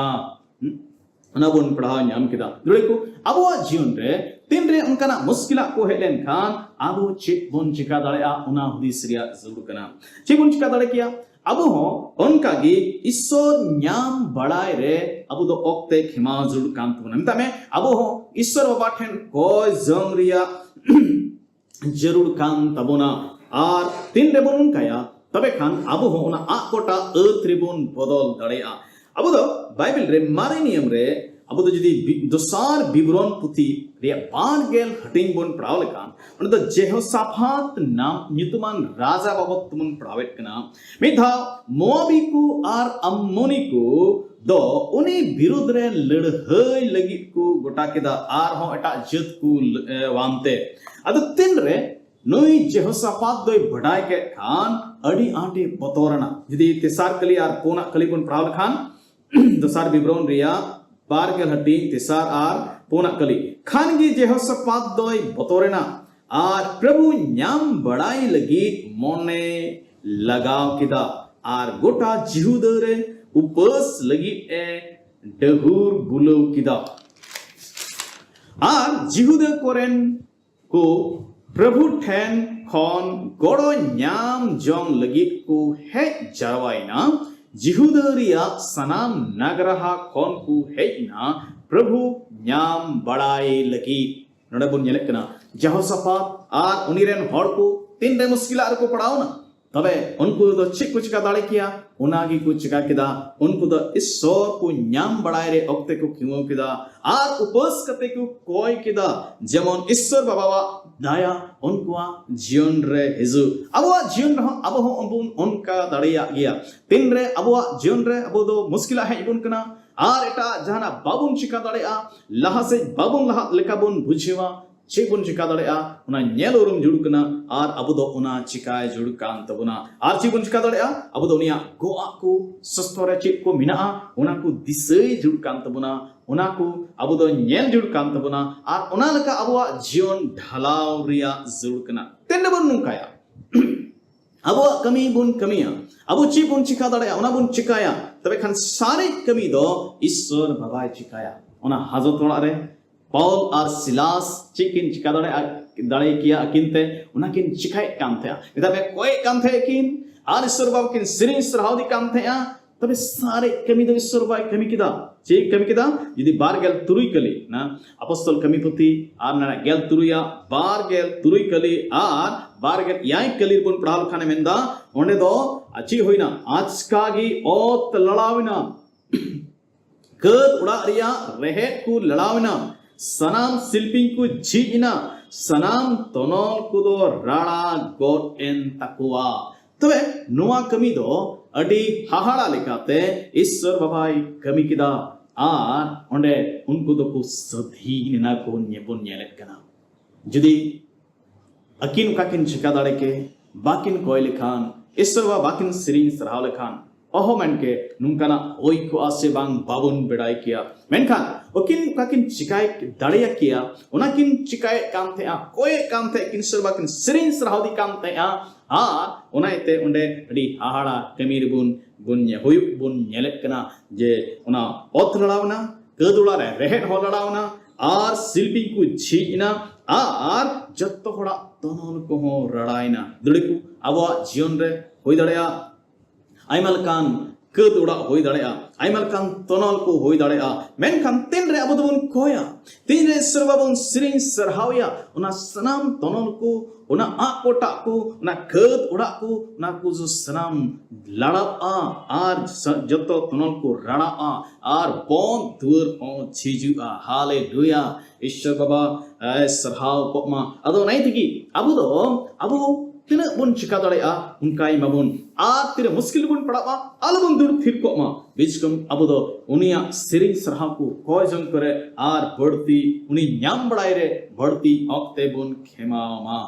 ᱚᱱᱟ ᱵᱚᱱ ᱯᱟᱲᱦᱟᱣ ᱧᱟᱢ ᱠᱮᱫᱟ᱾ ᱡᱩᱲᱟᱹᱭ ᱠᱚ, ᱟᱵᱚᱣᱟᱜ ᱡᱤᱭᱚᱱ ᱨᱮ ᱛᱤᱱᱨᱮ ᱚᱱᱠᱟᱱᱟᱜ ᱢᱩᱥᱠᱤᱞᱟᱜ ᱠᱚ ᱦᱮᱡ ᱞᱮᱱᱠᱷᱟᱱ ᱟᱵᱚ ᱪᱮᱫ ᱵᱚᱱ ᱪᱮᱠᱟ ᱫᱟᱲᱮᱭᱟᱜᱼᱟ, ᱚᱱᱟ ᱦᱩᱫᱤᱥ ᱨᱮᱭᱟᱜ ᱡᱟᱹᱨᱩᱲ ᱠᱟᱱᱟ᱾ ᱪᱮᱫ ᱵᱚᱱ ᱪᱮᱠᱟ ᱫᱟᱲᱮ ᱠᱮᱭᱟ? ᱟᱵᱚ ᱦᱚᱸ ᱚᱱᱠᱟ ᱜᱮ ᱤᱥᱥᱚᱨ ᱧᱟᱢ ᱵᱟᱲᱟᱭ ᱨᱮ ᱟᱵᱚ ᱫᱚ ᱚᱠᱛᱮ ᱠᱷᱮᱢᱟᱣ ᱡᱟᱹᱨᱩᱲ ᱠᱟᱱ ᱛᱟᱵᱚᱱᱟ᱾ ᱢᱮᱛᱟᱜ ᱢᱮ, ᱟᱵᱚ ᱦᱚᱸ ᱤᱥᱥᱚᱨ ᱵᱟᱵᱟ ᱴᱷᱮᱱ ᱠᱚᱭ ᱡᱚᱝ ᱨᱮᱭᱟᱜ ᱡᱟᱹᱨᱩᱲ ᱠᱟᱱ ᱛᱟᱵᱚᱱᱟ᱾ ᱟᱨ ᱛᱤᱱ ᱨᱮᱵᱚᱱ ᱚᱱᱠᱟᱭᱟ, ᱛᱚᱵᱮ ᱠᱷᱟᱱ ᱟᱵᱚ ᱦᱚᱸ ᱚᱱᱟ ᱟᱜ ᱠᱚᱴᱟ ᱟᱹᱛ ᱨᱮᱵᱚᱱ ᱵᱚᱫᱚᱞ ᱫᱟᱲᱮᱭᱟᱜᱼᱟ᱾ ᱟᱵᱚ ᱫᱚ ᱵᱟᱭᱵᱮᱞ ᱨᱮ ᱢᱟᱨᱮ ᱱᱤᱭᱚᱢ ᱨᱮ ᱟᱵᱚ ᱫᱚ ᱡᱩᱫᱤ ᱵᱤ-, ᱫᱚᱥᱟᱨ ᱵᱤᱵᱚᱨᱚᱱ ᱯᱩᱛᱷᱤ ᱨᱮᱭᱟᱜ ᱵᱟᱨ ᱜᱮᱞ ᱦᱟᱹᱴᱤᱧ ᱵᱚᱱ ᱯᱟᱲᱦᱟᱣ ᱞᱮᱠᱷᱟᱱ, ᱚᱸᱰᱮ ᱫᱚ ᱡᱮᱦᱳᱥᱟᱯᱷᱟᱛ ᱱᱟᱢ ᱧᱩᱛᱩᱢᱟᱱ ᱨᱟᱡᱟ ᱵᱟᱵᱚᱫ ᱛᱮᱵᱚᱱ ᱯᱟᱲᱦᱟᱣᱮᱫ ᱠᱟᱱᱟ᱾ ᱢᱤᱫ ᱫᱷᱟᱣ ᱢᱳᱣᱟᱵᱤ ᱠᱚ ᱟᱨ ᱟᱢᱢᱳᱱᱤ ᱠᱚ ᱫᱚ ᱩᱱᱤ ᱵᱤᱨᱩᱫᱽ ᱨᱮ ᱞᱟᱹᱲᱦᱟᱹᱭ ᱞᱟᱹᱜᱤᱫ ᱠᱚ ᱜᱚᱴᱟ ᱠᱮᱫᱟ, ᱟᱨᱦᱚᱸ ᱮᱴᱟᱜ ᱡᱟᱹᱛ ᱠᱚ ᱞ-, ᱮ, ᱣᱟᱱᱛᱮ᱾ ᱟᱫᱚ ᱛᱤᱱᱨᱮ ᱱᱩᱭ ᱡᱮᱦᱳᱥᱟᱯᱷᱟᱛ ᱫᱚᱭ ᱵᱟᱰᱟᱭ ᱠᱮᱫ ᱠᱷᱟᱱ ᱟᱹᱰᱤ ᱟᱸᱴᱮ ᱵᱚᱛᱚᱨ ᱮᱱᱟ᱾ ᱡᱩᱫᱤ ᱛᱮᱥᱟᱨ ᱠᱟᱹᱞᱤ ᱟᱨ ᱯᱩᱱᱟᱜ ᱠᱟᱹᱞᱤ ᱵᱚᱱ ᱯᱟᱲᱦᱟᱣ ᱞᱮᱠᱷᱟᱱ, ᱫᱚᱥᱟᱨ ᱵᱤᱵᱚᱨᱚᱱ ᱨᱮᱭᱟᱜ ᱵᱟᱨ ᱜᱮᱞ ᱦᱟᱹᱴᱤᱧ, ᱛᱮᱥᱟᱨ ᱟᱨ ᱯᱩᱱᱟᱜ ᱠᱟᱹᱞᱤ, ᱠᱷᱟᱱ ᱜᱮ ᱡᱮᱦᱳᱥᱟᱯᱷᱟᱛ ᱫᱚᱭ ᱵᱚᱛᱚᱨ ᱮᱱᱟ ᱟᱨ ᱯᱨᱚᱵᱷᱩ ᱧᱟᱢ ᱵᱟᱲᱟᱭ ᱞᱟᱹᱜᱤᱫ ᱢᱚᱱᱮ ᱞᱟᱜᱟᱣ ᱠᱮᱫᱟ ᱟᱨ ᱜᱚᱴᱟ ᱡᱤᱦᱩᱫᱟᱹ ᱨᱮ ᱩᱯᱟᱹᱥ ᱞᱟᱹᱜᱤᱫ ᱮ ᱰᱟᱹᱦᱩᱨ ᱵᱩᱞᱟᱹᱣ ᱠᱮᱫᱟ᱾ ᱟᱨ ᱡᱤᱦᱩᱫᱟᱹ ᱠᱚᱨᱮᱱ ᱠᱚ ᱯᱨᱚᱵᱷᱩ ᱴᱷᱮᱱ ᱠᱷᱚᱱ ᱜᱚᱲᱚ ᱧᱟᱢ ᱡᱚᱝ ᱞᱟᱹᱜᱤᱫ ᱠᱚ ᱦᱮᱡ ᱡᱟᱨᱣᱟᱭᱮᱱᱟ᱾ ᱡᱤᱦᱩᱫᱟᱹ ᱨᱮᱭᱟᱜ ᱥᱟᱱᱟᱢ ᱱᱟᱜᱽᱨᱟᱦᱟ ᱠᱷᱚᱱ ᱠᱚ ᱦᱮᱡ ᱮᱱᱟ ᱯᱨᱚᱵᱷᱩ ᱧᱟᱢ ᱵᱟᱲᱟᱭ ᱞᱟᱹᱜᱤᱫ᱾ ᱱᱚᱰᱮ ᱵᱚᱱ ᱧᱮᱞᱮᱫ ᱠᱟᱱᱟ, ᱡᱮᱦᱳᱥᱟᱯᱷᱟᱛ ᱟᱨ ᱩᱱᱤ ᱨᱮᱱ ᱦᱚᱲ ᱠᱚ ᱛᱤᱱᱨᱮ ᱢᱩᱥᱠᱤᱞᱟᱜ ᱨᱮᱠᱚ ᱯᱟᱲᱟᱣ ᱮᱱᱟ? ᱛᱚᱵᱮ ᱩᱱᱠᱩ ᱫᱚ ᱪᱮᱫ ᱠᱚ ᱪᱤᱠᱟ ᱫᱟᱲᱮ ᱠᱮᱭᱟ? ᱚᱱᱟ ᱜᱮᱠᱚ ᱪᱤᱠᱟ ᱠᱮᱫᱟ᱾ ᱩᱱᱠᱩ ᱫᱚ ᱤᱥᱥᱚᱨ ᱠᱚ ᱧᱟᱢ ᱵᱟᱲᱟᱭ ᱨᱮ ᱚᱠᱛᱮ ᱠᱚ ᱠᱷᱤᱢᱟᱹᱣ ᱠᱮᱫᱟ ᱟᱨ ᱩᱯᱟᱹᱥ ᱠᱟᱛᱮ ᱠᱚ ᱠᱚᱭ ᱠᱮᱫᱟ, ᱡᱮᱢᱚᱱ ᱤᱥᱥᱚᱨ ᱵᱟᱵᱟᱣᱟᱜ ᱫᱟᱭᱟ ᱩᱱᱠᱩᱣᱟᱜ ᱡᱤᱭᱚᱱ ᱨᱮ ᱦᱤᱡᱩᱜ᱾ ᱟᱵᱚᱣᱟᱜ ᱡᱤᱭᱚᱱ ᱨᱮᱦᱚᱸ ᱟᱵᱚ ᱦᱚᱸ ᱵᱚᱱ ᱚᱱᱠᱟ ᱫᱟᱲᱮᱭᱟᱜ ᱜᱮᱭᱟ᱾ ᱛᱤᱱᱨᱮ ᱟᱵᱚᱣᱟᱜ ᱡᱤᱭᱚᱱ ᱨᱮ ᱟᱵᱚ ᱫᱚ ᱢᱩᱥᱠᱤᱞᱟᱜ ᱦᱮᱡ ᱵᱚᱱ ᱠᱟᱱᱟ ᱟᱨ ᱮᱴᱟᱜ ᱡᱟᱦᱟᱱᱟᱜ ᱵᱟᱵᱚᱱ ᱪᱤᱠᱟ ᱫᱟᱲᱮᱭᱟᱜᱼᱟ, ᱞᱟᱦᱟ ᱥᱮᱫ ᱵᱟᱵᱚᱱ ᱞᱟᱦᱟᱜ ᱞᱮᱠᱟ ᱵᱚᱱ ᱵᱩᱡᱷᱟᱹᱣᱟ, ᱪᱮᱫ ᱵᱚᱱ ᱪᱤᱠᱟ ᱫᱟᱲᱮᱭᱟᱜᱼᱟ? ᱚᱱᱟ ᱧᱮᱞ ᱩᱨᱩᱢ ᱡᱟᱹᱨᱩᱲ ᱠᱟᱱᱟ ᱟᱨ ᱟᱵᱚ ᱫᱚ ᱚᱱᱟ ᱪᱤᱠᱟᱭ ᱡᱟᱹᱨᱩᱲ ᱠᱟᱱ ᱛᱟᱵᱚᱱᱟ᱾ ᱟᱨ ᱪᱮᱫ ᱵᱚᱱ ᱪᱤᱠᱟ ᱫᱟᱲᱮᱭᱟᱜᱼᱟ? ᱟᱵᱚ ᱫᱚ ᱩᱱᱤᱭᱟᱜ ᱜᱚᱜᱼᱟᱜ ᱠᱚ ᱥᱟᱥᱛᱚ ᱨᱮ ᱪᱮᱫ ᱠᱚ ᱢᱮᱱᱟᱜᱼᱟ, ᱚᱱᱟ ᱠᱚ ᱫᱤᱥᱟᱹᱭ ᱡᱟᱹᱨᱩᱲ ᱠᱟᱱ ᱛᱟᱵᱚᱱᱟ, ᱚᱱᱟ ᱠᱚ ᱟᱵᱚ ᱫᱚ ᱧᱮᱞ ᱡᱟᱹᱨᱩᱲ ᱠᱟᱱ ᱛᱟᱵᱚᱱᱟ ᱟᱨ ᱚᱱᱟ ᱞᱮᱠᱟ ᱟᱵᱚᱣᱟᱜ ᱡᱤᱭᱚᱱ ᱰᱷᱟᱞᱟᱣ ᱨᱮᱭᱟᱜ ᱡᱟᱹᱨᱩᱲ ᱠᱟᱱᱟ᱾ ᱛᱮᱱ ᱵᱚᱱ ᱱᱚᱝᱠᱟᱭᱟ, ᱟᱵᱚᱣᱟᱜ ᱠᱟᱹᱢᱤ ᱵᱚᱱ ᱠᱟᱹᱢᱤᱭᱟ, ᱟᱵᱚ ᱪᱮᱫ ᱵᱚᱱ ᱪᱤᱠᱟ ᱫᱟᱲᱮᱭᱟᱜᱼᱟ ᱚᱱᱟ ᱵᱚᱱ ᱪᱤᱠᱟᱭᱟ᱾ ᱛᱚᱵᱮ ᱠᱷᱟᱱ ᱥᱟᱨᱮᱡ ᱠᱟᱹᱢᱤ ᱫᱚ ᱤᱥᱥᱚᱨ ᱵᱟᱵᱟᱭ ᱪᱤᱠᱟᱭᱟ᱾ ᱚᱱᱟ ᱦᱟᱡᱚᱛ ᱚᱲᱟᱜ ᱨᱮ ᱯᱟᱣᱞ ᱟᱨ ᱥᱤᱞᱟᱥ ᱪᱮᱫ ᱠᱤᱱ ᱪᱤᱠᱟ ᱫᱟᱲᱮᱭᱟᱜᱼᱟ, ᱫᱟᱲᱮ ᱠᱮᱭᱟ ᱟᱹᱠᱤᱱ ᱛᱮ? ᱚᱱᱟ ᱠᱤᱱ ᱪᱤᱠᱟᱭᱮᱫ ᱠᱟᱱ ᱛᱟᱦᱮᱸᱜᱼᱟ᱾ ᱢᱮᱛᱟᱜ ᱢᱮ, ᱠᱚᱭᱮᱫ ᱠᱟᱱ ᱛᱟᱦᱮᱸᱜ ᱠᱤᱱ ᱟᱨ ᱤᱥᱥᱚᱨ ᱵᱟᱵᱟ ᱠᱤᱱ ᱥᱮᱨᱮᱧ ᱥᱟᱨᱦᱟᱣ ᱫᱤ ᱠᱟᱱ ᱛᱟᱦᱮᱸᱜᱼᱟ᱾ ᱛᱚᱵᱮ ᱥᱟᱨᱮᱡ ᱠᱟᱹᱢᱤ ᱫᱚ ᱤᱥᱥᱚᱨ ᱵᱟᱵᱟᱭ ᱠᱟᱹᱢᱤ ᱠᱮᱫᱟ᱾ ᱪᱮᱫ ᱠᱟᱹᱢᱤ ᱠᱮᱫᱟ? ᱡᱩᱫᱤ ᱵᱟᱨ ᱜᱮᱞ ᱛᱩᱨᱩᱭ ᱠᱟᱹᱞᱤ ᱚᱱᱟ ᱟᱯᱚᱥᱛᱚᱞ ᱠᱟᱹᱢᱤ ᱯᱩᱛᱷᱤ ᱟᱨ ᱚᱱᱟ ᱜᱮᱞ ᱛᱩᱨᱩᱭᱟᱜ ᱵᱟᱨ ᱜᱮᱞ ᱛᱩᱨᱩᱭ ᱠᱟᱹᱞᱤ ᱟᱨ ᱵᱟᱨ ᱜᱮᱞ ᱮᱭᱟᱭ ᱠᱟᱹᱞᱤ ᱨᱮᱵᱚᱱ ᱯᱟᱲᱦᱟᱣ ᱞᱮᱠᱷᱟᱱᱮ ᱢᱮᱱᱫᱟ, ᱚᱸᱰᱮ ᱫᱚ ᱪᱮᱫ ᱦᱩᱭᱱᱟ? ᱟᱪᱠᱟ ᱜᱮ ᱚᱛ ᱞᱟᱲᱟᱣ ᱮᱱᱟ, ᱠᱟᱹᱛ ᱚᱲᱟᱜ ᱨᱮᱭᱟᱜ ᱨᱮᱦᱮᱫ ᱠᱚ ᱞᱟᱲᱟᱣ ᱮᱱᱟ, ᱥᱟᱱᱟᱢ ᱥᱤᱞᱯᱤᱧ ᱠᱚ ᱡᱷᱤᱡ ᱮᱱᱟ, ᱥᱟᱱᱟᱢ ᱛᱚᱱᱚᱞ ᱠᱚᱫᱚ ᱨᱟᱲᱟ ᱜᱚᱫ ᱮᱱ ᱛᱟᱠᱚᱣᱟ᱾ ᱛᱚᱵᱮ ᱱᱚᱣᱟ ᱠᱟᱹᱢᱤ ᱫᱚ ᱟᱹᱰᱤ ᱦᱟᱦᱟᱲᱟ ᱞᱮᱠᱟᱛᱮ ᱤᱥᱥᱚᱨ ᱵᱟᱵᱟᱭ ᱠᱟᱹᱢᱤ ᱠᱮᱫᱟ ᱟᱨ ᱚᱸᱰᱮ ᱩᱱᱠᱩ ᱫᱚᱠᱚ ᱥᱟᱹᱫᱷᱤᱱ ᱮᱱᱟ ᱠᱚ ᱵᱚᱱ ᱧᱮᱞᱮᱫ ᱠᱟᱱᱟ᱾ ᱡᱩᱫᱤ ᱟᱹᱠᱤᱱ ᱚᱠᱟ ᱠᱤᱱ ᱪᱤᱠᱟ ᱫᱟᱲᱮ ᱠᱮ, ᱵᱟᱹᱠᱤᱱ ᱠᱚᱭ ᱞᱮᱠᱷᱟᱱ, ᱤᱥᱥᱚᱨ ᱵᱟᱵᱟ ᱵᱟᱹᱠᱤᱱ ᱥᱮᱨᱮᱧ ᱥᱟᱨᱦᱟᱣ ᱞᱮᱠᱷᱟᱱ, ᱚᱦᱚ ᱢᱮᱱ ᱠᱮ ᱱᱚᱝᱠᱟᱱᱟᱜ ᱦᱩᱭ ᱠᱚᱜᱼᱟ ᱥᱮ ᱵᱟᱝ ᱵᱟᱵᱚᱱ ᱵᱟᱲᱟᱭ ᱠᱮᱭᱟ᱾ ᱢᱮᱱᱠᱷᱟᱱ ᱟᱹᱠᱤᱱ ᱚᱠᱟ ᱠᱤᱱ ᱪᱤᱠᱟᱭ ᱫᱟᱲᱮᱭᱟ ᱠᱮᱭᱟ, ᱚᱱᱟ ᱠᱤᱱ ᱪᱤᱠᱟᱭᱮᱫ ᱠᱟᱱ ᱛᱟᱦᱮᱸᱜᱼᱟ, ᱠᱚᱭᱮᱫ ᱠᱟᱱ ᱛᱟᱦᱮᱸᱜ ᱠᱤᱱ, ᱤᱥᱥᱚᱨ ᱵᱟᱵᱟ ᱠᱤᱱ ᱥᱮᱨᱮᱧ ᱥᱟᱨᱦᱟᱣ ᱫᱤ ᱠᱟᱱ ᱛᱟᱦᱮᱸᱜᱼᱟ᱾ ᱟᱨ ᱚᱱᱟ ᱤᱭᱟᱹᱛᱮ ᱚᱸᱰᱮ ᱟᱹᱰᱤ ᱦᱟᱦᱟᱲᱟ ᱠᱟᱹᱢᱤ ᱨᱮᱵᱚᱱ ᱵᱚᱱ ᱧᱮ-, ᱦᱩᱭᱩᱜ ᱵᱚᱱ ᱧᱮᱞᱮᱫ ᱠᱟᱱᱟ ᱡᱮ ᱚᱱᱟ ᱚᱛ ᱞᱟᱲᱟᱣ ᱮᱱᱟ, ᱠᱟᱹᱛ ᱚᱲᱟᱜ ᱨᱮ ᱨᱮᱦᱮᱫ ᱦᱚᱸ ᱞᱟᱲᱟᱣ ᱮᱱᱟ, ᱟᱨ ᱥᱤᱞᱯᱤᱧ ᱠᱚ ᱡᱷᱤᱡ ᱮᱱᱟ, ᱟᱨ ᱡᱚᱛᱚ ᱦᱚᱲᱟᱜ ᱛᱚᱱᱚᱞ ᱠᱚᱦᱚᱸ ᱨᱟᱲᱟᱭᱮᱱᱟ᱾ ᱫᱟᱹᱲᱤ ᱠᱚ ᱟᱵᱚᱣᱟᱜ ᱡᱤᱭᱚᱱ ᱨᱮ ᱦᱩᱭ ᱫᱟᱲᱮᱭᱟᱜᱼᱟ᱾ ᱟᱭᱢᱟ ᱞᱮᱠᱟᱱ ᱠᱟᱹᱛ ᱚᱲᱟᱜ ᱦᱩᱭ ᱫᱟᱲᱮᱭᱟᱜᱼᱟ, ᱟᱭᱢᱟ ᱞᱮᱠᱟᱱ ᱛᱚᱱᱚᱞ ᱠᱚ ᱦᱩᱭ ᱫᱟᱲᱮᱭᱟᱜᱼᱟ᱾ ᱢᱮᱱᱠᱷᱟᱱ ᱛᱤᱱᱨᱮ ᱟᱵᱚ ᱫᱚᱵᱚᱱ ᱠᱚᱭᱟ, ᱛᱤᱱᱨᱮ ᱤᱥᱚᱨ ᱵᱟᱵᱟ ᱵᱚᱱ ᱥᱮᱨᱮᱧ ᱥᱟᱨᱦᱟᱣᱮᱭᱟ, ᱚᱱᱟ ᱥᱟᱱᱟᱢ ᱛᱚᱱᱚᱞ ᱠᱚ, ᱚᱱᱟ ᱟᱜ ᱠᱚᱴᱟᱜ ᱠᱚ, ᱚᱱᱟ ᱠᱟᱹᱛ ᱚᱲᱟᱜ ᱠᱚ, ᱚᱱᱟ ᱠᱚ ᱥᱟᱱᱟᱢ ᱞᱟᱲᱟᱜᱼᱟ ᱟᱨ ᱥᱟ- ᱡᱚᱛᱚ ᱛᱚᱱᱚᱞ ᱠᱚ ᱨᱟᱲᱟᱜᱼᱟ ᱟᱨ ᱵᱚᱱ ᱫᱩᱣᱟᱹᱨ ᱦᱚᱸ ᱡᱷᱤᱡᱩᱜᱼᱟ᱾ ᱦᱟᱞᱮᱞᱩᱭᱟ! ᱤᱥᱚᱨ ᱵᱟᱵᱟ ᱮ, ᱥᱟᱨᱦᱟᱣ ᱠᱚᱜ ᱢᱟ᱾ ᱟᱫᱚ ᱚᱱᱟ ᱛᱮᱜᱮ ᱟᱵᱚ ᱫᱚ, ᱟᱵᱚ ᱛᱤᱱᱟᱹᱜ ᱵᱚᱱ ᱪᱤᱠᱟ ᱫᱟᱲᱮᱭᱟᱜᱼᱟ ᱚᱱᱠᱟᱭ ᱢᱟᱵᱚᱱ, ᱟᱨ ᱛᱤᱱᱟᱹᱜ ᱢᱩᱥᱠᱤᱞ ᱵᱚᱱ ᱯᱟᱲᱟᱜᱼᱟ ᱟᱞᱚᱵᱚᱱ ᱫᱩᱲᱩᱵ ᱛᱷᱤᱨ ᱠᱚᱜ ᱢᱟ᱾ ᱵᱤᱪᱠᱚᱢ ᱟᱵᱚ ᱫᱚ ᱩᱱᱤᱭᱟᱜ ᱥᱮᱨᱮᱧ ᱥᱟᱨᱦᱟᱣ ᱠᱚ ᱠᱚᱭ ᱡᱚᱝ ᱠᱚᱨᱮ ᱟᱨ ᱵᱟᱹᱲᱛᱤ ᱩᱱᱤ ᱧᱟᱢ ᱵᱟᱲᱟᱭ ᱨᱮ ᱵᱟᱹᱲᱛᱤ ᱚᱠᱛᱮ ᱵᱚᱱ ᱠᱷᱮᱢᱟᱣ ᱢᱟ᱾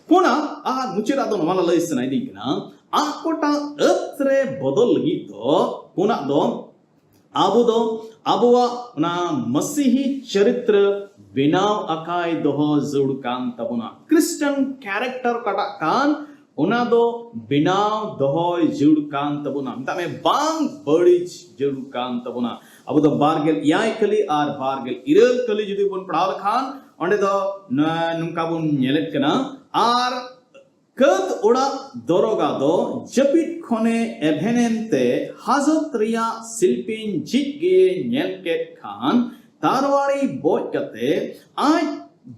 ᱯᱩᱱᱟᱜ ᱟᱨ ᱢᱩᱪᱟᱹᱫ ᱟᱜ ᱫᱚ ᱱᱚᱣᱟ ᱞᱟᱹᱞᱟᱹᱭ ᱥᱟᱱᱟᱭᱮᱫᱤᱧ ᱠᱟᱱᱟ, ᱟᱜ ᱠᱚᱴᱟ ᱟᱹᱛ ᱨᱮ ᱵᱚᱫᱚᱞ ᱞᱟᱹᱜᱤᱫ ᱫᱚ ᱯᱩᱱᱟᱜ ᱫᱚ ᱟᱵᱚ ᱫᱚ ᱟᱵᱚᱣᱟᱜ ᱚᱱᱟ ᱢᱟᱥᱤᱦᱤ ᱪᱚᱨᱤᱛᱨᱚ ᱵᱮᱱᱟᱣ ᱟᱠᱟᱭ ᱫᱚᱦᱚ ᱡᱟᱹᱨᱩᱲ ᱠᱟᱱ ᱛᱟᱵᱚᱱᱟ᱾ ᱠᱷᱨᱤᱥᱴᱟᱱ ᱠᱮᱨᱮᱠᱴᱟᱨ ᱚᱠᱟᱴᱟᱜ ᱠᱟᱱ, ᱚᱱᱟ ᱫᱚ ᱵᱮᱱᱟᱣ ᱫᱚᱦᱚᱭ ᱡᱟᱹᱨᱩᱲ ᱠᱟᱱ ᱛᱟᱵᱚᱱᱟ᱾ ᱢᱮᱛᱟᱜ ᱢᱮ, ᱵᱟᱝ ᱵᱟᱹᱲᱤᱡ ᱡᱟᱹᱨᱩᱲ ᱠᱟᱱ ᱛᱟᱵᱚᱱᱟ᱾ ᱟᱵᱚ ᱫᱚ ᱵᱟᱨ ᱜᱮᱞ ᱮᱭᱟᱭ ᱠᱟᱹᱞᱤ ᱟᱨ ᱵᱟᱨ ᱜᱮᱞ ᱤᱨᱟᱹᱞ ᱠᱟᱹᱞᱤ ᱡᱩᱫᱤ ᱵᱚᱱ ᱯᱟᱲᱦᱟᱣ ᱞᱮᱠᱷᱟᱱ, ᱚᱸᱰᱮ ᱫᱚ ᱱᱚ- ᱱᱚᱝᱠᱟ ᱵᱚᱱ ᱧᱮᱞᱮᱫ ᱠᱟᱱᱟ, ᱟᱨ ᱠᱟᱹᱛ ᱚᱲᱟᱜ ᱫᱚᱨᱚᱜᱟ ᱫᱚ ᱡᱟᱹᱯᱤᱫ ᱠᱷᱚᱱᱮ ᱮᱵᱷᱮᱱ ᱮᱱᱛᱮ ᱦᱟᱡᱚᱛ ᱨᱮᱭᱟᱜ ᱥᱤᱞᱯᱤᱧ ᱡᱷᱤᱡ ᱜᱮᱭᱮ ᱧᱮᱞ ᱠᱮᱫ ᱠᱷᱟᱱ, ᱛᱟᱨᱣᱟᱲᱤ ᱵᱚᱡ ᱠᱟᱛᱮ ᱟᱡ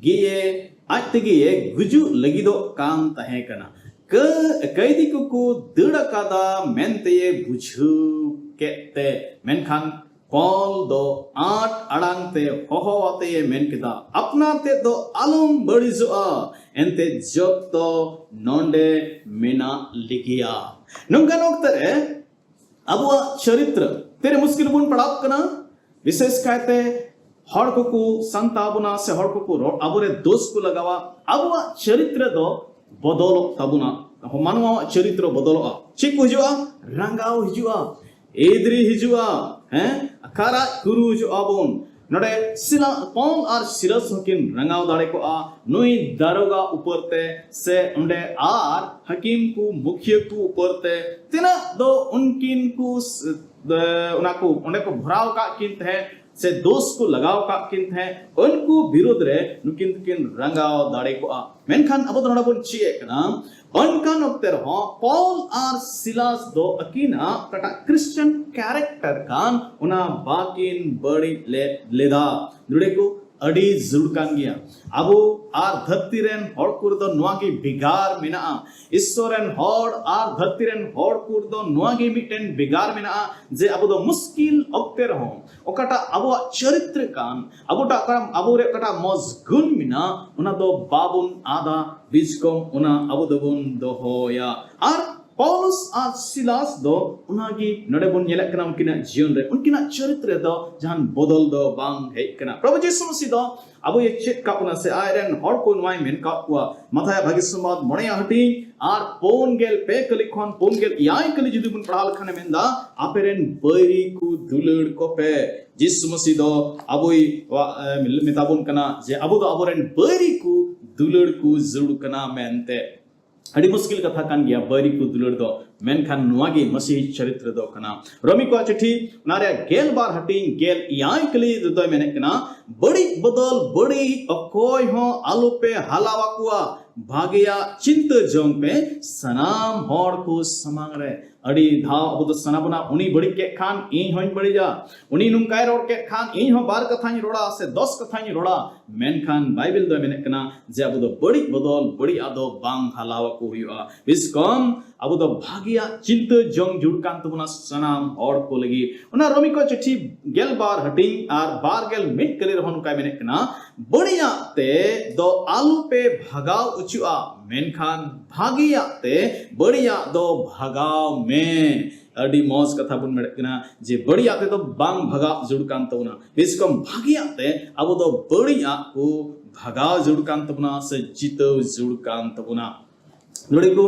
ᱜᱮᱭᱮ, ᱟᱡ ᱛᱮᱜᱮᱭᱮ ᱜᱩᱡᱩᱜ ᱞᱟᱹᱜᱤᱫᱚᱜ ᱠᱟᱱ ᱛᱟᱦᱮᱸ ᱠᱟᱱᱟ᱾ ᱠᱟᱹ- ᱠᱟᱹᱭᱫᱤ ᱠᱚᱠᱚ ᱫᱟᱹᱲ ᱟᱠᱟᱫᱟ ᱢᱮᱱᱛᱮᱭᱮ ᱵᱩᱡᱷᱟᱹᱣ ᱠᱮᱫ ᱛᱮ, ᱢᱮᱱᱠᱷᱟᱱ ᱯᱚᱞ ᱫᱚ ᱟᱸᱴ ᱟᱲᱟᱝ ᱛᱮ ᱦᱚᱦᱚ ᱟᱛᱮᱭᱮ ᱢᱮᱱ ᱠᱮᱫᱟ, "ᱟᱯᱱᱟᱨ ᱛᱮᱫ ᱫᱚ ᱟᱞᱚᱢ ᱵᱟᱹᱲᱤᱡᱚᱜᱼᱟ, ᱮᱱᱛᱮ ᱡᱚᱛᱚ ᱱᱚᱰᱮ ᱢᱮᱱᱟᱜ ᱞᱮᱜᱮᱭᱟ᱾" ᱱᱚᱝᱠᱟᱱ ᱚᱠᱛᱮ ᱨᱮ ᱟᱵᱚᱣᱟᱜ ᱪᱚᱨᱤᱛᱨᱚ ᱛᱤᱨᱮ ᱢᱩᱥᱠᱤᱞ ᱵᱚᱱ ᱯᱟᱲᱟᱣ ᱠᱟᱱᱟ, ᱵᱤᱥᱮᱥ ᱠᱟᱭᱛᱮ ᱦᱚᱲ ᱠᱚᱠᱚ ᱥᱟᱱᱛᱟᱣ ᱵᱚᱱᱟ ᱥᱮ ᱦᱚᱲ ᱠᱚᱠᱚ ᱨᱚᱲ, ᱟᱵᱚᱨᱮ ᱫᱳᱥ ᱠᱚ ᱞᱟᱜᱟᱣᱟ, ᱟᱵᱚᱣᱟᱜ ᱪᱚᱨᱤᱛᱨᱚ ᱫᱚ ᱵᱚᱫᱚᱞᱚᱜ ᱛᱟᱵᱚᱱᱟ᱾ ᱢᱟᱱᱣᱟᱣᱟᱜ ᱪᱚᱨᱤᱛᱨᱚ ᱵᱚᱫᱚᱞᱚᱜᱼᱟ᱾ ᱪᱮᱫ ᱠᱚ ᱦᱤᱡᱩᱜᱼᱟ? ᱨᱟᱸᱜᱟᱣ ᱦᱤᱡᱩᱜᱼᱟ, ᱮᱫᱽᱨᱤ ᱦᱤᱡᱩᱜᱼᱟ, ᱦᱮᱸ, ᱠᱟᱨᱟᱡ ᱠᱩᱨᱩ ᱦᱤᱡᱩᱜᱼᱟ ᱵᱚᱱ᱾ ᱱᱚᱰᱮ ᱥᱤᱞᱟ, ᱯᱚᱞ ᱟᱨ ᱥᱤᱞᱟᱥ ᱦᱚᱸᱠᱤᱱ ᱨᱟᱸᱜᱟᱣ ᱫᱟᱲᱮ ᱠᱚᱜᱼᱟ ᱱᱩᱭ ᱫᱟᱨᱳᱜᱟ ᱩᱯᱚᱨ ᱛᱮ, ᱥᱮ ᱚᱸᱰᱮ ᱟᱨ ᱦᱟᱹᱠᱤᱢ ᱠᱚ, ᱢᱩᱠᱷᱤᱭᱟᱹ ᱠᱚ ᱩᱯᱚᱨ ᱛᱮ᱾ ᱛᱤᱱᱟᱹᱜ ᱫᱚ ᱩᱱᱠᱤᱱ ᱠᱚ ᱥ- ᱫ- ᱚᱱᱟ ᱠᱚ ᱚᱸᱰᱮ ᱠᱚ ᱵᱷᱚᱨᱟᱣ ᱟᱠᱟᱫ ᱠᱤᱱ ᱛᱟᱦᱮᱸᱫ, ᱥᱮ ᱫᱳᱥ ᱠᱚ ᱞᱟᱜᱟᱣ ᱠᱟᱜ ᱠᱤᱱ ᱛᱟᱦᱮᱸᱫ, ᱩᱱᱠᱩ ᱵᱤᱨᱩᱫᱽ ᱨᱮ ᱱᱩᱠᱤᱱ ᱫᱚᱠᱤᱱ ᱨᱟᱸᱜᱟᱣ ᱫᱟᱲᱮ ᱠᱚᱜᱼᱟ᱾ ᱢᱮᱱᱠᱷᱟᱱ ᱟᱵᱚ ᱫᱚ ᱱᱚᱰᱮ ᱵᱚᱱ ᱪᱮᱫ ᱮᱫ ᱠᱟᱱᱟ, ᱚᱱᱠᱟᱱ ᱚᱠᱛᱮ ᱨᱮᱦᱚᱸ ᱯᱚᱞ ᱟᱨ ᱥᱤᱞᱟᱥ ᱫᱚ ᱟᱹᱠᱤᱱᱟᱜ ᱚᱠᱟᱴᱟᱜ ᱠᱨᱤᱥᱪᱤᱭᱟᱱ ᱠᱮᱨᱮᱠᱴᱟᱨ ᱠᱟᱱ, ᱚᱱᱟ ᱵᱟᱠᱤᱱ ᱵᱟᱹᱲᱤᱡ ᱞᱮ-, ᱞᱮᱫᱟ᱾ ᱱᱚᱰᱮ ᱠᱚ ᱟᱹᱰᱤ ᱡᱟᱹᱨᱩᱲ ᱠᱟᱱ ᱜᱮᱭᱟ᱾ ᱟᱵᱚ ᱟᱨ ᱫᱷᱟᱹᱨᱛᱤ ᱨᱮᱱ ᱦᱚᱲ ᱠᱚ ᱨᱮᱫᱚ ᱱᱚᱣᱟ ᱜᱮ ᱵᱷᱮᱜᱟᱨ ᱢᱮᱱᱟᱜᱼᱟ᱾ ᱤᱥᱥᱚᱨ ᱨᱮᱱ ᱦᱚᱲ ᱟᱨ ᱫᱷᱟᱹᱨᱛᱤ ᱨᱮᱱ ᱦᱚᱲ ᱠᱚ ᱨᱮᱫᱚ ᱱᱚᱣᱟ ᱜᱮ ᱢᱤᱫᱴᱮᱱ ᱵᱷᱮᱜᱟᱨ ᱢᱮᱱᱟᱜᱼᱟ, ᱡᱮ ᱟᱵᱚ ᱫᱚ ᱢᱩᱥᱠᱤᱞ ᱚᱠᱛᱮ ᱨᱮᱦᱚᱸ ᱚᱠᱟᱴᱟᱜ ᱟᱵᱚᱣᱟᱜ ᱪᱚᱨᱤᱛᱨᱚ ᱠᱟᱱ, ᱟᱵᱚᱴᱟᱜ ᱠᱟᱱ, ᱟᱵᱚ ᱨᱮ ᱚᱠᱟᱴᱟᱜ ᱢᱚᱡᱽ ᱜᱩᱱ ᱢᱮᱱᱟᱜ, ᱚᱱᱟ ᱫᱚ ᱵᱟᱵᱚᱱ ᱟᱫᱟ, ᱵᱤᱥᱠᱚᱢ ᱚᱱᱟ ᱟᱵᱚ ᱫᱚᱵᱚᱱ ᱫᱚᱦᱚᱭᱟ᱾ ᱟᱨ ᱯᱟᱣᱞᱩᱥ ᱟᱨ ᱥᱤᱞᱟᱥ ᱫᱚ ᱚᱱᱟᱜᱮ ᱱᱚᱰᱮ ᱵᱚᱱ ᱧᱮᱞᱮᱫ ᱠᱟᱱᱟ, ᱩᱱᱠᱤᱱᱟᱜ ᱡᱤᱭᱚᱱ ᱨᱮ, ᱩᱱᱠᱤᱱᱟᱜ ᱪᱚᱨᱤᱛᱨᱚ ᱫᱚ ᱡᱟᱦᱟᱱ ᱵᱚᱫᱚᱞ ᱫᱚ ᱵᱟᱝ ᱦᱮᱡ ᱠᱟᱱᱟ᱾ ᱯᱨᱚᱵᱷᱩ ᱡᱤᱥᱩ ᱢᱟᱥᱤ ᱫᱚ ᱟᱵᱚᱭ ᱪᱮᱫ ᱠᱟᱜ ᱵᱚᱱᱟ, ᱥᱮ ᱟᱡ ᱨᱮᱱ ᱦᱚᱲ ᱠᱚ ᱱᱚᱣᱟᱭ ᱢᱮᱱ ᱠᱟᱜ ᱠᱚᱣᱟ, ᱢᱟᱛᱷᱟᱭ ᱵᱷᱟᱹᱜᱤ ᱥᱚᱢᱵᱟᱫ ᱢᱚᱬᱮᱭᱟᱜ ᱦᱟᱹᱴᱤᱧ ᱟᱨ ᱯᱩᱱ ᱜᱮᱞ ᱯᱮ ᱠᱟᱹᱞᱤ ᱠᱷᱚᱱ ᱯᱩᱱ ᱜᱮᱞ ᱮᱭᱟᱭ ᱠᱟᱹᱞᱤ ᱡᱩᱫᱤ ᱵᱚᱱ ᱯᱟᱲᱦᱟᱣ ᱞᱮᱠᱷᱟᱱᱮ ᱢᱮᱱᱫᱟ, "ᱟᱯᱮ ᱨᱮᱱ ᱵᱟᱹᱭᱨᱤ ᱠᱚ ᱫᱩᱞᱟᱹᱲ ᱠᱚᱯᱮ᱾" ᱡᱤᱥᱩ ᱢᱟᱥᱤ ᱫᱚ ᱟᱵᱚᱭ ᱢᱮᱛᱟ ᱵᱚᱱ ᱠᱟᱱᱟ ᱡᱮ ᱟᱵᱚ ᱫᱚ ᱟᱵᱚᱨᱮᱱ ᱵᱟᱹᱭᱨᱤ ᱠᱚ ᱫᱩᱞᱟᱹᱲ ᱠᱚ ᱡᱟᱹᱨᱩᱲ ᱠᱟᱱᱟ ᱢᱮᱱᱛᱮ᱾ ᱟᱹᱰᱤ ᱢᱩᱥᱠᱤᱞ ᱠᱟᱛᱷᱟ ᱠᱟᱱ ᱜᱮᱭᱟ ᱵᱟᱹᱭᱨᱤ ᱠᱚ ᱫᱩᱞᱟᱹᱲ ᱫᱚ, ᱢᱮᱱᱠᱷᱟᱱ ᱱᱚᱣᱟ ᱜᱮ ᱢᱟᱹᱥᱤᱦᱤ ᱪᱚᱨᱤᱛᱨᱚ ᱫᱚ ᱠᱟᱱᱟ᱾ ᱨᱳᱢᱤ ᱠᱚᱣᱟᱜ ᱪᱤᱴᱷᱤ, ᱚᱱᱟ ᱨᱮᱭᱟᱜ ᱜᱮᱞ ᱵᱟᱨ ᱦᱟᱹᱴᱤᱧ ᱜᱮᱞ ᱮᱭᱟᱭ ᱠᱟᱹᱞᱤ ᱨᱮᱫᱚᱭ ᱢᱮᱱᱮᱫ ᱠᱟᱱᱟ, "ᱵᱟᱹᱲᱤᱡ ᱵᱚᱫᱚᱞ ᱵᱟᱹᱲᱤᱡ ᱚᱠᱚᱭ ᱦᱚᱸ ᱟᱞᱚᱯᱮ ᱦᱟᱞᱟᱣ ᱟᱠᱚᱣᱟ, ᱵᱷᱟᱜᱮᱭᱟᱜ ᱪᱤᱱᱛᱟᱹ ᱡᱚᱝ ᱯᱮ ᱥᱟᱱᱟᱢ ᱦᱚᱲ ᱠᱚ ᱥᱟᱢᱟᱝ ᱨᱮ᱾" ᱟᱹᱰᱤ ᱫᱷᱟᱣ ᱟᱵᱚ ᱫᱚ ᱥᱟᱱᱟ ᱵᱚᱱᱟ, "ᱩᱱᱤ ᱵᱟᱹᱲᱤᱡ ᱠᱮᱫ ᱠᱷᱟᱱ ᱤᱧ ᱦᱚᱸᱧ ᱵᱟᱹᱲᱤᱡᱟ, ᱩᱱᱤ ᱱᱚᱝᱠᱟᱭ ᱨᱚᱲ ᱠᱮᱫ ᱠᱷᱟᱱ ᱤᱧ ᱦᱚᱸ ᱵᱟᱨ ᱠᱟᱛᱷᱟᱧ ᱨᱚᱲᱟ ᱥᱮ ᱫᱚᱥ ᱠᱟᱛᱷᱟᱧ ᱨᱚᱲᱟ", ᱢᱮᱱᱠᱷᱟᱱ ᱵᱟᱭᱵᱮᱞ ᱫᱚᱭ ᱢᱮᱱᱮᱫ ᱠᱟᱱᱟ ᱡᱮ ᱟᱵᱚ ᱫᱚ ᱵᱟᱹᱲᱤᱡ ᱵᱚᱫᱚᱞ ᱵᱟᱹᱲᱤᱡᱟᱜ ᱫᱚ ᱵᱟᱝ ᱦᱟᱞᱟᱣ ᱟᱠᱚ ᱦᱩᱭᱩᱜᱼᱟ᱾ ᱵᱮᱥ ᱠᱚᱢ ᱟᱵᱚ ᱫᱚ ᱵᱷᱟᱜᱮᱭᱟᱜ ᱪᱤᱱᱛᱟᱹ ᱡᱚᱝ ᱡᱩᱲ ᱠᱟᱱ ᱛᱟᱵᱚᱱᱟ ᱥᱟᱱᱟᱢ ᱦᱚᱲ ᱠᱚ ᱞᱟᱹᱜᱤᱫ᱾ ᱚᱱᱟ ᱨᱳᱢᱤ ᱠᱚ ᱪᱤᱴᱷᱤ ᱜᱮᱞ ᱵᱟᱨ ᱦᱟᱹᱴᱤᱧ ᱟᱨ ᱵᱟᱨ ᱜᱮᱞ ᱢᱤᱫ ᱠᱟᱹᱞᱤ ᱨᱮᱦᱚᱸ ᱱᱚᱝᱠᱟᱭ ᱢᱮᱱᱮᱫ ᱠᱟᱱᱟ, "ᱵᱟᱹᱲᱤᱡᱟᱜ ᱛᱮ ᱫᱚ ᱟᱞᱚ ᱯᱮ ᱵᱷᱟᱜᱟᱣ ᱚᱪᱚᱜᱼᱟ, ᱢᱮᱱᱠᱷᱟᱱ ᱵᱷᱟᱜᱮᱭᱟᱜ ᱛᱮ ᱵᱟᱹᱲᱤᱡᱟᱜ ᱫᱚ ᱵᱷᱟᱜᱟᱣ ᱢᱮ᱾" ᱟᱹᱰᱤ ᱢᱚᱡᱽ ᱠᱟᱛᱷᱟ ᱵᱚᱱ ᱢᱮᱱᱮᱫ ᱠᱟᱱᱟ ᱡᱮ ᱵᱟᱹᱲᱤᱡᱟᱜ ᱛᱮᱫᱚ ᱵᱟᱝ ᱵᱷᱟᱜᱟᱣ ᱡᱩᱲ ᱠᱟᱱ ᱛᱟᱵᱚᱱᱟ᱾ ᱵᱮᱥ ᱠᱚᱢ ᱵᱷᱟᱜᱮᱭᱟᱜ ᱛᱮ ᱟᱵᱚ ᱫᱚ ᱵᱟᱹᱲᱤᱡᱟᱜ ᱠᱚ ᱵᱷᱟᱜᱟᱣ ᱡᱩᱲ ᱠᱟᱱ ᱛᱟᱵᱚᱱᱟ ᱥᱮ ᱡᱤᱛᱟᱹᱣ ᱡᱩᱲ ᱠᱟᱱ ᱛᱟᱵᱚᱱᱟ᱾ ᱱᱚᱰᱮ ᱠᱚ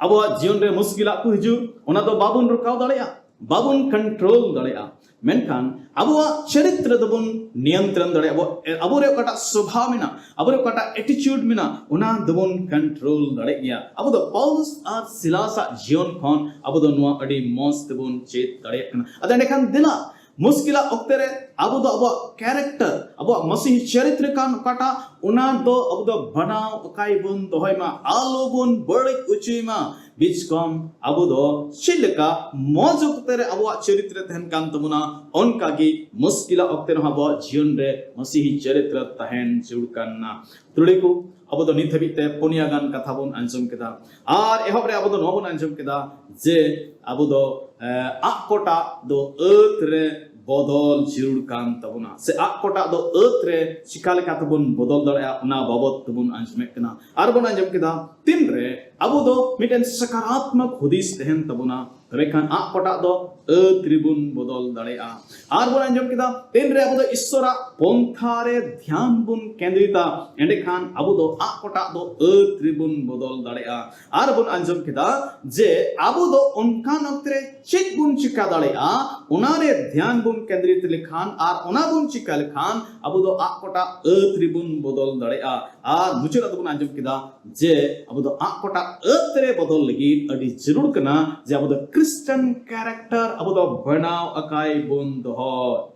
ᱟᱵᱚᱣᱟᱜ ᱡᱤᱭᱚᱱ ᱨᱮ ᱢᱩᱥᱠᱤᱞᱟᱜ ᱠᱚ ᱦᱤᱡᱩᱜ, ᱚᱱᱟ ᱫᱚ ᱵᱟᱵᱚᱱ ᱨᱚᱠᱟᱣ ᱫᱟᱲᱮᱭᱟᱜᱼᱟ, ᱵᱟᱵᱚᱱ ᱠᱚᱱᱴᱨᱳᱞ ᱫᱟᱲᱮᱭᱟᱜᱼᱟ᱾ ᱢᱮᱱᱠᱷᱟᱱ ᱟᱵᱚᱣᱟᱜ ᱪᱚᱨᱤᱛᱨᱚ ᱫᱚᱵᱚᱱ ᱱᱤᱭᱚᱱᱛᱨᱚᱱ ᱫᱟᱲᱮᱭᱟᱜᱼᱟ᱾ ᱟᱵᱚ, ᱟᱵᱚᱨᱮ ᱚᱠᱟᱴᱟᱜ ᱥᱚᱵᱷᱟᱣ ᱢᱮᱱᱟᱜ, ᱟᱵᱚᱨᱮ ᱚᱠᱟᱴᱟᱜ ᱮᱴᱤᱪᱩᱰ ᱢᱮᱱᱟᱜ, ᱚᱱᱟ ᱫᱚᱵᱚᱱ ᱠᱚᱱᱴᱨᱳᱞ ᱫᱟᱲᱮᱭᱟᱜ ᱜᱮᱭᱟ᱾ ᱟᱵᱚ ᱫᱚ ᱯᱟᱣᱞᱩᱥ ᱟᱨ ᱥᱤᱞᱟᱥᱟᱜ ᱡᱤᱭᱚᱱ ᱠᱷᱚᱱ ᱟᱵᱚ ᱫᱚ ᱱᱚᱣᱟ ᱟᱹᱰᱤ ᱢᱚᱡᱽ ᱛᱮᱵᱚᱱ ᱪᱮᱫ ᱫᱟᱲᱮᱭᱟᱜ ᱠᱟᱱᱟ᱾ ᱟᱫᱚ ᱮᱸᱰᱮᱠᱷᱟᱱ ᱫᱮᱞᱟ ᱢᱩᱥᱠᱤᱞᱟᱜ ᱚᱠᱛᱮ ᱨᱮ ᱟᱵᱚ ᱫᱚ ᱟᱵᱚᱣᱟᱜ ᱠᱮᱨᱮᱠᱴᱟᱨ, ᱟᱵᱚᱣᱟᱜ ᱢᱟᱥᱤᱦᱤ ᱪᱚᱨᱤᱛᱨᱚ ᱠᱟᱱ ᱚᱠᱟᱴᱟᱜ, ᱚᱱᱟ ᱫᱚ ᱟᱵᱚ ᱫᱚ ᱵᱟᱱᱟᱣ ᱟᱠᱟᱭ ᱵᱚᱱ ᱫᱚᱦᱚᱭ ᱢᱟ, ᱟᱞᱚ ᱵᱚᱱ ᱵᱟᱹᱲᱤᱡ ᱦᱚᱪᱚᱭ ᱢᱟ᱾ ᱵᱤᱪᱠᱚᱢ ᱟᱵᱚ ᱫᱚ ᱪᱮᱫ ᱞᱮᱠᱟ ᱢᱚᱡᱽ ᱚᱠᱛᱮ ᱨᱮ ᱟᱵᱚᱣᱟᱜ ᱪᱚᱨᱤᱛᱨᱚ ᱛᱟᱦᱮᱱ ᱠᱟᱱ ᱛᱟᱵᱚᱱᱟ, ᱚᱱᱠᱟ ᱜᱮ ᱢᱩᱥᱠᱤᱞᱟᱜ ᱚᱠᱛᱮ ᱨᱮᱦᱚᱸ ᱟᱵᱚᱣᱟᱜ ᱡᱤᱭᱚᱱ ᱨᱮ ᱢᱟᱥᱤᱦᱤ ᱪᱚᱨᱤᱛᱨᱚ ᱛᱟᱦᱮᱱ ᱡᱟᱹᱨᱩᱲ ᱠᱟᱱᱟ᱾ ᱛᱩᱲᱤ ᱠᱚ, ᱟᱵᱚ ᱫᱚ ᱱᱤᱛ ᱦᱟᱹᱵᱤᱡ ᱛᱮ ᱯᱩᱱᱭᱟ ᱜᱟᱱ ᱠᱟᱛᱷᱟ ᱵᱚᱱ ᱟᱸᱡᱚᱢ ᱠᱮᱫᱟ᱾ ᱟᱨ ᱮᱦᱚᱵ ᱨᱮ ᱟᱵᱚ ᱫᱚ ᱱᱚᱣᱟ ᱵᱚᱱ ᱟᱸᱡᱚᱢ ᱠᱮᱫᱟ ᱡᱮ ᱟᱵᱚ ᱫᱚ, ᱮ, ᱟᱜ ᱠᱚᱴᱟᱜ ᱫᱚ ᱟᱹᱛ ᱨᱮ ᱵᱚᱫᱚᱞ ᱡᱟᱹᱨᱩᱲ ᱠᱟᱱ ᱛᱟᱵᱚᱱᱟ, ᱥᱮ ᱟᱜ ᱠᱚᱴᱟᱜ ᱫᱚ ᱟᱹᱛ ᱨᱮ ᱪᱤᱠᱟ ᱞᱮᱠᱟ ᱛᱮᱵᱚᱱ ᱵᱚᱫᱚᱞ ᱫᱟᱲᱮᱭᱟᱜᱼᱟ, ᱚᱱᱟ ᱵᱟᱵᱚᱛ ᱛᱮᱵᱚᱱ ᱟᱸᱡᱚᱢᱮᱫ ᱠᱟᱱᱟ᱾ ᱟᱨ ᱵᱚᱱ ᱟᱸᱡᱚᱢ ᱠᱮᱫᱟ, ᱛᱤᱱᱨᱮ ᱟᱵᱚ ᱫᱚ ᱢᱤᱫᱴᱮᱱ ᱥᱟᱠᱟᱨᱟᱛᱢᱚᱠ ᱦᱩᱫᱤᱥ ᱛᱟᱦᱮᱱ ᱛᱟᱵᱚᱱᱟ, ᱛᱚᱵᱮ ᱠᱷᱟᱱ ᱟᱜ ᱠᱚᱴᱟᱜ ᱫᱚ ᱟᱹᱛ ᱨᱮᱵᱚᱱ ᱵᱚᱫᱚᱞ ᱫᱟᱲᱮᱭᱟᱜᱼᱟ᱾ ᱟᱨ ᱵᱚᱱ ᱟᱸᱡᱚᱢ ᱠᱮᱫᱟ, ᱛᱤᱱᱨᱮ ᱟᱵᱚ ᱫᱚ ᱤᱥᱥᱚᱨᱟᱜ ᱯᱚᱱᱛᱷᱟ ᱨᱮ ᱫᱷᱮᱭᱟᱱ ᱵᱚᱱ ᱠᱮᱱᱫᱨᱤᱛᱟ, ᱮᱸᱰᱮᱠᱷᱟᱱ ᱟᱵᱚ ᱫᱚ ᱟᱜ ᱠᱚᱴᱟᱜ ᱫᱚ ᱟᱹᱛ ᱨᱮᱵᱚᱱ ᱵᱚᱫᱚᱞ ᱫᱟᱲᱮᱭᱟᱜᱼᱟ᱾ ᱟᱨ ᱵᱚᱱ ᱟᱸᱡᱚᱢ ᱠᱮᱫᱟ ᱡᱮ ᱟᱵᱚ ᱫᱚ ᱚᱱᱠᱟᱱ ᱚᱠᱛᱮ ᱨᱮ ᱪᱮᱫ ᱵᱚᱱ ᱪᱤᱠᱟ ᱫᱟᱲᱮᱭᱟᱜᱼᱟ, ᱚᱱᱟᱨᱮ ᱫᱷᱮᱭᱟᱱ ᱵᱚᱱ ᱠᱮᱱᱫᱨᱤᱛ ᱞᱮᱠᱷᱟᱱ ᱟᱨ ᱚᱱᱟ ᱵᱚᱱ ᱪᱤᱠᱟ ᱞᱮᱠᱷᱟᱱ ᱟᱵᱚ ᱫᱚ ᱟᱜ ᱠᱚᱴᱟᱜ ᱟᱹᱛ ᱨᱮᱵᱚᱱ ᱵᱚᱫᱚᱞ ᱫᱟᱲᱮᱭᱟᱜᱼᱟ᱾ ᱟᱨ ᱢᱩᱪᱟᱹᱫ ᱨᱮ ᱵᱚᱱ ᱟᱸᱡᱚᱢ ᱠᱮᱫᱟ ᱡᱮ ᱟᱵᱚ ᱫᱚ ᱟᱜ ᱠᱚᱴᱟᱜ ᱟᱹᱛ ᱨᱮ ᱵᱚᱫᱚᱞ ᱞᱟᱹᱜᱤᱫ ᱟᱹᱰᱤ ᱡᱟᱹᱨᱩᱲ ᱠᱟᱱᱟ ᱡᱮ ᱟᱵᱚ ᱫᱚ ᱠᱷᱨᱤᱥᱴᱟᱱ ᱠᱮᱨᱮᱠᱴᱟᱨ ᱟᱵᱚ ᱫᱚ ᱵᱮᱱᱟᱣ ᱟᱠᱟᱭ ᱵᱚᱱ ᱫᱚᱦᱚ᱾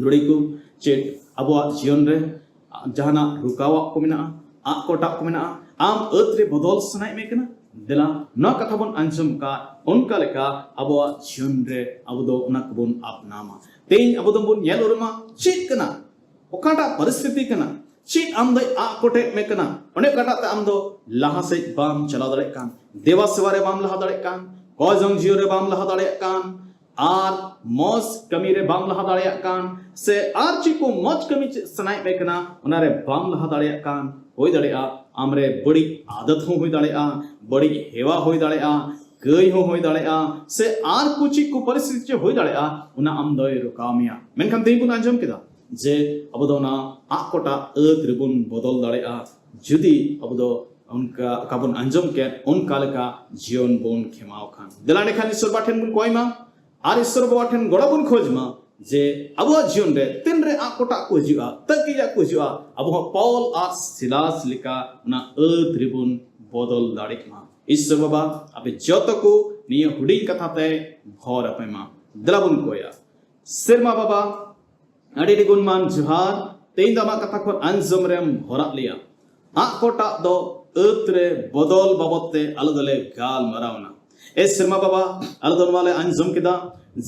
ᱫᱩᱲᱤ ᱠᱚ, ᱪᱮᱫ ᱟᱵᱚᱣᱟᱜ ᱡᱤᱭᱚᱱ ᱨᱮ ᱡᱟᱦᱟᱱᱟᱜ ᱨᱩᱠᱟᱣᱟᱜ ᱠᱚ ᱢᱮᱱᱟᱜᱼᱟ, ᱟᱜ ᱠᱚᱴᱟᱜ ᱠᱚ ᱢᱮᱱᱟᱜᱼᱟ, ᱟᱢ ᱟᱹᱛ ᱨᱮ ᱵᱚᱫᱚᱞ ᱥᱟᱱᱟᱭᱮᱫ ᱢᱮ ᱠᱟᱱᱟ? ᱫᱮᱞᱟ, ᱱᱚᱣᱟ ᱠᱟᱛᱷᱟ ᱵᱚᱱ ᱟᱸᱡᱚᱢ ᱠᱟᱫ, ᱚᱱᱠᱟ ᱞᱮᱠᱟ ᱟᱵᱚᱣᱟᱜ ᱡᱤᱭᱚᱱ ᱨᱮ ᱟᱵᱚ ᱫᱚ ᱚᱱᱟ ᱠᱚᱵᱚᱱ ᱟᱯᱱᱟᱨᱟ᱾ ᱛᱮᱦᱮᱧ ᱟᱵᱚ ᱫᱚᱵᱚᱱ ᱧᱮᱞ ᱩᱨᱩᱢᱟ ᱪᱮᱫ ᱠᱟᱱᱟ, ᱚᱠᱟᱴᱟᱜ ᱯᱚᱨᱤᱥᱛᱷᱤᱛᱤ ᱠᱟᱱᱟ, ᱪᱮᱫ ᱟᱢ ᱫᱚᱭ ᱟᱜ ᱠᱚᱴᱮᱡ ᱢᱮ ᱠᱟᱱᱟ, ᱚᱱᱮ ᱚᱠᱟᱴᱟᱜ ᱛᱮ ᱟᱢ ᱫᱚ ᱞᱟᱦᱟ ᱥᱮᱫ ᱵᱟᱢ ᱪᱟᱞᱟᱣ ᱫᱟᱲᱮᱭᱟᱜ ᱠᱟᱱ, ᱫᱮᱵᱟ ᱥᱮᱵᱟ ᱨᱮ ᱵᱟᱢ ᱞᱟᱦᱟ ᱫᱟᱲᱮᱭᱟᱜ ᱠᱟᱱ, ᱠᱚᱭᱡᱚᱝ ᱡᱤᱭᱚᱱ ᱨᱮ ᱵᱟᱢ ᱞᱟᱦᱟ ᱫᱟᱲᱮᱭᱟᱜ ᱠᱟᱱ, ᱟᱨ ᱢᱚᱡᱽ ᱠᱟᱹᱢᱤ ᱨᱮ ᱵᱟᱢ ᱞᱟᱦᱟ ᱫᱟᱲᱮᱭᱟᱜ ᱠᱟᱱ, ᱥᱮ ᱟᱨ ᱪᱮᱫ ᱠᱚ ᱢᱚᱡᱽ ᱠᱟᱹᱢᱤ ᱪᱮᱫ ᱥᱟᱱᱟᱭᱮᱫ ᱢᱮ ᱠᱟᱱᱟ, ᱚᱱᱟ ᱨᱮ ᱵᱟᱢ ᱞᱟᱦᱟ ᱫᱟᱲᱮᱭᱟᱜ ᱠᱟᱱ, ᱦᱩᱭ ᱫᱟᱲᱮᱭᱟᱜᱼᱟ ᱟᱢ ᱨᱮ ᱵᱟᱹᱲᱤᱡ ᱟᱫᱚᱛ ᱦᱚᱸ ᱦᱩᱭ ᱫᱟᱲᱮᱭᱟᱜᱼᱟ, ᱵᱟᱹᱲᱤᱡ ᱦᱮᱣᱟ ᱦᱩᱭ ᱫᱟᱲᱮᱭᱟᱜᱼᱟ, ᱠᱟᱹᱭ ᱦᱚᱸ ᱦᱩᱭ ᱫᱟᱲᱮᱭᱟᱜᱼᱟ, ᱥᱮ ᱟᱨ ᱠᱚ ᱪᱮᱫ ᱠᱚ ᱯᱚᱨᱤᱥᱛᱷᱤᱛᱤ ᱪᱮᱫ ᱦᱩᱭ ᱫᱟᱲᱮᱭᱟᱜᱼᱟ, ᱚᱱᱟ ᱟᱢ ᱫᱚᱭ ᱨᱚᱠᱟᱣ ᱢᱮᱭᱟ᱾ ᱢᱮᱱᱠᱷᱟᱱ ᱛᱮᱦᱮᱧ ᱵᱚᱱ ᱟᱸᱡᱚᱢ ᱠᱮᱫᱟ ᱡᱮ ᱟᱵᱚ ᱫᱚ ᱚᱱᱟ ᱟᱜ ᱠᱚᱴᱟ ᱟᱹᱛ ᱨᱮᱵᱚᱱ ᱵᱚᱫᱚᱞ ᱫᱟᱲᱮᱭᱟᱜᱼᱟ, ᱡᱩᱫᱤ ᱟᱵᱚ ᱫᱚ ᱚᱱᱠᱟ ᱚᱠᱟ ᱵᱚᱱ ᱟᱸᱡᱚᱢ ᱠᱮᱫ ᱚᱱᱠᱟ ᱞᱮᱠᱟ ᱡᱤᱭᱚᱱ ᱵᱚᱱ ᱠᱷᱮᱢᱟᱣ ᱠᱷᱟᱱ᱾ ᱫᱮᱞᱟ ᱮᱸᱰᱮᱠᱷᱟᱱ ᱤᱥᱥᱚᱨ ᱵᱟᱵᱟ ᱴᱷᱮᱱ ᱵᱚᱱ ᱠᱚᱭ ᱢᱟ ᱟᱨ ᱤᱥᱥᱚᱨ ᱵᱟᱵᱟ ᱴᱷᱮᱱ ᱜᱚᱲᱚ ᱵᱚᱱ ᱠᱷᱚᱡᱽ ᱢᱟ ᱡᱮ ᱟᱵᱚᱣᱟᱜ ᱡᱤᱭᱚᱱ ᱨᱮ ᱛᱤᱱᱨᱮ ᱟᱜ ᱠᱚᱴᱟᱜ ᱠᱚ ᱦᱤᱡᱩᱜᱼᱟ, ᱛᱟᱹᱠᱤᱡᱟᱜ ᱠᱚ ᱦᱤᱡᱩᱜᱼᱟ, ᱟᱵᱚ ᱦᱚᱸ ᱯᱟᱣᱞ ᱟᱨ ᱥᱤᱞᱟᱥ ᱞᱮᱠᱟ ᱚᱱᱟ ᱟᱹᱛ ᱨᱮᱵᱚᱱ ᱵᱚᱫᱚᱞ ᱫᱟᱲᱮᱜ ᱢᱟ᱾ ᱤᱥᱥᱚᱨ ᱵᱟᱵᱟ ᱟᱯᱮ ᱡᱚᱛᱚ ᱠᱚ ᱱᱤᱭᱟᱹ ᱦᱩᱰᱤᱧ ᱠᱟᱛᱷᱟ ᱛᱮ ᱵᱷᱚᱨ ᱟᱯᱮ ᱢᱟ᱾ ᱫᱮᱞᱟ ᱵᱚᱱ ᱠᱚᱭᱟ᱾ ᱥᱮᱨᱢᱟ ᱵᱟᱵᱟ, ᱟᱹᱰᱤ ᱟᱹᱰᱤ ᱜᱩᱱᱢᱟᱱ ᱡᱚᱦᱟᱨ᱾ ᱛᱮᱦᱮᱧ ᱫᱚ ᱟᱢᱟᱜ ᱠᱟᱛᱷᱟ ᱠᱷᱚᱱ ᱟᱸᱡᱚᱢ ᱨᱮᱢ ᱦᱚᱨᱟᱜ ᱞᱮᱭᱟ᱾ ᱟᱜ ᱠᱚᱴᱟᱜ ᱫᱚ ᱟᱹᱛ ᱨᱮ ᱵᱚᱫᱚᱞ ᱵᱟᱵᱚᱫ ᱛᱮ ᱟᱞᱮ ᱫᱚᱞᱮ ᱜᱟᱞᱢᱟᱨᱟᱣ ᱮᱱᱟ᱾ ᱮ ᱥᱮᱨᱢᱟ ᱵᱟᱵᱟ, ᱟᱞᱮ ᱫᱚ ᱱᱚᱣᱟ ᱞᱮ ᱟᱸᱡᱚᱢ ᱠᱮᱫᱟ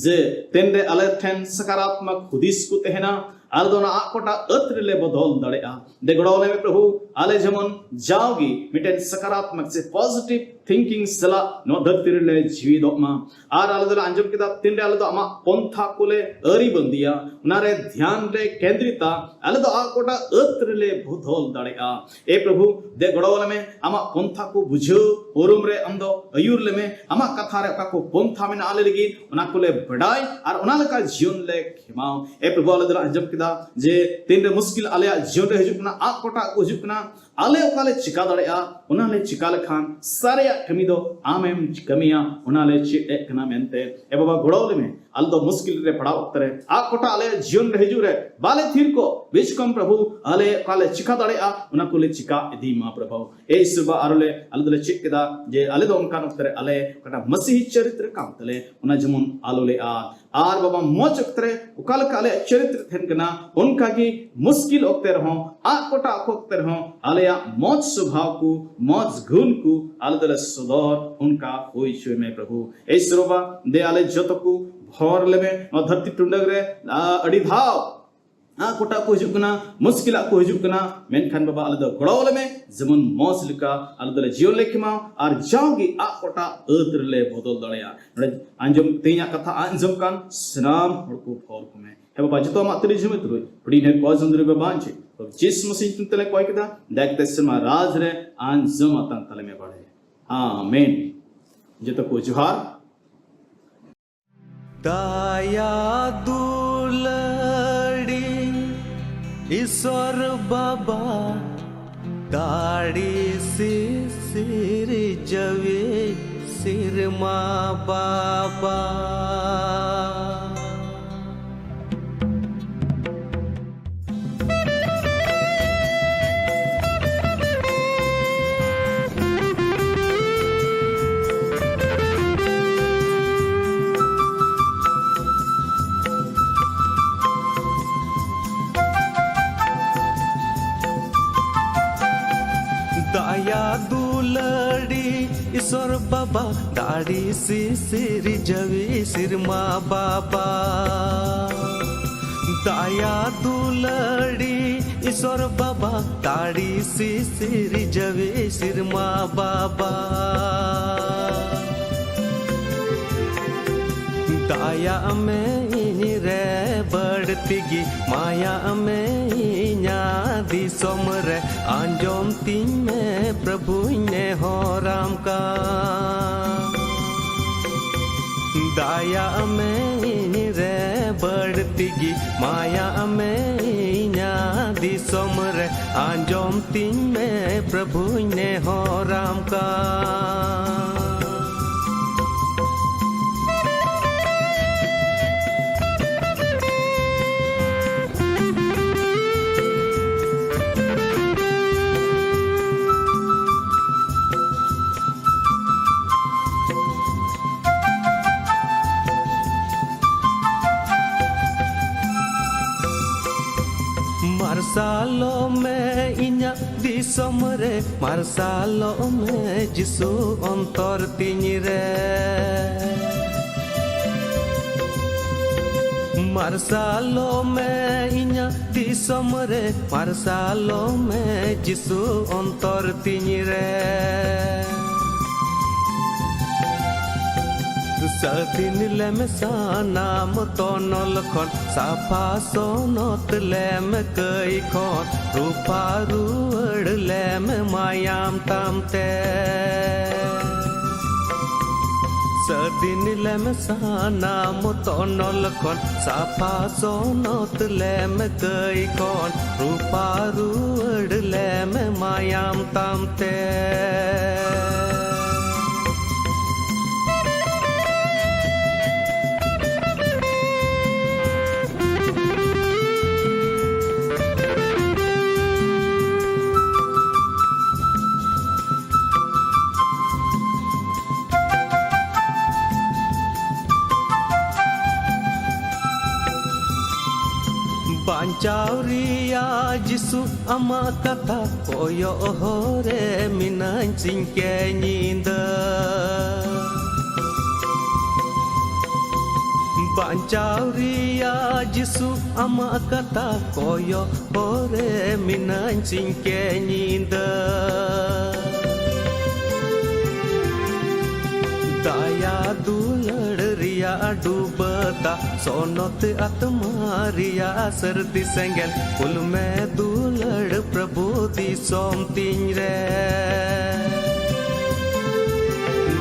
ᱡᱮ ᱛᱤᱱᱨᱮ ᱟᱞᱮ ᱴᱷᱮᱱ ᱥᱟᱠᱟᱨᱟᱛᱢᱚᱠ ᱦᱩᱫᱤᱥ ᱠᱚ ᱛᱟᱦᱮᱱᱟ, ᱟᱞᱮ ᱫᱚ ᱚᱱᱟ ᱟᱜ ᱠᱚᱴᱟᱜ ᱟᱹᱛ ᱨᱮᱞᱮ ᱵᱚᱫᱚᱞ ᱫᱟᱲᱮᱭᱟᱜᱼᱟ᱾ ᱫᱮ ᱜᱚᱲᱚ ᱟᱞᱮ ᱢᱮ ᱯᱨᱚᱵᱷᱩ, ᱟᱞᱮ ᱡᱮᱢᱚᱱ ᱡᱟᱣᱜᱮ ᱢᱤᱫᱴᱮᱱ ᱥᱟᱠᱟᱨᱟᱛᱢᱚᱠ ᱥᱮ positive thinking ᱥᱟᱞᱟᱜ ᱱᱚᱣᱟ ᱫᱷᱟᱹᱨᱛᱤ ᱨᱮᱞᱮ ᱡᱤᱣᱤᱫᱚᱜ ᱢᱟ᱾ ᱟᱨ ᱟᱞᱮ ᱫᱚᱞᱮ ᱟᱸᱡᱚᱢ ᱠᱮᱫᱟ, ᱛᱤᱱᱨᱮ ᱟᱞᱮ ᱫᱚ ᱟᱢᱟᱜ ᱯᱚᱱᱛᱷᱟ ᱠᱚᱞᱮ ᱟᱹᱨᱤ ᱵᱟᱹᱱᱫᱤᱭᱟ, ᱚᱱᱟᱨᱮ ᱫᱷᱮᱭᱟᱱ ᱞᱮ ᱠᱮᱱᱫᱨᱤᱛᱟ, ᱟᱞᱮ ᱫᱚ ᱟᱜ ᱠᱚᱴᱟᱜ ᱟᱹᱛ ᱨᱮᱞᱮ ᱵᱚᱫᱚᱞ ᱫᱟᱲᱮᱭᱟᱜᱼᱟ᱾ ᱮ ᱯᱨᱚᱵᱷᱩ, ᱫᱮ ᱜᱚᱲᱚ ᱟᱞᱮ ᱢᱮ, ᱟᱢᱟᱜ ᱯᱚᱱᱛᱷᱟ ᱠᱚ ᱵᱩᱡᱷᱟᱹᱣ ᱩᱨᱩᱢ ᱨᱮ ᱟᱢ ᱫᱚ ᱟᱹᱭᱩᱨ ᱞᱮᱢᱮ᱾ ᱟᱢᱟᱜ ᱠᱟᱛᱷᱟ ᱨᱮ ᱚᱠᱟ ᱠᱚ ᱯᱚᱱᱛᱷᱟ ᱢᱮᱱᱟᱜᱼᱟ ᱟᱞᱮ ᱞᱟᱹᱜᱤᱫ, ᱚᱱᱟ ᱠᱚᱞᱮ ᱵᱟᱰᱟᱭ ᱟᱨ ᱚᱱᱟ ᱞᱮᱠᱟ ᱡᱤᱭᱚᱱ ᱞᱮ ᱠᱷᱮᱢᱟᱣ᱾ ᱮ ᱯᱨᱚᱵᱷᱩ, ᱟᱞᱮ ᱫᱚᱞᱮ ᱟᱸᱡᱚᱢ ᱠᱮᱫᱟ ᱡᱮ ᱛᱤᱱᱨᱮ ᱢᱩᱥᱠᱤᱞ ᱟᱞᱮᱭᱟᱜ ᱡᱤᱭᱚᱱ ᱨᱮ ᱦᱤᱡᱩᱜ ᱠᱟᱱᱟ, ᱟᱜ ᱠᱚᱴᱟᱜ ᱠᱚ ᱦᱤᱡᱩᱜ ᱠᱟᱱᱟ, ᱟᱞᱮ ᱚᱠᱟ ᱞᱮ ᱪᱤᱠᱟ ᱫᱟᱲᱮᱭᱟᱜᱼᱟ, ᱚᱱᱟ ᱞᱮ ᱪᱤᱠᱟ ᱞᱮᱠᱷᱟᱱ ᱥᱟᱨᱮᱭᱟᱜ ᱠᱟᱹᱢᱤ ᱫᱚ ᱟᱢᱮᱢ ᱠᱟᱹᱢᱤᱭᱟ, ᱚᱱᱟ ᱞᱮ ᱪᱮᱫ ᱮᱫ ᱠᱟᱱᱟ ᱢᱮᱱᱛᱮ᱾ ᱮ ᱵᱟᱵᱟ, ᱜᱚᱲᱚ ᱟᱞᱮ ᱢᱮ, ᱟᱞᱮ ᱫᱚ ᱢᱩᱥᱠᱤᱞ ᱨᱮ ᱯᱟᱲᱟᱣ ᱚᱠᱛᱮ ᱨᱮ, ᱟᱜ ᱠᱚᱴᱟᱜ ᱟᱞᱮᱭᱟᱜ ᱡᱤᱭᱚᱱ ᱨᱮ ᱦᱤᱡᱩᱜ ᱨᱮ ᱵᱟᱞᱮ ᱛᱷᱤᱨ ᱠᱚᱜ, ᱵᱮᱥ ᱠᱚᱢ ᱯᱨᱚᱵᱷᱩ, ᱟᱞᱮ ᱚᱠᱟ ᱞᱮ ᱪᱤᱠᱟ ᱫᱟᱲᱮᱭᱟᱜᱼᱟ, ᱚᱱᱟ ᱠᱚᱞᱮ ᱪᱤᱠᱟ ᱤᱫᱤ ᱢᱟ ᱯᱨᱚᱵᱷᱩ᱾ ᱮ ᱤᱥᱩᱵᱟ, ᱟᱨᱚ ᱞᱮ, ᱟᱞᱮ ᱫᱚᱞᱮ ᱪᱮᱫ ᱠᱮᱫᱟ ᱡᱮ ᱟᱞᱮ ᱫᱚ ᱚᱱᱠᱟᱱ ᱚᱠᱛᱮ ᱨᱮ ᱟᱞᱮ ᱚᱠᱟᱴᱟᱜ ᱢᱟᱹᱥᱤᱦᱤ ᱪᱚᱨᱤᱛᱨᱚ ᱠᱟᱱ ᱛᱟᱞᱮ, ᱚᱱᱟ ᱡᱮᱢᱚᱱ ᱟᱞᱚ ᱞᱮ ᱟᱫ᱾ ᱟᱨ ᱵᱟᱵᱟ, ᱢᱚᱡᱽ ᱚᱠᱛᱮ ᱨᱮ ᱚᱠᱟ ᱞᱮᱠᱟ ᱟᱞᱮᱭᱟᱜ ᱪᱚᱨᱤᱛᱨᱚ ᱛᱟᱦᱮᱱ ᱠᱟᱱᱟ, ᱚᱱᱠᱟ ᱜᱮ ᱢᱩᱥᱠᱤᱞ ᱚᱠᱛᱮ ᱨᱮᱦᱚᱸ, ᱟᱜ ᱠᱚᱴᱟᱜ ᱚᱠᱛᱮ ᱨᱮᱦᱚᱸ ᱟᱞᱮᱭᱟᱜ ᱢᱚᱡᱽ ᱥᱚᱵᱷᱟᱣ ᱠᱚ, ᱢᱚᱡᱽ ᱜᱩᱱ ᱠᱚ ᱟᱞᱮ ᱫᱚᱞᱮ ᱥᱚᱫᱚᱨ, ᱚᱱᱠᱟ ᱦᱩᱭ ᱦᱚᱪᱚᱭ ᱢᱮ ᱯᱨᱚᱵᱷᱩ᱾ ᱮ ᱤᱥᱩᱵᱟ, ᱫᱮ ᱟᱞᱮ ᱡᱚᱛᱚ ᱠᱚ ᱵᱷᱚᱨ ᱞᱮᱢᱮ ᱱᱚᱣᱟ ᱫᱷᱟᱹᱨᱛᱤ ᱴᱩᱰᱟᱹᱜ ᱨᱮ᱾ ᱟ, ᱟᱹᱰᱤ ᱫᱷᱟᱣ ᱟᱜ ᱠᱚᱴᱟᱜ ᱠᱚ ᱦᱤᱡᱩᱜ ᱠᱟᱱᱟ, ᱢᱩᱥᱠᱤᱞᱟᱜ ᱠᱚ ᱦᱤᱡᱩᱜ ᱠᱟᱱᱟ, ᱢᱮᱱᱠᱷᱟᱱ ᱵᱟᱵᱟ, ᱟᱞᱮ ᱫᱚ ᱜᱚᱲᱚ ᱟᱞᱮ ᱢᱮ, ᱡᱮᱢᱚᱱ ᱢᱚᱡᱽ ᱞᱮᱠᱟ ᱟᱞᱮ ᱫᱚᱞᱮ ᱡᱤᱭᱚᱱ ᱞᱮ ᱠᱷᱮᱢᱟᱣ ᱟᱨ ᱡᱟᱣᱜᱮ ᱟᱜ ᱠᱚᱴᱟᱜ ᱟᱹᱛ ᱨᱮᱞᱮ ᱵᱚᱫᱚᱞ ᱫᱟᱲᱮᱭᱟᱜᱼᱟ᱾ ᱱᱚᱰᱮ ᱟᱸᱡᱚᱢ, ᱛᱮᱦᱮᱧᱟᱜ ᱠᱟᱛᱷᱟ ᱟᱸᱡᱚᱢ ᱠᱟᱱ ᱥᱟᱱᱟᱢ ᱦᱚᱲ ᱠᱚ ᱵᱷᱚᱨ ᱠᱚᱢᱮ᱾ ᱦᱮ ᱵᱟᱵᱟ, ᱡᱚᱛᱚ ᱟᱢᱟᱜ ᱛᱤᱨᱤ ᱡᱷᱩᱢᱮ ᱛᱩᱞᱩᱡ ᱦᱩᱰᱤᱧ ᱦᱮ ᱠᱚ ᱡᱚᱱᱫᱨᱤ ᱵᱟᱵᱟ ᱟᱸᱡᱮ ᱡᱤᱥ ᱢᱟᱥᱤ ᱧᱩᱛᱩᱢ ᱛᱮᱞᱮ ᱠᱚᱭ ᱠᱮᱫᱟ, ᱫᱟᱭᱟ ᱠᱟᱛᱮ ᱥᱮᱨᱢᱟ ᱨᱟᱡᱽ ᱨᱮ ᱟᱸᱡᱚᱢ ᱟᱛᱟᱝ ᱛᱟᱞᱮ ᱢᱮ ᱵᱟᱲᱮ᱾ ᱟᱢᱮᱱ᱾ ᱡᱚᱛᱚ ᱠᱚ ᱡᱚᱦᱟᱨ᱾ ᱫᱟᱭᱟ ᱫᱩᱞᱟᱹᱲᱤ ᱤᱥᱚᱨ ᱵᱟᱵᱟ, ᱫᱟᱲᱮ ᱥᱤᱥᱤᱨ ᱡᱟᱣᱤᱡ ᱥᱮᱨᱢᱟ ᱵᱟᱵᱟ᱾ ᱟᱭᱟ ᱫᱩᱞᱟᱹᱲᱤ ᱤᱥᱚᱨ ᱵᱟᱵᱟ, ᱫᱟᱲᱮ ᱥᱤᱥᱤᱨ ᱡᱟᱹᱣᱤ ᱥᱤᱨᱢᱟ ᱵᱟᱵᱟ᱾ ᱫᱟᱭᱟ ᱫᱩᱞᱟᱹᱲᱤ ᱤᱥᱚᱨ ᱵᱟᱵᱟ, ᱫᱟᱲᱮ ᱥᱤᱥᱤᱨ ᱡᱟᱹᱣᱤ ᱥᱤᱨᱢᱟ ᱵᱟᱵᱟ᱾ ᱫᱟᱭᱟᱜ ᱢᱮ ᱤᱧ ᱨᱮ ᱵᱟᱹᱲᱛᱤ ᱜᱮ, ᱢᱟᱭᱟᱜ ᱢᱮ ᱤᱧᱟᱹᱜ ᱫᱤᱥᱚᱢ ᱨᱮ, ᱟᱸᱡᱚᱢ ᱛᱤᱧ ᱢᱮ ᱯᱨᱚᱵᱷᱩᱧ ᱱᱮᱦᱚᱨᱟᱢ ᱠᱟᱱ᱾ ᱫᱟᱭᱟᱜ ᱢᱮ ᱤᱧ ᱨᱮ ᱵᱟᱹᱲᱛᱤ ᱜᱮ, ᱢᱟᱭᱟᱜ ᱢᱮ ᱤᱧᱟᱹᱜ ᱫᱤᱥᱚᱢ ᱨᱮ, ᱟᱸᱡᱚᱢ ᱛᱤᱧ ᱢᱮ ᱯᱨᱚᱵᱷᱩᱧ ᱱᱮᱦᱚᱨᱟᱢ ᱠᱟᱱ᱾ ᱢᱟᱨᱥᱟᱞᱚᱜ ᱢᱮ ᱤᱧᱟᱹᱜ ᱫᱤᱥᱚᱢ ᱨᱮ, ᱢᱟᱨᱥᱟᱞᱚᱜ ᱢᱮ ᱡᱤᱥᱩ ᱚᱱᱛᱚᱨ ᱛᱤᱧ ᱨᱮ᱾ ᱢᱟᱨᱥᱟᱞᱚᱜ ᱢᱮ ᱤᱧᱟᱹᱜ ᱫᱤᱥᱚᱢ ᱨᱮ, ᱢᱟᱨᱥᱟᱞᱚᱜ ᱢᱮ ᱡᱤᱥᱩ ᱚᱱᱛᱚᱨ ᱛᱤᱧ ᱨᱮ᱾ ᱥᱟᱹᱫᱷᱤᱱ ᱞᱮᱢ ᱥᱟᱱᱟᱢ ᱛᱚᱱᱚᱞ ᱠᱷᱚᱱ, ᱥᱟᱯᱷᱟ ᱥᱚᱱᱚᱛ ᱞᱮᱢ ᱠᱟᱹᱭ ᱠᱷᱚᱱ, ᱨᱩᱯᱷᱟ ᱨᱩᱣᱟᱹᱲ ᱞᱮᱢ ᱢᱟᱭᱟᱢ ᱛᱟᱢ ᱛᱮ᱾ ᱥᱟᱹᱫᱷᱤᱱ ᱞᱮᱢ ᱥᱟᱱᱟᱢ ᱛᱚᱱᱚᱞ ᱠᱷᱚᱱ, ᱥᱟᱯᱷᱟ ᱥᱚᱱᱚᱛ ᱞᱮᱢ ᱠᱟᱹᱭ ᱠᱷᱚᱱ, ᱨᱩᱯᱷᱟ ᱨᱩᱣᱟᱹᱲ ᱞᱮᱢ ᱢᱟᱭᱟᱢ ᱛᱟᱢ ᱛᱮ᱾ ᱵᱟᱧᱪᱟᱣ ᱨᱮᱭᱟᱜ ᱡᱤᱥᱩ ᱥᱩ ᱟᱢᱟᱜ ᱠᱟᱛᱷᱟ ᱠᱚᱭᱚᱜ ᱦᱚᱨ ᱨᱮ ᱢᱤᱱᱟᱹᱧ ᱥᱤᱧ ᱠᱮ ᱧᱤᱫᱟᱹ᱾ ᱵᱟᱧᱪᱟᱣ ᱨᱮᱭᱟᱜ ᱡᱤᱥᱩ ᱟᱢᱟᱜ ᱠᱟᱛᱷᱟ ᱠᱚᱭᱚᱜ ᱦᱚᱨ ᱨᱮ ᱢᱤᱱᱟᱹᱧ ᱥᱤᱧ ᱠᱮ ᱧᱤᱫᱟᱹ᱾ ᱫᱟᱭᱟ ᱫᱩᱞᱟᱹᱲ ᱨᱮᱭᱟᱜ ᱰᱩᱵᱟᱹ ᱫᱟᱜ, ᱥᱚᱱᱚᱛ ᱟᱛᱢᱟ ᱨᱮᱭᱟᱜ ᱥᱟᱹᱨᱫᱤ ᱥᱮᱸᱜᱮᱞ, ᱠᱩᱞ ᱢᱮ ᱫᱩᱞᱟᱹᱲ ᱯᱨᱚᱵᱷᱩ ᱫᱤᱥᱚᱢ ᱛᱤᱧ ᱨᱮ᱾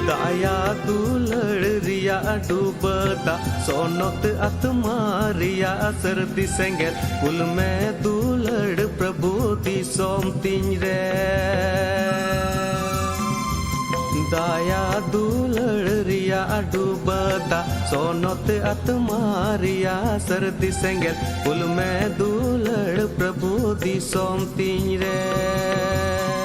ᱫᱟᱭᱟ ᱫᱩᱞᱟᱹᱲ ᱨᱮᱭᱟᱜ ᱰᱩᱵᱟᱹ ᱫᱟᱜ, ᱥᱚᱱᱚᱛ ᱟᱛᱢᱟ ᱨᱮᱭᱟᱜ ᱥᱟᱹᱨᱫᱤ ᱥᱮᱸᱜᱮᱞ, ᱠᱩᱞ ᱢᱮ ᱫᱩᱞᱟᱹᱲ ᱯᱨᱚᱵᱷᱩ ᱫᱤᱥᱚᱢ ᱛᱤᱧ ᱨᱮ᱾ ᱫᱟᱭᱟ ᱫᱩᱞᱟᱹᱲ ᱨᱮᱭᱟᱜ ᱰᱩᱵᱟᱹ ᱫᱟᱜ, ᱥᱚᱱᱚᱛ ᱟᱛᱢᱟ ᱨᱮᱭᱟᱜ ᱥᱟᱹᱨᱫᱤ ᱥᱮᱸᱜᱮᱞ, ᱠᱩᱞ ᱢᱮ ᱫᱩᱞᱟᱹᱲ ᱯᱨᱚᱵᱷᱩ ᱫᱤᱥᱚᱢ ᱛᱤᱧ ᱨᱮ᱾